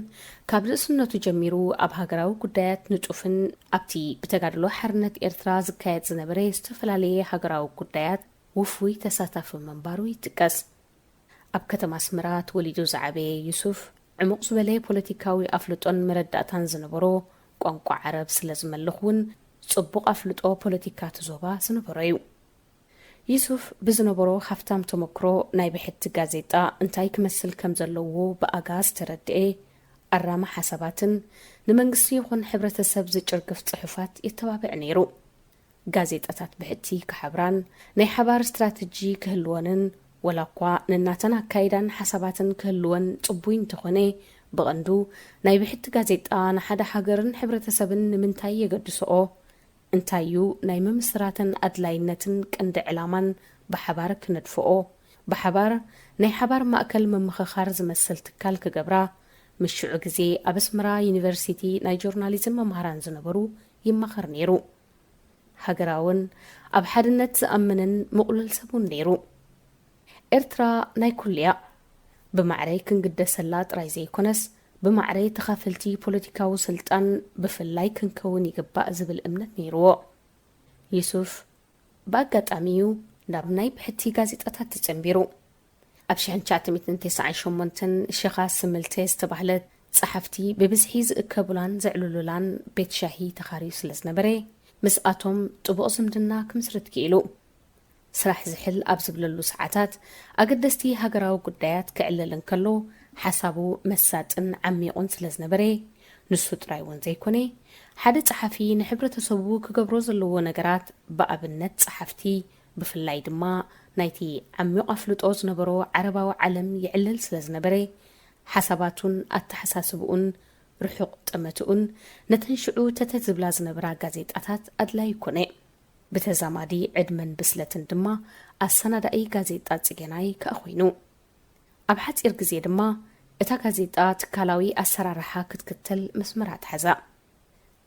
ካብ ንእስነቱ ጀሚሩ ኣብ ሃገራዊ ጉዳያት ንጡፍን ኣብቲ ብተጋድሎ ሓርነት ኤርትራ ዝካየድ ዝነበረ ዝተፈላለየ ሃገራዊ ጉዳያት ውፉይ ተሳታፊ ምንባሩ ይጥቀስ። ኣብ ከተማ ኣስመራ ተወሊዱ ዝዓበየ ዩሱፍ ዕሙቕ ዝበለ ፖለቲካዊ ኣፍልጦን መረዳእታን ዝነበሮ ቋንቋ ዓረብ ስለ ዝመልኽ እውን ጽቡቕ ኣፍልጦ ፖለቲካ እቲ ዞባ ዝነበሮ እዩ። ዩሱፍ ብዝነበሮ ሃፍታም ተመክሮ ናይ ብሕቲ ጋዜጣ እንታይ ክመስል ከም ዘለዎ ብኣጋ ዝተረድኤ ኣራሚ ሓሳባትን ንመንግስቲ ይኹን ሕብረተሰብ ዝጭርግፍ ጽሑፋት የተባብዕ ነይሩ። ጋዜጣታት ብሕቲ ክሓብራን ናይ ሓባር ስትራተጂ ክህልወንን ወላ እኳ ነናተን ኣካይዳን ሓሳባትን ክህልወን ጽቡይ እንተኾነ ብቐንዱ ናይ ብሕቲ ጋዜጣ ንሓደ ሃገርን ሕብረተሰብን ንምንታይ የገድስኦ? እንታይ እዩ ናይ ምምስራትን ኣድላይነትን ቀንዲ ዕላማን ብሓባር ክነድፍኦ? ብሓባር ናይ ሓባር ማእከል ምምኽኻር ዝመስል ትካል ክገብራ፣ ምስ ሽዑ ግዜ ኣብ ኣስመራ ዩኒቨርሲቲ ናይ ጆርናሊዝም መምሃራን ዝነበሩ ይማኸር ነይሩ። ሃገራውን ኣብ ሓድነት ዝኣምንን ምቕሉል ሰብ እውን ነይሩ። ኤርትራ ናይ ኩሉ እያ። ብማዕረይ ክንግደሰላ ጥራይ ዘይኮነስ፣ ብማዕረይ ተኻፈልቲ ፖለቲካዊ ስልጣን ብፍላይ ክንከውን ይግባእ ዝብል እምነት ነይርዎ። ዩሱፍ ብኣጋጣሚ እዩ ናብ ናይ ብሕቲ ጋዜጣታት ተጸንቢሩ። ኣብ ሽሕን ትሽዓተ ሚእትን ተስዓን ሸሞንተን ሸኻ ስምልተ ዝተባህለት ጸሓፍቲ ብብዝሒ ዝእከቡላን ዘዕልሉላን ቤት ሻሂ ተኻርዩ ስለ ዝነበረ፣ ምስኣቶም ጥቡቕ ዝምድና ክምስርት ክኢሉ። ስራሕ ዝሕል ኣብ ዝብለሉ ሰዓታት፣ ኣገደስቲ ሃገራዊ ጉዳያት ክዕልል እንከሎ፣ ሓሳቡ መሳጥን ዓሚቑን ስለ ዝነበረ፣ ንሱ ጥራይ እውን ዘይኮነ፣ ሓደ ጸሓፊ ንሕብረተሰቡ ክገብሮ ዘለዎ ነገራት፣ ብኣብነት ጸሓፍቲ፣ ብፍላይ ድማ ናይቲ ዓሚቕ ኣፍልጦ ዝነበሮ ዓረባዊ ዓለም ይዕልል ስለ ዝነበረ፣ ሓሳባቱን ኣተሓሳስብኡን ርሑቕ ጠመትኡን ነተን ሽዑ ተተ ዝብላ ዝነበራ ጋዜጣታት ኣድላዪ ኮነ። ብተዛማዲ ዕድመን ብስለትን ድማ ኣሰናዳኢ ጋዜጣ ጽጌናይ ከኣ ኮይኑ። ኣብ ሓጺር ግዜ ድማ እታ ጋዜጣ ትካላዊ ኣሰራርሓ ክትክተል መስመር ኣትሓዛ።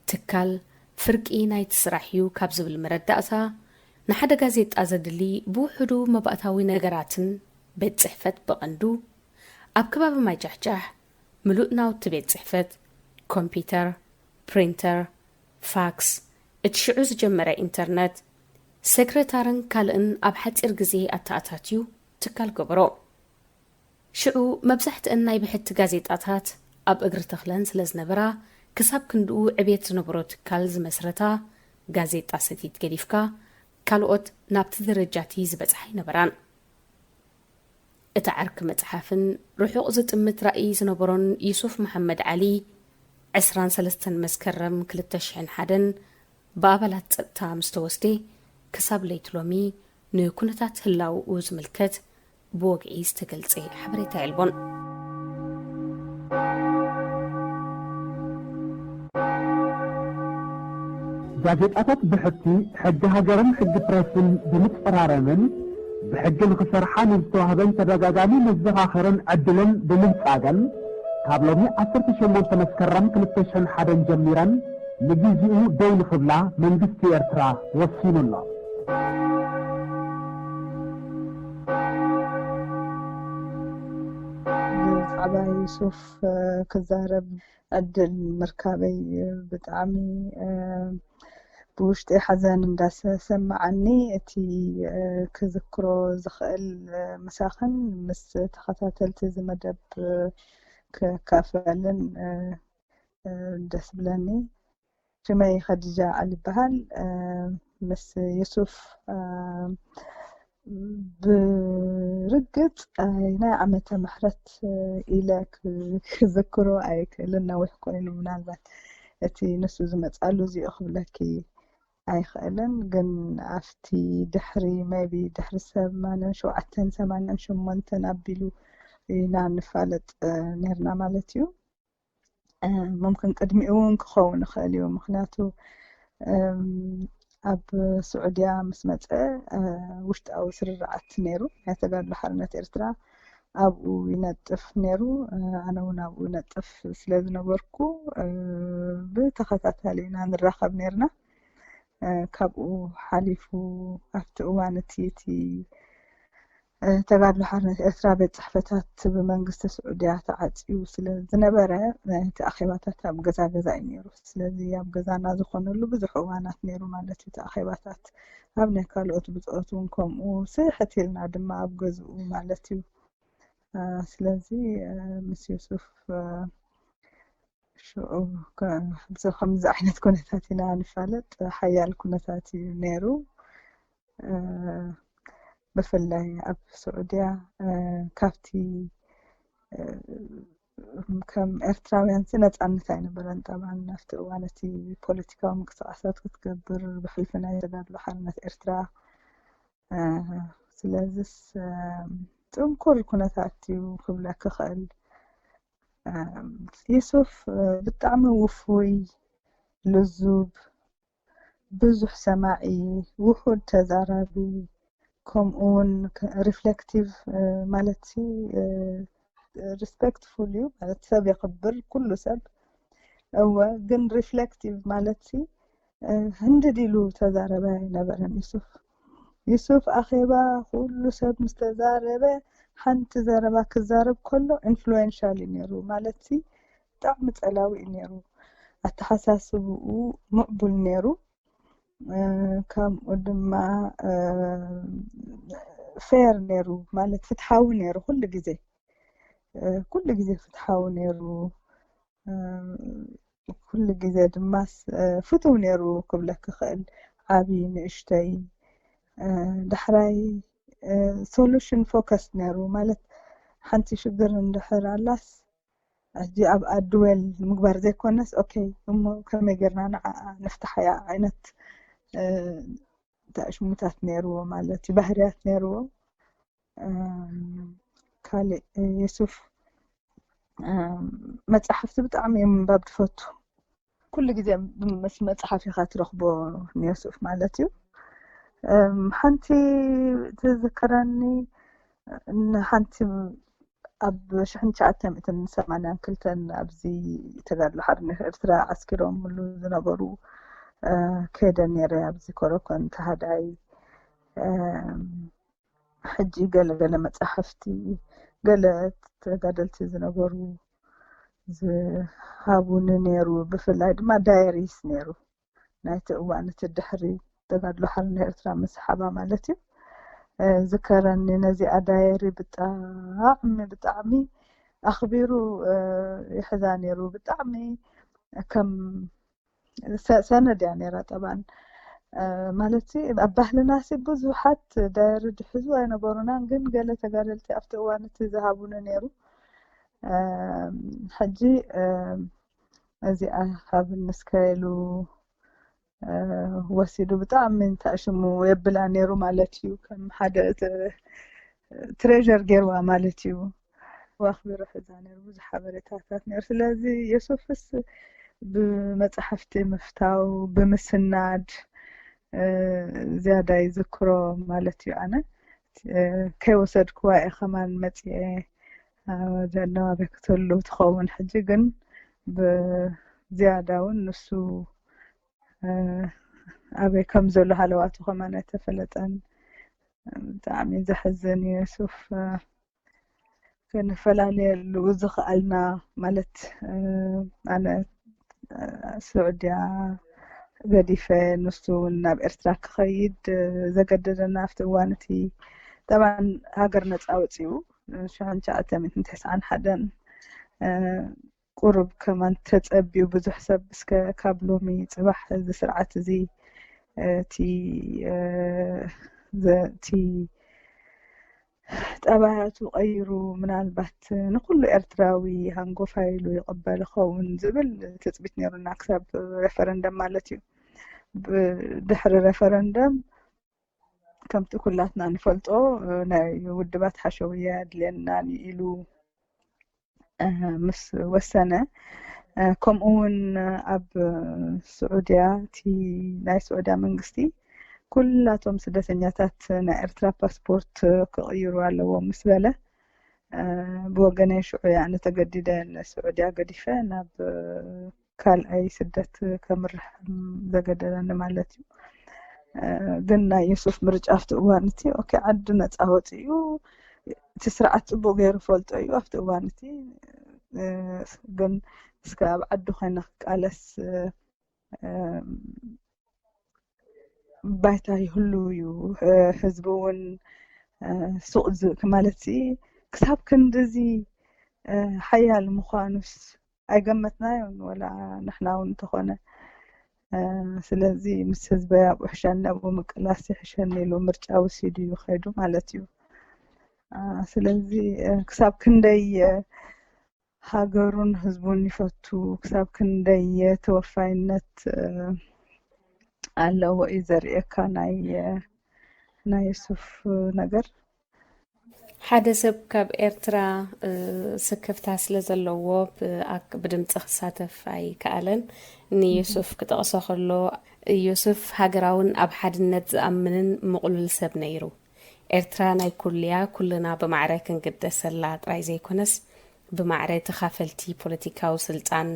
ትካል ፍርቂ ናይቲ ስራሕ እዩ ካብ ዝብል መረዳእታ፣ ንሓደ ጋዜጣ ዘድሊ ብውሑዱ መባእታዊ ነገራትን ቤት ጽሕፈት ብቐንዱ ኣብ ከባቢ ማይ ጃሕጃሕ ምሉእ ናውቲ ቤት ጽሕፈት፣ ኮምፒተር፣ ፕሪንተር፣ ፋክስ፣ እቲ ሽዑ ዝጀመረ ኢንተርነት፣ ሴክረታርን ካልእን ኣብ ሓጺር ግዜ ኣተኣታትዩ ትካል ገበሮ። ሽዑ መብዛሕትአን ናይ ብሕቲ ጋዜጣታት ኣብ እግሪ ተኽለን ስለ ዝነበራ፣ ክሳብ ክንድኡ ዕብየት ዝነበሮ ትካል ዝመስረታ ጋዜጣ ሰቲት ገዲፍካ፣ ካልኦት ናብቲ ደረጃቲ ዝበጽሓ ኣይነበራን። እቲ ዓርኪ መጽሓፍን ርሑቕ ዝጥምት ራእይ ዝነበሮን ዩሱፍ መሓመድ ዓሊ፣ ዕስራን ሰለስተን መስከረም ክልተ ሽሕን ሓደን ብኣባላት ጸጥታ ምስ ተወስደ፣ ክሳብ ለይቲ ሎሚ ንኩነታት ህላውኡ ዝምልከት ብወግዒ ዝተገልጸ ሓበሬታ የልቦን። ጋዜጣታት ብሕቲ ሕጊ ሃገርን ሕጊ ፕረስን ብምጽራረምን ብሕጊ ንኽሰርሓ ንዝተዋህበን ተደጋጋሚ መዘኻኸርን ዕድልን ብምንጻገን፣ ካብ ሎሚ ዓሰርተ ሸሞንተ መስከረም ክልተ ሽሕን ሓደን ጀሚረን ንግዜኡ ደው ንኽብላ መንግስቲ ኤርትራ ወሲኑ ኣሎ። ብዛዕባ ዩሱፍ ክዛረብ ዕድል ምርካበይ ብጣዕሚ ብውሽጢ ሓዘን እንዳሰማዓኒ፣ እቲ ክዝክሮ ዝኽእል ምሳኽን ምስ ተኸታተልቲ እዚ መደብ ክካፈልን ደስ ብለኒ። ሽመይ ኸዲጃ ዓሊ ይበሃል። ምስ ዩሱፍ ብርግጽ ናይ ዓመተ ምሕረት ኢለ ክዝክሮ ኣይክእልን፣ ነዊሕ ኮይኑ፣ ምናልባት እቲ ንሱ ዝመጻሉ እዚኡ ክብለኪ ኣይኽእልን። ግን ኣብቲ ድሕሪ maybe ድሕሪ ሰማንያን ሸውዓተን ሰማንያን ሸሞንተን ኣቢሉ ኢና ንፋለጥ ነርና ማለት እዩ። ሙምክን ቅድሚኡ እውን ክኸውን ይኽእል እዩ። ምኽንያቱ ኣብ ስዑድያ ምስ መፀ ውሽጣዊ ስርርዓት ነይሩ ናይ ተጋድሎ ሓርነት ኤርትራ ኣብኡ ይነጥፍ ነይሩ። ኣነ እውን ኣብኡ ነጥፍ ስለ ዝነበርኩ ብተኸታታሊ ኢና ንራኸብ ነርና። ካብኡ ሓሊፉ ኣብቲ እዋን እቲ እቲ ተጋድሎ ሓርነት ኤርትራ ቤት ጽሕፈታት ብመንግስቲ ስዑድያ ተዓጽዩ ስለ ዝነበረ እቲ ኣኼባታት ኣብ ገዛ ገዛ እዩ ነይሩ። ስለዚ ኣብ ገዛና ዝኾነሉ ብዙሕ እዋናት ነይሩ ማለት እዩ እቲ ኣኼባታት። ኣብ ናይ ካልኦት ብጾት እውን ከምኡ ስሕት ኢልና ድማ ኣብ ገዝኡ ማለት እዩ። ስለዚ ምስ ዩሱፍ ሽዑ ከምዚ ዓይነት ኩነታት ኢና ንፋለጥ። ሓያል ኩነታት እዩ ነይሩ። ብፍላይ ኣብ ስዑድያ ካብቲ ከም ኤርትራውያን ሲ ነፃነት ኣይነበረን። ጠብዓን ኣብቲ እዋን እቲ ፖለቲካዊ ምንቅስቃሳት ክትገብር ብሕልፊ ናይ ተጋድሎ ሓርነት ኤርትራ ስለዚስ ጥንኩር ኩነታት እዩ ክብለኪ ክእል። ዮሱፍ ብጣዕሚ ውፉይ፣ ልዙብ፣ ብዙሕ ሰማዒ፣ ውሑድ ተዛራቢ፣ ከምኡ እውን ሪፍሌክቲቭ ማለት ሲ ሪስፔክትፉል እዩ ማለት ሰብ የኽብር ኩሉ ሰብ። እወ ግን ሪፍሌክቲቭ ማለት ሲ ህንድድ ኢሉ ተዛረበ ኣይነበረን። ዩሱፍ ዩሱፍ ኣኼባ ኩሉ ሰብ ምስ ተዛረበ ሓንቲ ዘረባ ክዛረብ ከሎ ኢንፍሉዌንሻል እዩ ነይሩ ማለት ሲ ብጣዕሚ ጸላዊ እዩ ነይሩ። ኣተሓሳስብኡ ምዕቡል ነይሩ። ከምኡ ድማ ፌር ነይሩ ማለት ፍትሓዊ ነይሩ። ኩሉ ግዜ ኩሉ ግዜ ፍትሓዊ ነይሩ። ኩሉ ግዜ ድማ ፍትው ነይሩ ክብለክ ክኽእል። ዓብዪ ንእሽተይ ዳሕራይ ሶሉሽን ፎከስ ነይሩ ማለት ሓንቲ ሽግር እንድሕር ኣላስ ሕጂ ኣብ ኣድዌል ንምግባር ዘይኮነስ ኦኬ እሞ ከመይ ጌርና ንዓ ንፍትሓያ ዓይነት ተሽሙታት ነይርዎ ማለት እዩ፣ ባህርያት ነይርዎ። ካልእ የሱፍ መፅሓፍቲ ብጣዕሚ እዮም ምንባብ ትፈቱ። ኩሉ ግዜ ምስ መፅሓፍ ኢኻ ትረኽቦ ንዮሱፍ ማለት እዩ። ሓንቲ ትዝከረኒ ሓንቲ ኣብ ሽሕን ትሽዓተ ሚእትን ሰማንያን ክልተን ኣብዚ ተጋድሎ ሓርነት ኤርትራ ዓስኪሮምሉ ዝነበሩ ከይደ ነይረ ኣብዚ ኮረኮን ተሃዳይ ሕጂ ገለ ገለ መጻሕፍቲ ገለ ተጋደልቲ ዝነበሩ ዝሃቡኒ ነይሩ። ብፍላይ ድማ ዳየሪስ ነይሩ ናይቲ እዋን እቲ ድሕሪ ተጋድሎ ሓርነት ኤርትራ ምስሓባ ማለት እዩ። ዝከረኒ ነዚኣ ዳየሪ ብጣዕሚ ብጣዕሚ ኣኽቢሩ ይሕዛ ነይሩ። ብጣዕሚ ከም ሰነድ እያ ነይራ ጠባን ማለት ኣብ ባህልና ሲ ብዙሓት ዳየሪ ድሕዙ ኣይነበሩናን፣ ግን ገለ ተጋደልቲ ኣብቲ እዋን እቲ ዝሃቡኒ ነይሩ። ሕጂ እዚኣ ካብ ንስካየሉ ወሲዱ ብጣዕሚ እንታይ ሽሙ የብላ ነይሩ ማለት እዩ። ከም ሓደ ትሬር ገይርዋ ማለት እዩ። ኣኽቢሩ ሕዛ ነይሩ ብዙሕ ሓበሬታታት ነይሩ። ስለዚ የሱፍስ ብመፅሓፍቲ ምፍታው ብምስናድ ዝያዳ ይዝክሮ ማለት እዩ። ኣነ ከይወሰድክዋ እየ ከማን መፅአ ዘነባበክተሉ ትኸውን። ሕጂ ግን ብዝያዳ እውን ንሱ ኣበይ ከም ዘሎ ሃለዋቱ ከማን ኣይተፈለጠን። ብጣዕሚ ዘሕዝን እዩ። የሱፍ ክንፈላለየሉ ዝኽኣልና ማለት ኣነ ስዑድያ ገዲፈ ንሱ እውን ናብ ኤርትራ ክኸይድ ዘገደደና ኣብቲ እዋን እቲ ጠባን ሃገር ነፃ ወፂኡ ሽሕን ትሽዓተ ሚእትን ተስዓን ሓደን ቁሩብ ከማን ተጸብዩ ብዙሕ ሰብ እስከ ካብ ሎሚ ጽባሕ እዚ ስርዓት እዚ እቲ እቲ ጠባያቱ ቀይሩ ምናልባት ንኩሉ ኤርትራዊ ሃንጎፋይ ኢሉ ይቕበል ይኸውን ዝብል ትጽቢት ነይሩና ክሳብ ሬፈረንደም ማለት እዩ። ድሕሪ ሬፈረንደም ከምቲ ኩላትና ንፈልጦ ናይ ውድባት ሓሸውያ የድልየናን ኢሉ ምስ ወሰነ ከምኡ እውን ኣብ ስዑድያ እቲ ናይ ስዑድያ መንግስቲ ኩላቶም ስደተኛታት ናይ ኤርትራ ፓስፖርት ክቕይሩ ኣለዎም ምስ በለ ብወገነይ ሽዑ እየ ኣነ ተገዲደ ንስዑድያ ገዲፈ ናብ ካልኣይ ስደት ከምርሕ ዘገደደኒ ማለት እዩ። ግን ናይ የሱፍ ምርጫ ኣብቲ እዋን እቲ ኦኬ ዓዲ ነፃ ወፂኡ እቲ ስርዓት ፅቡቅ ገይሩ ፈልጦ እዩ ኣብቲ እዋን እቲ ግን እስከ ኣብ ዓዲ ኮይነ ክቃለስ ባይታ ይህሉ እዩ። ህዝቢ እውን ሱቕ ማለት ክሳብ ክንድዚ ሓያል ምዃኑስ ኣይገመትናዮን ወላ ንሕና እውን እንተኾነ ስለዚ ምስ ህዝበይ ኣብኡ ሕሸኒ ኣብኡ ምቅላስ ይሕሸኒ ኢሉ ምርጫ ወሲዱ እዩ ከይዱ ማለት እዩ። ስለዚ ክሳብ ክንደይ ሃገሩን ህዝቡን ይፈቱ ክሳብ ክንደይ ተወፋይነት ኣለዎ እዩ ዘርእየካ ናይ ናይ የሱፍ ነገር። ሓደ ሰብ ካብ ኤርትራ ስክፍታ ስለ ዘለዎ ብድምፂ ክሳተፍ ኣይከኣለን። ንዩሱፍ ክጠቕሶ ከሎ፣ ዩሱፍ ሃገራውን ኣብ ሓድነት ዝኣምንን ምቕሉል ሰብ ነይሩ። ኤርትራ ናይ ኩልያ፣ ኩልና ብማዕረ ክንግደሰላ ጥራይ ዘይኮነስ ብማዕረ ተኻፈልቲ ፖለቲካዊ ስልጣን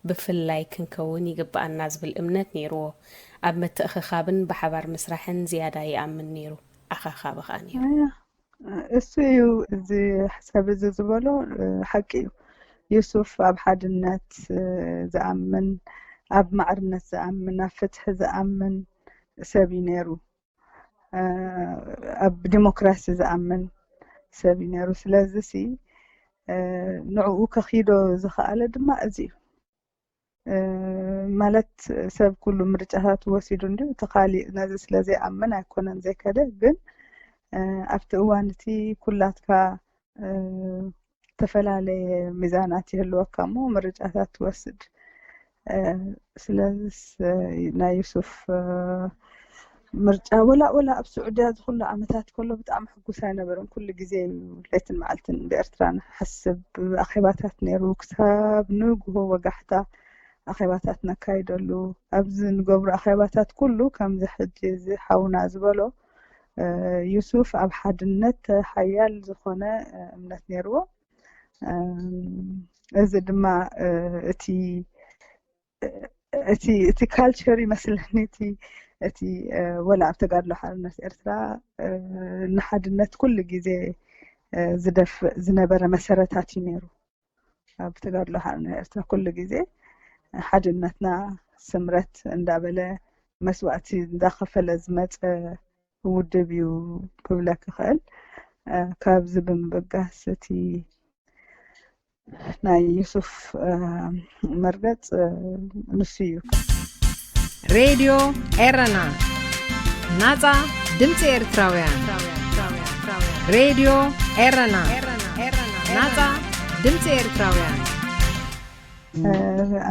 ብፍላይ ክንከውን ይግብኣና ዝብል እምነት ነይርዎ። ኣብ ምትእኽኻብን ብሓባር ምስራሕን ዝያዳ ይኣምን ነይሩ። ኣኻኻቢ ከኣ ነይሩ። እሱ እዩ እዚ ሰብ እዚ ዝበሎ ሓቂ እዩ። ዩሱፍ ኣብ ሓድነት ዝኣምን፣ ኣብ ማዕርነት ዝኣምን፣ ኣብ ፍትሒ ዝኣምን ሰብ እዩ ነይሩ። ኣብ ዲሞክራሲ ዝኣምን ሰብ እዩ ነይሩ። ስለዚ ሲ ንዕኡ ከኺዶ ዝኸኣለ ድማ እዚ እዩ። ማለት ሰብ ኩሉ ምርጫታት ወሲዱ እንዲ እቲ ካሊእ ነዚ ስለ ዘይኣምን ኣይኮነን ዘይከደ፣ ግን ኣብቲ እዋን እቲ ኩላትካ ዝተፈላለየ ሚዛናት ይህልወካ እሞ ምርጫታት ትወስድ። ስለዚስ ናይ ዩሱፍ ምርጫ ወላ ወላ ኣብ ስዑድያ ዝኩሉ ዓመታት ከሎ ብጣዕሚ ሕጉስ ኣይነበረን። ኩሉ ግዜ እዩ ለይትን መዓልትን ብኤርትራ ንሓስብ። ኣኼባታት ነይሩ፣ ክሳብ ንግሆ ወጋሕታ ኣኼባታት ነካይደሉ። ኣብዚ ንገብሮ ኣኼባታት ኩሉ ከምዚ ሕጂ እዚ ሓውና ዝበሎ ዩሱፍ ኣብ ሓድነት ሓያል ዝኾነ እምነት ነይርዎ። እዚ ድማ እቲ እቲ እቲ ካልቸር ይመስለኒ እቲ እቲ ወላ ኣብ ተጋድሎ ሓርነት ኤርትራ ንሓድነት ኩሉ ግዜ ዝደፍእ ዝነበረ መሰረታት እዩ ነይሩ። ኣብ ተጋድሎ ሓርነት ኤርትራ ኩሉ ግዜ ሓድነትና ስምረት እንዳበለ መስዋእቲ እንዳኸፈለ ዝመፀ ውድብ እዩ ክብለክ ይኽእል። ካብዚ ብምብጋስ እቲ ናይ ዩሱፍ መርገፅ ንሱ እዩ። ሬድዮ ኤረና፣ ናጻ ድምጺ ኤርትራውያን። ሬድዮ ኤረና፣ ናጻ ድምጺ ኤርትራውያን።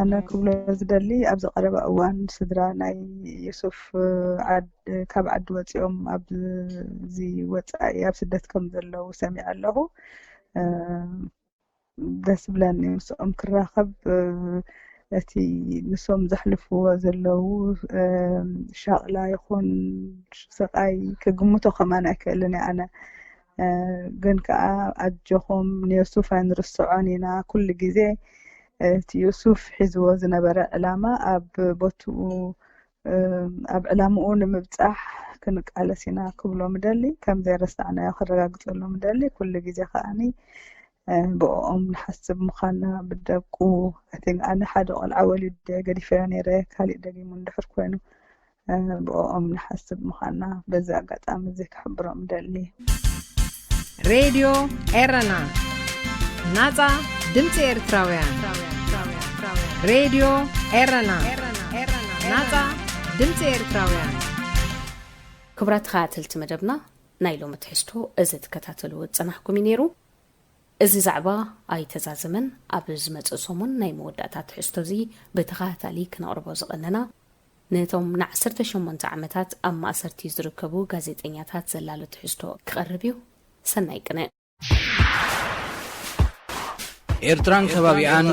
ኣነ ክብሎ ዝደሊ ኣብዚ ቀረባ እዋን ስድራ ናይ ዩሱፍ ካብ ዓዲ ወፂኦም ኣብዚ ወፃኢ ኣብ ስደት ከም ዘለዉ ሰሚዐ ኣለኹ። ደስ ብለኒ ምስኦም ክራኸብ። እቲ ንሶም ዘሕልፍዎ ዘለዉ ሻቕላ ይኹን ስቓይ ክግምቶ ከማን ኣይክእልን እየ ኣነ። ግን ከዓ ኣጆኹም ንዮሱፍ ኣይንርስዖን ኢና። ኩሉ ግዜ እቲ ዮሱፍ ሒዝዎ ዝነበረ ዕላማ ኣብ ቦትኡ ኣብ ዕላምኡ ንምብፃሕ ክንቃለስ ኢና ክብሎ ምደሊ። ከም ዘይረሳዕናዮ ክረጋግፀሉ ምደሊ። ኩሉ ግዜ ከዓኒ ብኦም ንሓስብ ምዃንና ብደቁ። ኣነ ሓደ ቆልዓ ወሊደ ገዲፈዮ ነይረ። ካሊእ ደጊሙ እንድሕር ኮይኑ ብኦም ንሓስብ ምዃንና በዚ ኣጋጣሚ እዚ ክሕብሮም ደሊ። ሬድዮ ኤረና፣ ናጻ ድምጺ ኤርትራውያን። ሬድዮ ኤረና፣ ናጻ ድምጺ ኤርትራውያን። ክቡራት ተኸታተልቲ መደብና፣ ናይ ሎሚ ትሕዝቶ እዚ ትከታተልዎ ዝጸናሕኩም እዩ ነይሩ። እዚ ዛዕባ ኣይተዛዘመን። ኣብ ዝመጽእ ሰሙን ናይ መወዳእታ ትሕዝቶ እዚ ብተኸታታሊ ክነቕርቦ ዝቐነና፣ ነቶም ንዓሰርተ ሸሞንተ ዓመታት ኣብ ማእሰርቲ ዝርከቡ ጋዜጠኛታት ዘላሉ ትሕዝቶ ክቐርብ እዩ። ሰናይ ቅነ። ኤርትራን ከባቢኣን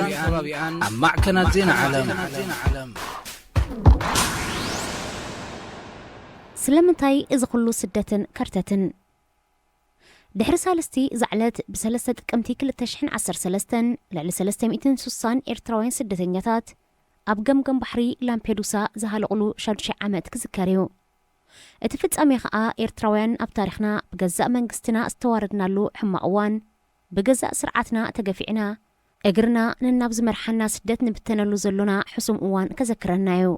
ኣብ ማዕከናት ዜና ዓለም። ስለምንታይ እዚ ኩሉ ስደትን ከርተትን? ድሕሪ ሳልስቲ፣ እዛ ዕለት ብ ሰለስተ ጥቅምቲ ክልተ ሽሕን ዓሰርተ ሰለስተን ልዕሊ ሰለስተ ሚእትን ሱሳን ኤርትራውያን ስደተኛታት ኣብ ገምገም ባሕሪ ላምፔዱሳ ዝሃለቑሉ ሻዱሻይ ዓመት ክዝከር እዩ። እቲ ፍጻሜ ኸኣ ኤርትራውያን ኣብ ታሪኽና ብገዛእ መንግስትና ዝተዋረድናሉ ሕማቕ እዋን፣ ብገዛእ ስርዓትና ተገፊዕና፣ እግርና ነናብ ዝመርሓና ስደት ንብተነሉ ዘሎና ሕሱም እዋን ከዘክረና እዩ።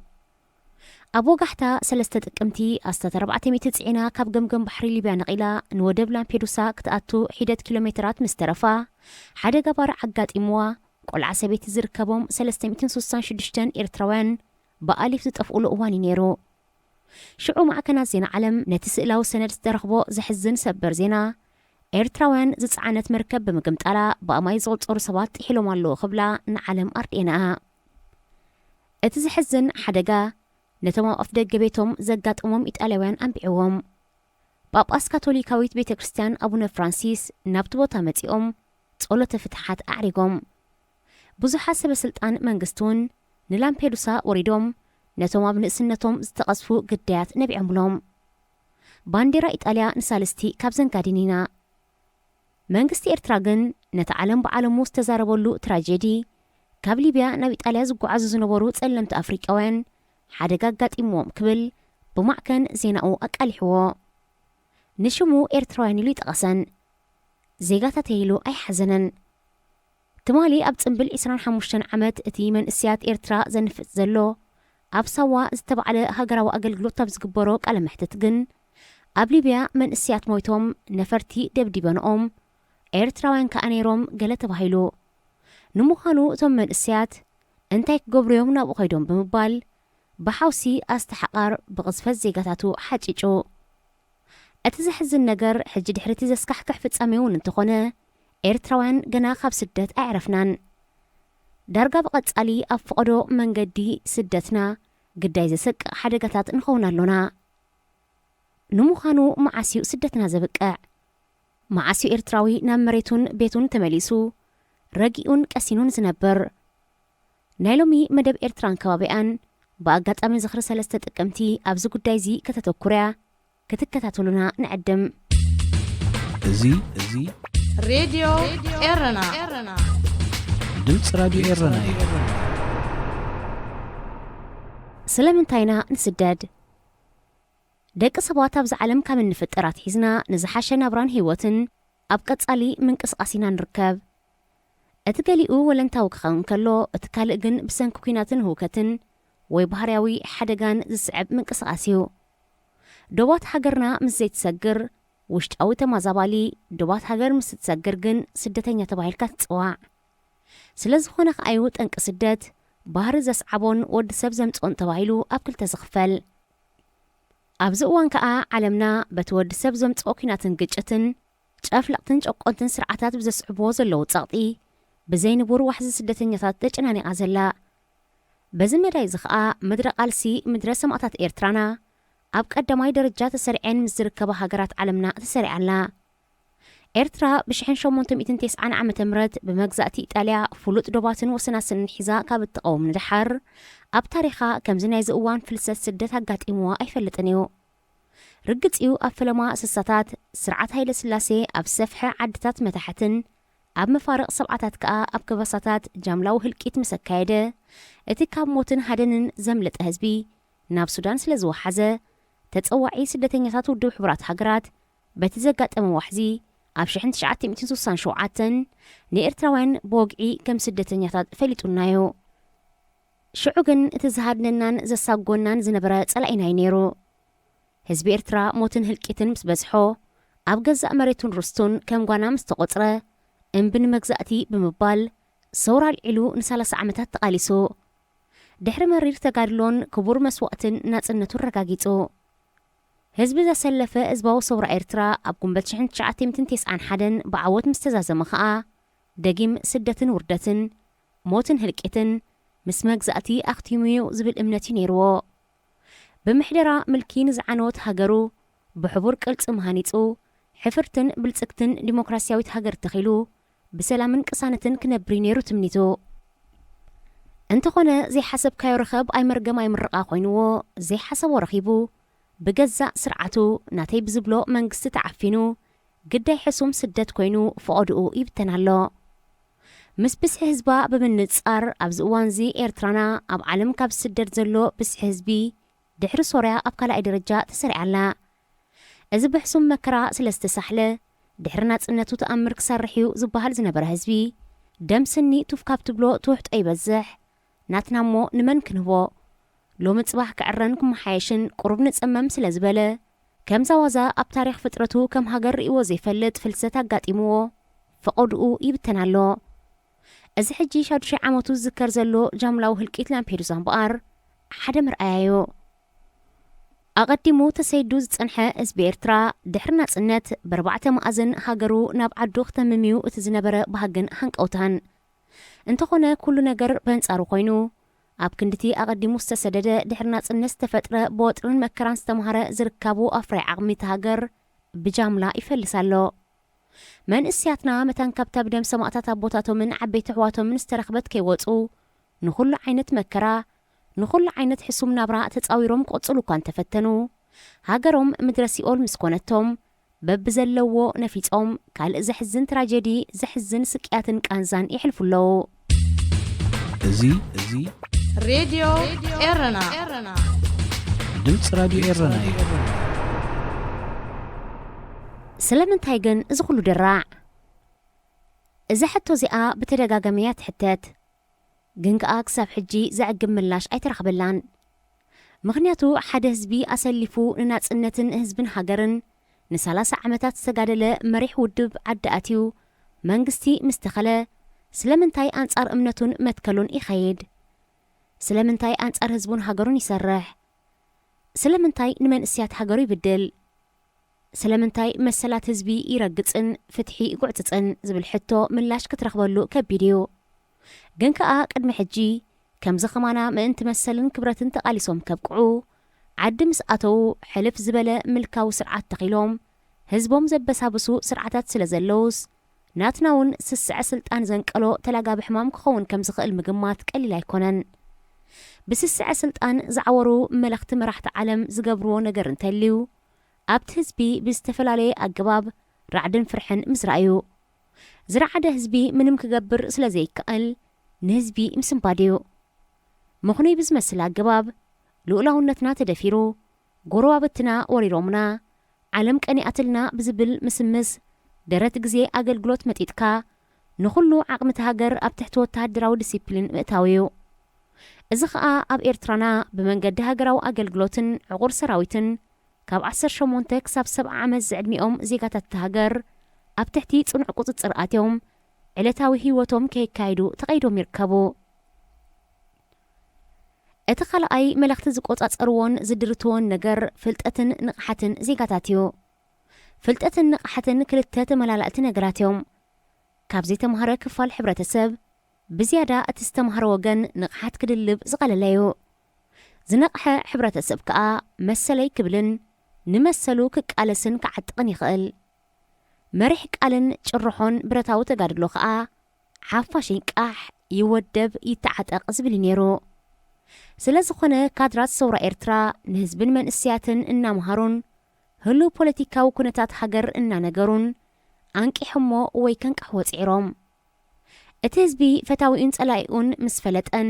ኣብ ወጋሕታ ሰለስተ ጥቅምቲ ኣስታት ኣርባዕተ ሚእቲ ጽዒና ካብ ገምገም ባሕሪ ሊብያ ነቒላ ንወደብ ላምፔዱሳ ክትኣቱ ሒደት ኪሎ ሜትራት ምስ ተረፋ፣ ሓደ ገባር ዓጋጢምዋ ቆልዓ ሰበይቲ ዝርከቦም ሰለስተ ሚእትን ሱሳን ሽዱሽተን ኤርትራውያን ብኣሊፍ ዝጠፍኡሉ እዋን እዩ ነይሩ። ሽዑ ማዕከናት ዜና ዓለም ነቲ ስእላዊ ሰነድ ዝተረኽቦ ዘሕዝን ሰበር ዜና፣ ኤርትራውያን ዝጸዓነት መርከብ ብምግምጣላ ብኣማይ ዝቑጸሩ ሰባት ጥሒሎም ኣለዉ ክብላ ንዓለም ኣርድኤንኣ። እቲ ዘሕዝን ሓደጋ ነቶም ኣብ ኣፍደገ ቤቶም ዘጋጠሞም ኢጣልያውያን ኣንቢዕዎም። ጳጳስ ካቶሊካዊት ቤተ ክርስቲያን ኣቡነ ፍራንሲስ ናብቲ ቦታ መጺኦም ጸሎተ ፍትሓት ኣዕሪጎም። ብዙሓት ሰበ ስልጣን መንግስቲ እውን ንላምፔዱሳ ወሪዶም ነቶም ኣብ ንእስነቶም ዝተቐዝፉ ግዳያት ነቢዖምሎም። ባንዴራ ኢጣልያ ንሳልስቲ ካብ ዘንጋዲን ኢና። መንግስቲ ኤርትራ ግን ነቲ ዓለም ብዓለሙ ዝተዛረበሉ ትራጀዲ፣ ካብ ሊብያ ናብ ኢጣልያ ዝጓዓዙ ዝነበሩ ጸለምቲ ኣፍሪቃውያን ሓደጋ ኣጋጢምዎም ክብል ብማዕከን ዜናኡ ኣቃሊሕዎ። ንሽሙ ኤርትራውያን ኢሉ ይጠቐሰን ዜጋታት ኢሉ ኣይሓዘነን። ትማሊ ኣብ ጽምብል ዕስራን ሓሙሽተን ዓመት እቲ መንእስያት ኤርትራ ዘንፍጽ ዘሎ፣ ኣብ ሳዋ ዝተባዕለ ሃገራዊ ኣገልግሎት ኣብ ዝግበሮ ቃለ መሕትት ግን፣ ኣብ ሊብያ መንእስያት ሞይቶም፣ ነፈርቲ ደብዲበንኦም፣ ኤርትራውያን ከኣ ነይሮም ገለ ተባሂሉ። ንምዃኑ እቶም መንእስያት እንታይ ክገብሩ እዮም ናብኡ ከይዶም ብምባል ብሓውሲ ኣስተሓቓር ብቕዝፈት ዜጋታቱ ሓጪጩ። እቲ ዘሕዝን ነገር ሕጂ ድሕሪ እቲ ዘስካሕክሕ ፍጻሜ እውን እንተኾነ ኤርትራውያን ገና ካብ ስደት ኣየዕረፍናን። ዳርጋ ብቐጻሊ ኣብ ፈቐዶ መንገዲ ስደትና ግዳይ ዘሰቅቕ ሓደጋታት ንኸውን ኣሎና። ንምዃኑ መዓስ እዩ ስደትና ዘብቅዕ? መዓስ እዩ ኤርትራዊ ናብ መሬቱን ቤቱን ተመሊሱ ረጊኡን ቀሲኑን ዝነብር? ናይ ሎሚ መደብ ኤርትራን ከባቢኣን ብኣጋጣሚ ዝኽሪ ሰለስተ ጥቅምቲ ኣብዚ ጉዳይ እዚ ከተተኩርያ ክትከታተሉና ንዕድም። እዚ እዚ ሬድዮ ኤረና ድምፂ ራድዮ ኤረና እዩ። ስለምንታይ ኢና ንስደድ? ደቂ ሰባት ኣብዚ ዓለም ካብ እንፍጠር ኣትሒዝና ንዝሓሸ ናብራን ህይወትን ኣብ ቀጻሊ ምንቅስቓስ ኢና ንርከብ። እቲ ገሊኡ ወለንታዊ ክኸውን ከሎ፣ እቲ ካልእ ግን ብሰንኪ ኲናትን ህውከትን ወይ ባህርያዊ ሓደጋን ዝስዕብ ምንቅስቓስ እዩ። ዶባት ሃገርና ምስ ዘይትሰግር፣ ውሽጣዊ ተማዛባሊ፣ ዶባት ሃገር ምስ ትሰግር ግን ስደተኛ ተባሂልካ ትጽዋዕ። ስለ ዝኾነ ከኣዩ ጠንቂ ስደት፣ ባህሪ ዘስዓቦን ወዲ ሰብ ዘምጽኦን ተባሂሉ ኣብ ክልተ ዝኽፈል። ኣብዚ እዋን ከኣ ዓለምና በቲ ወዲ ሰብ ዘምጽኦ ኲናትን ግጭትን፣ ጨፍለቕትን ጨቆንትን ስርዓታት ብዘስዕብዎ ዘለዉ ጸቕጢ፣ ብዘይንቡር ዋሕዚ ስደተኛታት ተጨናኒቓ ዘላ። በዚ መዳይ እዚ ኸኣ ምድረ ቃልሲ፣ ምድረ ሰማእታት ኤርትራና፣ ኣብ ቀዳማይ ደረጃ ተሰሪዐን ምስ ዝርከባ ሃገራት ዓለምና ተሰሪዓ ኣላ። ኤርትራ ብሽሕን ሸሞንተ ሚእትን ተስዓን ዓመተ ምህረት ብመግዛእቲ ኢጣልያ ፍሉጥ ዶባትን ወሰናስንን ሒዛ ካብ እትቐውም ንደሓር፣ ኣብ ታሪኻ ከምዚ ናይዚ እዋን ፍልሰት ስደት ኣጋጢምዋ ኣይፈልጥን እዩ። ርግጽ እዩ፣ ኣብ ፈለማ ስሳታት ስርዓት ሃይለ ስላሴ ኣብ ሰፍሐ ዓድታት መታሕትን ኣብ መፋርቕ ሰብዓታት ከኣ ኣብ ከበሳታት ጃምላዊ ህልቂት ምስ ኣካየደ፣ እቲ ካብ ሞትን ሃደንን ዘምለጠ ህዝቢ ናብ ሱዳን ስለ ዝወሓዘ፣ ተጸዋዒ ስደተኛታት ውድብ ሕቡራት ሃገራት በቲ ዘጋጠመ ዋሕዚ ኣብ ሽሕን ትሽዓተ ሚእትን ስሳን ሸውዓተን ንኤርትራውያን ብወግዒ ከም ስደተኛታት ፈሊጡና እዩ። ሽዑ ግን እቲ ዝሃድነናን ዘሳጎናን ዝነበረ ጸላኢና እዩ ነይሩ። ህዝቢ ኤርትራ ሞትን ህልቂትን ምስ በዝሖ፣ ኣብ ገዛእ መሬቱን ርስቱን ከም ጓና ምስ ተቖጽረ፣ እምቢ ንመግዛእቲ ብምባል ሰውራ ኣልዒሉ ንሰላሳ ዓመታት ተቓሊሱ። ድሕሪ መሪር ተጋድሎን ክቡር መስዋእትን ናጽነቱ ኣረጋጊጹ። ህዝቢ ዘሰለፈ ህዝባዊ ሰውራ ኤርትራ ኣብ ጉንበት ሽሕን ትሽዓተ ሚእትን ተስዓን ሓደን ብዓወት ምስ ተዛዘመ ኸኣ፣ ደጊም ስደትን ውርደትን፣ ሞትን ህልቂትን ምስ መግዛእቲ ኣኽቲሙ'ዩ ዝብል እምነት'ዩ ነይርዎ። ብምሕደራ ምልኪ ንዝዓነወት ሃገሩ ብሕቡር ቅልጽም ሃኒጹ፣ ሕፍርትን ብልጽግትን ዲሞክራስያዊት ሃገር ተኺሉ፣ ብሰላምን ቅሳነትን ክነብር'ዩ ነይሩ ትምኒቱ። እንተኾነ፣ ዘይሓሰብካዮ ርኸብ ኣይመርገም ኣይምርቓ ኮይንዎ፣ ዘይሓሰቦ ረኺቡ፣ ብገዛእ ስርዓቱ ናተይ ብዝብሎ መንግስቲ ተዓፊኑ፣ ግዳይ ሕሱም ስደት ኮይኑ ፈቐድኡ ይብተን ኣሎ። ምስ ብዝሒ ህዝባ ብምንጻር፣ ኣብዚ እዋንዚ ኤርትራና ኣብ ዓለም ካብ ዝስደድ ዘሎ ብዝሒ ህዝቢ፣ ድሕሪ ሶርያ ኣብ ካልኣይ ደረጃ ተሰሪዓ ኣላ። እዚ ብሕሱም መከራ ስለ ዝተሳሕለ፣ ድሕሪ ናጽነቱ ተኣምር ክሰርሕ እዩ ዝበሃል ዝነበረ ህዝቢ፣ ደም ስኒ ቱፍ ካብ ትብሎ ትውሕጦ ይበዝሕ፣ ናትና እሞ ንመን ክንህቦ? ሎሚ ጽባሕ ክዕረን ክመሓየሽን ቁሩብ ንጸመም ስለ ዝበለ፣ ከምዛ ዋዛ ኣብ ታሪኽ ፍጥረቱ ከም ሃገር ርእይዎ ዘይፈልጥ ፍልሰት ኣጋጢምዎ፣ ፈቐድኡ ይብተን ኣሎ። እዚ ሕጂ ሻዱሻይ ዓመቱ ዝዝከር ዘሎ ጃምላዊ ህልቂት ላምፔዱዛ እምበኣር ሓደ መርኣያ እዩ። ኣቐዲሙ ተሰይዱ ዝጸንሐ ህዝቢ ኤርትራ፣ ድሕሪ ናጽነት ብኣርባዕተ መኣዝን ሃገሩ ናብ ዓዱ ክተምም እዩ እቲ ዝነበረ ባህግን ሃንቀውታን። እንተኾነ፣ ኩሉ ነገር በንጻሩ ኮይኑ፣ ኣብ ክንድቲ ኣቐዲሙ ዝተሰደደ፣ ድሕሪ ናጽነት ዝተፈጥረ፣ ብወጥርን መከራን ዝተማህረ፣ ዝርካቡ ኣፍራይ ዓቕሚ እታ ሃገር ብጃምላ ይፈልስ ኣሎ። መንእስያትና መታን ካብታ ብደም ሰማእታት ኣቦታቶምን ዓበይቲ ኣሕዋቶምን ዝተረኽበት ከይወጹ፣ ንኹሉ ዓይነት መከራ፣ ንኹሉ ዓይነት ሕሱም ናብራ ተጻዊሮም ክቕጽሉ እኳ እንተፈተኑ፣ ሃገሮም ምድረ ሲኦል ምስ ኮነቶም፣ በብዘለዎ ነፊጾም፣ ካልእ ዘሕዝን ትራጀዲ፣ ዘሕዝን ስቅያትን ቃንዛን የሕልፉ ኣለዉ። እዚ፣ እዚ ሬድዮ ኤረና። ድምፂ ራድዮ ኤረና እዩ። ስለምንታይ ግን እዚ ኩሉ ድራዕ? እዛ ሕቶ እዚኣ ብተደጋጋሚ እያ ትሕተት። ግን ከኣ ክሳብ ሕጂ ዘዕግብ ምላሽ ኣይተረኽበላን። ምኽንያቱ ሓደ ህዝቢ ኣሰሊፉ ንናጽነትን ህዝብን ሃገርን ንሰላሳ ዓመታት ዝተጋደለ መሪሕ ውድብ ዓዲ ኣትዩ መንግስቲ ምስ ተኸለ፣ ስለምንታይ ኣንጻር እምነቱን መትከሉን ይኸይድ? ስለምንታይ ኣንጻር ህዝቡን ሃገሩን ይሰርሕ? ስለምንታይ ንመንእስያት ሃገሩ ይብድል? ስለምንታይ መሰላት ህዝቢ ይረግጽን ፍትሒ ይጉዕጽጽን ዝብል ሕቶ ምላሽ ክትረኽበሉ ከቢድ እዩ። ግን ከኣ ቅድሚ ሕጂ ከምዚ ከማና ምእንቲ መሰልን ክብረትን ተቓሊሶም ከብቅዑ፣ ዓዲ ምስ ኣተዉ ሕልፍ ዝበለ ምልካዊ ስርዓት ተኺሎም ህዝቦም ዘበሳብሱ ስርዓታት ስለ ዘለዉስ፣ ናትና እውን ስስዐ ስልጣን ዘንቀሎ ተላጋቢ ሕማም ክኸውን ከም ዝኽእል ምግማት ቀሊል ኣይኮነን። ብስስዐ ስልጣን ዝዓወሩ መለኽቲ መራሕቲ ዓለም ዝገብርዎ ነገር እንተልዩ፣ ኣብቲ ህዝቢ ብዝተፈላለየ ኣገባብ ራዕድን ፍርሕን ምዝራእዩ። ዝረዓደ ህዝቢ ምንም ክገብር ስለ ዘይከኣል፣ ንህዝቢ ምስንባድ እዩ። ምኽኑይ ብዝመስል ኣገባብ፣ ልኡላውነትና ተደፊሩ፣ ጎረባብትና ወሪሮምና፣ ዓለም ቀኒኣትልና ብዝብል ምስምስ፣ ደረት ግዜ ኣገልግሎት መጢጥካ፣ ንኹሉ ዓቕሚ እቲ ሃገር ኣብ ትሕቲ ወተሃደራዊ ዲሲፕሊን ምእታው እዩ። እዚ ኸኣ ኣብ ኤርትራና ብመንገዲ ሃገራዊ ኣገልግሎትን ዕቑር ሰራዊትን ካብ ዓሰርተ ሸሞንተ ክሳብ ሰብዓ ዓመት ዝዕድሚኦም ዜጋታት እታ ሃገር ኣብ ትሕቲ ጽኑዕ ቁጽጽር ኣትዮም ዕለታዊ ህይወቶም ከየካይዱ ተቐይዶም ይርከቡ። እቲ ካልኣይ መለኽቲ ዝቆጻጸርዎን ዝድርትዎን ነገር ፍልጠትን ንቕሓትን ዜጋታት እዩ። ፍልጠትን ንቕሓትን ክልተ ተመላላእቲ ነገራት እዮም። ካብ ዘይተማህረ ክፋል ሕብረተሰብ ብዝያዳ እቲ ዝተማህረ ወገን ንቕሓት ክድልብ ዝቐለለ እዩ። ዝነቕሐ ሕብረተሰብ ከኣ መሰለይ ክብልን ንመሰሉ ክቃለስን ክዓጥቕን ይኽእል። መሪሕ ቃልን ጭርሖን ብረታዊ ተጋድሎ ከኣ ሓፋሽ ይንቃሕ፣ ይወደብ፣ ይተዓጠቕ ዝብል እዩ ነይሩ። ስለ ዝኾነ ካድራት ሰውራ ኤርትራ ንህዝብን መንእስያትን እናምሃሩን ህሉው ፖለቲካዊ ኩነታት ሃገር እናነገሩን ኣንቂሖሞ ወይ ከንቅሕዎ ጽዒሮም። እቲ ህዝቢ ፈታዊኡን ጸላኢኡን ምስ ፈለጠን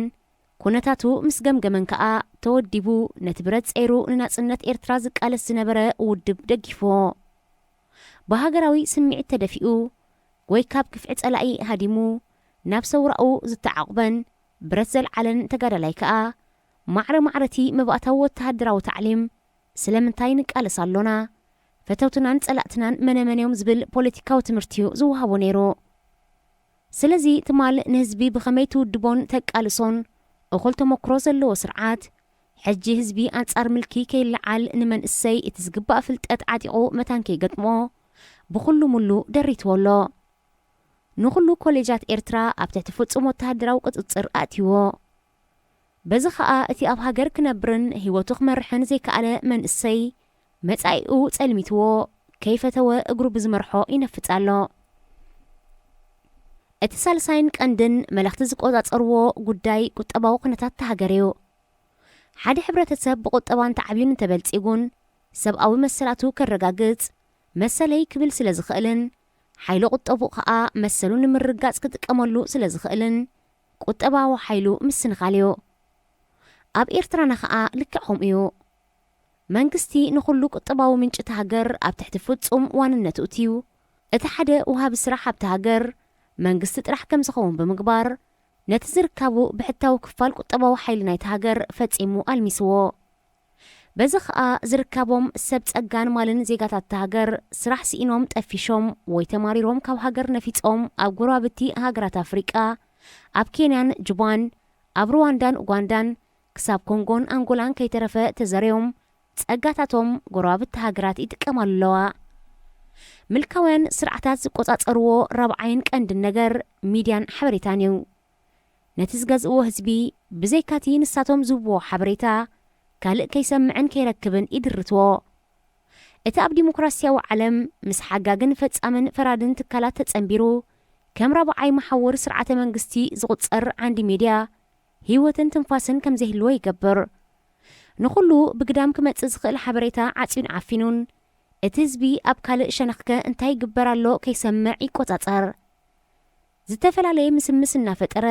ኩነታቱ ምስ ገምገመን ከኣ ተወዲቡ ነቲ ብረት ጸይሩ ንናጽነት ኤርትራ ዝቃለስ ዝነበረ ውድብ ደጊፍዎ። ብሃገራዊ ስምዒት ተደፊኡ ወይ ካብ ክፍዒ ጸላኢ ሃዲሙ ናብ ሰውራኡ ዝተዓቑበን ብረት ዘልዓለን ተጋዳላይ ከኣ ማዕረ ማዕረቲ መባእታዊ ወተሃደራዊ ታዕሊም ስለምንታይ ንቃለስ ኣሎና? ፈተውትናን ጸላእትናን መነመን እዮም ዝብል ፖለቲካዊ ትምህርቲ እዩ ዝወሃቦ ነይሩ። ስለዚ ትማል ንህዝቢ ብኸመይ ትውድቦን ተቃልሶን እኹል ተመክሮ ዘለዎ ስርዓት፣ ሕጂ ህዝቢ ኣንጻር ምልኪ ከይለዓል ንመንእሰይ እቲ ዝግባእ ፍልጠት ዓጢቑ መታን ከይገጥሞ ብኹሉ ሙሉ ደሪትዎ ኣሎ። ንኹሉ ኮሌጃት ኤርትራ ኣብ ትሕቲ ፍጹም ወተሃደራዊ ቁጽጽር ኣእትይዎ። በዚ ኸኣ እቲ ኣብ ሃገር ክነብርን ህይወቱ ክመርሕን ዘይከኣለ መንእሰይ መጻኢኡ ጸልሚትዎ፣ ከይፈተወ እግሩ ብዝመርሖ ይነፍጽ ኣሎ። እቲ ሳልሳይን ቀንድን መለኽቲ ዝቆጻጸርዎ ጉዳይ ቁጠባዊ ኩነታት እታ ሃገር እዩ። ሓደ ሕብረተሰብ ብቁጠባ እንተዓብዩን እንተበልጺጉን ሰብኣዊ መሰላቱ ከረጋግጽ መሰለይ ክብል ስለ ዝኽእልን ሓይሊ ቁጠብኡ ኸኣ መሰሉ ንምርጋጽ ክጥቀመሉ ስለ ዝኽእልን ቁጠባዊ ሓይሉ ምስንኻል እዩ። ኣብ ኤርትራና ኸኣ ልክዕ ከምኡ እዩ። መንግስቲ ንኹሉ ቁጠባዊ ምንጪ እታ ሃገር ኣብ ትሕቲ ፍጹም ዋንነቱ እትዩ። እቲ ሓደ ወሃቢ ስራሕ ኣብታ ሃገር መንግስቲ ጥራሕ ከም ዝኸውን ብምግባር፣ ነቲ ዝርካቡ ብሕታዊ ክፋል ቁጠባዊ ሓይሊ ናይታ ሃገር ፈጺሙ ኣልሚስዎ። በዚ ኸኣ ዝርካቦም ሰብ ጸጋን ማልን ዜጋታት እታ ሃገር ስራሕ ስኢኖም ጠፊሾም ወይ ተማሪሮም ካብ ሃገር ነፊጾም ኣብ ጎረባብቲ ሃገራት ኣፍሪቃ፣ ኣብ ኬንያን ጁባን፣ ኣብ ሩዋንዳን ኡጋንዳን፣ ክሳብ ኮንጎን ኣንጎላን ከይተረፈ ተዘርዮም ጸጋታቶም ጎረባብቲ ሃገራት ይጥቀማሉ ኣለዋ። ምልካውያን ስርዓታት ዝቆጻጸርዎ ራብዓይን ቀንድን ነገር ሚድያን ሓበሬታን እዩ። ነቲ ዝገዝእዎ ህዝቢ ብዘይካቲ ንሳቶም ዝህብዎ ሓበሬታ ካልእ ከይሰምዕን ከይረክብን ይድርትዎ። እቲ ኣብ ዲሞክራሲያዊ ዓለም ምስ ሓጋግን ፈጻምን ፈራድን ትካላት ተጸንቢሩ ከም ራብዓይ መሓውር ስርዓተ መንግስቲ ዝቑጸር ዓንዲ ሜድያ ህይወትን ትንፋስን ከም ዘይህልዎ ይገብር። ንኹሉ ብግዳም ክመጽእ ዝኽእል ሓበሬታ ዓጽዩን ዓፊኑን፣ እቲ ህዝቢ ኣብ ካልእ ሸነኽከ እንታይ ይግበር ኣሎ ከይሰምዕ ይቆጻጸር። ዝተፈላለየ ምስምስ እናፈጠረ፣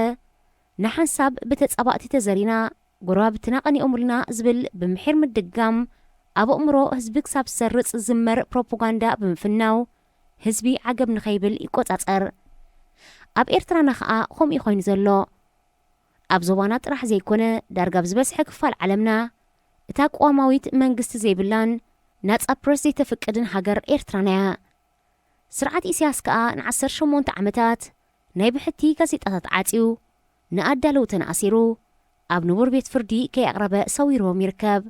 ንሓንሳብ ብተጻባእቲ ተዘሪና፣ ጎረባብትና ቀኒኦምልና ዝብል ብምሒር ምድጋም፣ ኣብ ኣእምሮ ህዝቢ ክሳብ ዝሰርጽ ዝዝመር ፕሮፓጋንዳ ብምፍናው፣ ህዝቢ ዓገብ ንኸይብል ይቆጻጸር። ኣብ ኤርትራና ኸኣ ከምኡ እዩ ኮይኑ ዘሎ። ኣብ ዞባና ጥራሕ ዘይኮነ፣ ዳርጋ ኣብ ዝበዝሐ ክፋል ዓለምና፣ እታ ቅዋማዊት መንግስቲ ዘይብላን ናጻ ፕረስ ዘይተፍቅድን ሃገር ኤርትራና እያ። ስርዓት ኢሳያስ ከኣ ንዓሰርተ ሸሞንተ ዓመታት ናይ ብሕቲ ጋዜጣታት ዓጽዩ፣ ንኣዳለውተን ኣሲሩ፣ ኣብ ንቡር ቤት ፍርዲ ከየቕረበ ሰዊርዎም ይርከብ።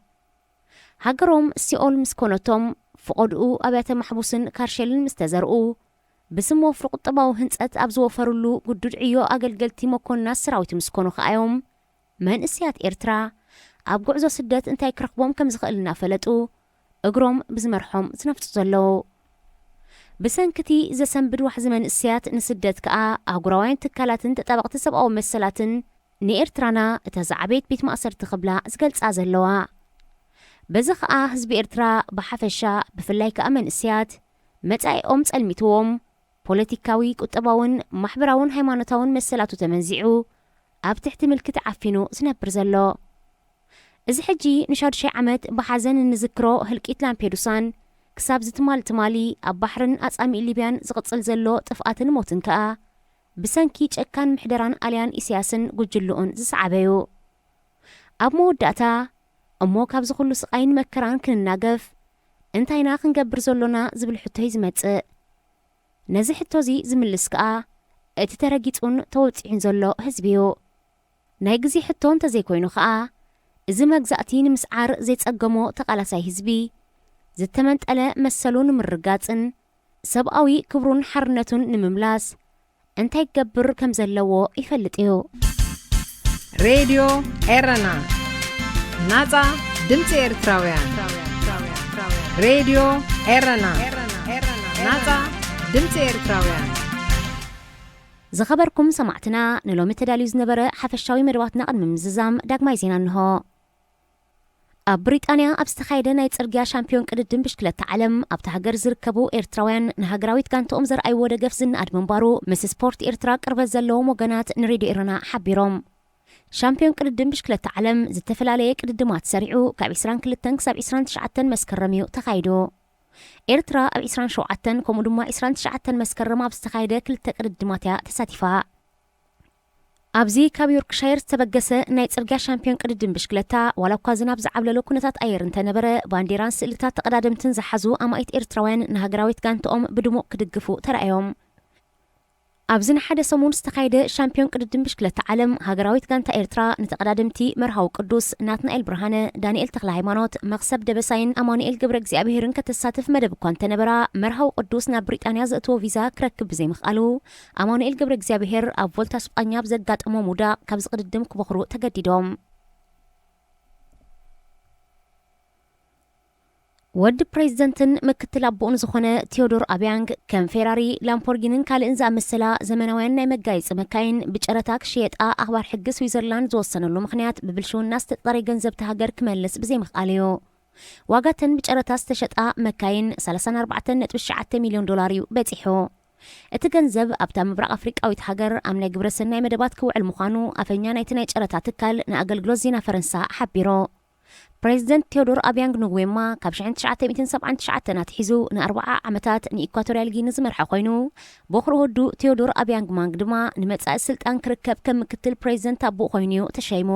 ሃገሮም ሲኦል ምስ ኮነቶም፣ ፈቐድኡ ኣብያተ ማሕቡስን ካርሸልን ምስ ተዘርኡ፣ ብስም ወፍሪ ቁጠባዊ ህንጸት ኣብ ዝወፈርሉ ግዱድ ዕዮ ኣገልገልቲ መኮንናት ሰራዊት ምስ ኮኑ ከኣ እዮም፣ መንእሰያት ኤርትራ ኣብ ጉዕዞ ስደት እንታይ ክረኽቦም ከም ዝኽእል እናፈለጡ፣ እግሮም ብዝመርሖም ዝነፍጹ ዘለዉ። ብሰንኪ እቲ ዘሰንብድ ዋሕዚ መንእሰያት ንስደት ከኣ ኣህጉራውያን ትካላትን ተጣበቕቲ ሰብኣዊ መሰላትን ንኤርትራና እታ ዝዓበየት ቤት ማእሰርቲ ክብላ ዝገልጻ ዘለዋ። በዚ ከኣ ህዝቢ ኤርትራ ብሓፈሻ፣ ብፍላይ ከኣ መንእሰያት፣ መጻኢኦም ጸልሚትዎም፣ ፖለቲካዊ፣ ቁጠባውን ማሕበራውን ሃይማኖታውን መሰላቱ ተመንዚዑ፣ ኣብ ትሕቲ ምልኪ ተዓፊኑ ዝነብር ዘሎ። እዚ ሕጂ ንሻዱሻይ ዓመት ብሓዘን እንዝክሮ ህልቂት ላምፔዱሳን፣ ክሳብ ዝትማል ትማሊ ኣብ ባሕርን ኣጻሚእ ሊብያን ዝቕጽል ዘሎ ጥፍኣትን ሞትን ከኣ፣ ብሰንኪ ጨካን ምሕደራን ኣልያን ኢሳያስን ጉጅልኡን ዝሰዓበ እዩ። ኣብ መወዳእታ፣ እሞ ካብዚ ኩሉ ስቓይን መከራን ክንናገፍ፣ እንታይና ክንገብር ዘሎና ዝብል ሕቶ እዩ ዝመጽእ። ነዚ ሕቶ እዚ ዝምልስ ከኣ፣ እቲ ተረጊጹን ተወጺዑን ዘሎ ህዝቢ እዩ። ናይ ግዜ ሕቶ እንተዘይኮይኑ ከኣ፣ እዚ መግዛእቲ ንምስዓር ዘይጸገሞ ተቓላሳይ ህዝቢ፣ ዝተመንጠለ መሰሉ ንምርጋጽን ሰብኣዊ ክብሩን ሓርነቱን ንምምላስ እንታይ ክገብር ከም ዘለዎ ይፈልጥ እዩ። ሬድዮ ኤረና፣ ናጻ ድምጺ ኤርትራውያን። ሬድዮ ኤረና፣ ናጻ ድምጺ ኤርትራውያን። ዝኸበርኩም ሰማዕትና፣ ንሎሚ ተዳልዩ ዝነበረ ሓፈሻዊ መደባትና ቅድሚ ምዝዛም ዳግማይ ዜና እንሆ። ኣብ ብሪጣንያ ኣብ ዝተኻየደ ናይ ጽርግያ ሻምፒዮን ቅድድም ብሽክለታ ዓለም፣ ኣብታ ሃገር ዝርከቡ ኤርትራውያን ንሃገራዊት ጋንታኦም ዘርኣይዎ ደገፍ ዝነኣድ ምንባሩ ምስ ስፖርት ኤርትራ ቅርበት ዘለዎም ወገናት ንሬድዮ ኤረና ሓቢሮም። ሻምፒዮን ቅድድም ብሽክለታ ዓለም ዝተፈላለየ ቅድድማት ሰሪዑ ካብ ዕስራን ክልተን ክሳብ ዕስራን ትሽዓተን መስከረም እዩ ተኻይዱ። ኤርትራ ኣብ ዕስራን ሸውዓተን ከምኡ ድማ ዕስራን ትሽዓተን መስከረም ኣብ ዝተኻየደ ክልተ ቅድድማት እያ ተሳቲፋ። ኣብዚ ካብ ዮርክሻየር ዝተበገሰ ናይ ጽርግያ ሻምፒዮን ቅድድም ብሽክለታ፣ ዋላ እኳ ዝናብ ዝዓብለሎ ኩነታት ኣየር እንተነበረ፣ ባንዴራን ስእልታት ተቐዳደምትን ዝሓዙ ኣማኢት ኤርትራውያን ንሃገራዊት ጋንታኦም ብድሙቕ ክድግፉ ተራእዮም። ኣብዚ ንሓደ ሰሙን ዝተኻየደ ሻምፒዮን ቅድድም ብሽክለታ ዓለም፣ ሃገራዊት ጋንታ ኤርትራ ንተቐዳደምቲ መርሃዊ ቅዱስ ናትናኤል ብርሃነ፣ ዳንኤል ተኽለ ሃይማኖት፣ መኽሰብ ደበሳይን ኣማኑኤል ገብረ እግዚኣብሄርን ከተሳትፍ መደብ እኳ እንተነበራ፣ መርሃዊ ቅዱስ ናብ ብሪጣንያ ዘእትዎ ቪዛ ክረክብ ብዘይምኽኣሉ፣ ኣማኑኤል ገብረ እግዚኣብሄር ኣብ ቮልታ ስጳኛ ብዘጋጠሞ ሙዳቕ ካብዚ ቅድድም ክቦኽሩ ተገዲዶም። ወዲ ፕሬዝደንትን ምክትል ኣቦኡን ዝኾነ ቴዎዶር ኣቢያንግ፣ ከም ፌራሪ፣ ላምፖርጊንን ካልእን ዝኣመሰላ ዘመናውያን ናይ መጋየጺ መካይን ብጨረታ ክሽየጣ ኣኽባር ሕጊ ስዊዘርላንድ ዝወሰነሉ ምኽንያት፣ ብብልሽውና ዝተጠርየ ገንዘብ እታ ሃገር ክመልስ ብዘይምኽኣሉ እዩ። ዋጋተን ብጨረታ ዝተሸጣ መካይን ሰላሳን ኣርባዕተን ነጥቢ ትሽዓተ ሚልዮን ዶላር እዩ በጺሑ። እቲ ገንዘብ ኣብታ ምብራቕ ኣፍሪቃዊት ሃገር ኣብ ናይ ግብረ ሰናይ መደባት ክውዕል ምዃኑ ኣፈኛ ናይቲ ናይ ጨረታ ትካል ንኣገልግሎት ዜና ፈረንሳ ሓቢሩ። ፕሬዚደንት ቴዎዶር ኣቢያንግ ንጉዌማ ካብ ሽሕን ትሽዓተ ሚእትን ሰብዓን ትሽዓተን ኣትሒዙ ንኣርብዓ ዓመታት ንኢኳቶርያል ጊኒ ዝመርሐ ኮይኑ፣ ቦኽሪ ወዱ ቴዎዶር ኣቢያንግ ማንግ ድማ ንመጻኢ ስልጣን ክርከብ ከም ምክትል ፕሬዚደንት ኣቦኡ ኮይኑ እዩ ተሸይሙ።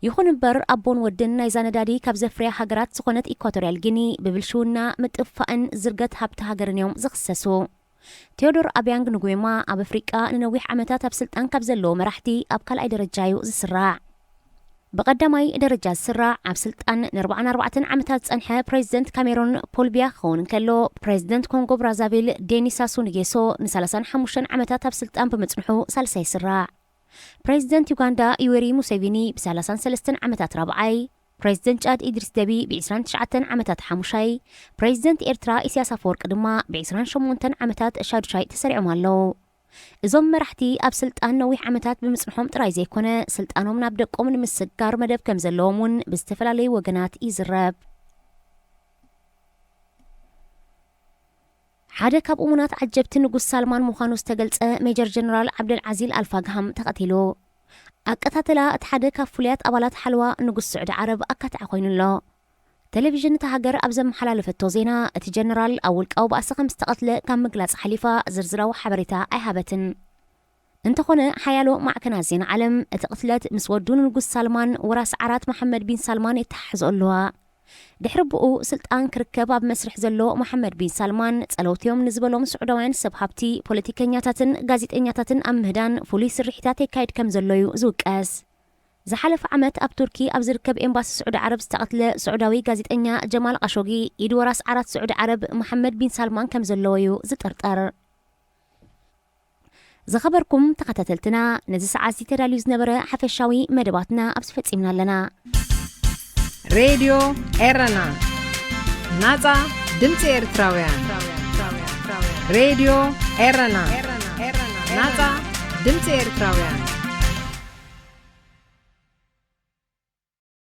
ይኹን እምበር፣ ኣቦን ወድን ናይዛ ነዳዲ ካብ ዘፍርያ ሃገራት ዝኾነት ኢኳቶርያል ጊኒ ብብልሽውና፣ ምጥፋእን ዝርገት ሃብቲ ሃገርን እዮም ዝኽሰሱ። ቴዎዶር ኣቢያንግ ንጉዌማ ኣብ ኣፍሪቃ ንነዊሕ ዓመታት ኣብ ስልጣን ካብ ዘለዉ መራሕቲ ኣብ ካልኣይ ደረጃ እዩ ዝስራዕ። ብቐዳማይ ደረጃ ዝስራዕ፣ ኣብ ስልጣን ንኣርባዓን ኣርባዕተን ዓመታት ዝጸንሐ ፕሬዚደንት ካሜሮን ፖል ቢያ ክኸውን እንከሎ፣ ፕሬዚደንት ኮንጎ ብራዛቪል ዴኒስ ሳሱ ንጌሶ ንሰላሳን ሓሙሽተን ዓመታት ኣብ ስልጣን ብምጽንሑ ሳልሳይ ይስራዕ። ፕሬዚደንት ዩጋንዳ ዩዌሪ ሙሴቪኒ ብሰላሳን ሰለስተን ዓመታት ራብዓይ፣ ፕሬዚደንት ጫድ ኢድሪስ ደቢ ብ ዕስራን ትሽዓተን ዓመታት ሓሙሻይ፣ ፕሬዚደንት ኤርትራ ኢሳያስ ኣፈወርቂ ድማ ብ ዕስራን ሸሞንተን ዓመታት ሻዱሻይ ተሰሪዖም ኣለዉ። እዞም መራሕቲ ኣብ ስልጣን ነዊሕ ዓመታት ብምጽንሖም ጥራይ ዘይኮነ፣ ስልጣኖም ናብ ደቆም ንምስግጋር መደብ ከም ዘለዎም እውን ብዝተፈላለዩ ወገናት ይዝረብ። ሓደ ካብ እሙናት ዓጀብቲ ንጉስ ሳልማን ምዃኑ ዝተገልጸ ሜጀር ጀነራል ዓብደል ዓዚል ኣልፋግሃም ተቐቲሉ። ኣቀታትላ እቲ ሓደ ካብ ፍሉያት ኣባላት ሓለዋ ንጉስ ስዑዲ ዓረብ ኣካትዓ ኮይኑ ኣሎ። ቴሌቪዥን እታ ሃገር ኣብ ዘመሓላለፈቶ ዜና፣ እቲ ጀነራል ኣብ ውልቃዊ ባእሲ ከም ዝተቐትለ ካብ ምግላጽ ሓሊፋ ዝርዝራዊ ሓበሬታ ኣይሃበትን። እንተኾነ፣ ሓያሎ ማዕከናት ዜና ዓለም እቲ ቅትለት ምስ ወዱ ንንጉስ ሳልማን ወራስ ዓራት መሓመድ ቢን ሳልማን የተሓሕዞ ኣለዋ። ድሕሪ ብኡ ስልጣን ክርከብ ኣብ መስርሕ ዘሎ መሓመድ ቢን ሳልማን ጸለውትዮም ንዝበሎም ስዑዳውያን ሰብ ሃብቲ፣ ፖለቲከኛታትን ጋዜጠኛታትን ኣብ ምህዳን ፍሉይ ስርሒታት የካይድ ከም ዘሎ እዩ ዝውቀስ። ዝሓለፈ ዓመት ኣብ ቱርኪ ኣብ ዝርከብ ኤምባሲ ስዑዲ ዓረብ ዝተቐትለ ስዑዳዊ ጋዜጠኛ ጀማል ቃሾጊ ኢድ ወራስ ዓራት ስዑዲ ዓረብ መሓመድ ቢን ሳልማን ከም ዘለዎ እዩ ዝጥርጠር። ዝኸበርኩም ተኸታተልትና፣ ነዚ ሰዓት እዚ ተዳልዩ ዝነበረ ሓፈሻዊ መደባትና ኣብዚ ፈጺምና ኣለና። ሬድዮ ኤረና፣ ናጻ ድምጺ ኤርትራውያን። ሬድዮ ኤረና፣ ናጻ ድምጺ ኤርትራውያን።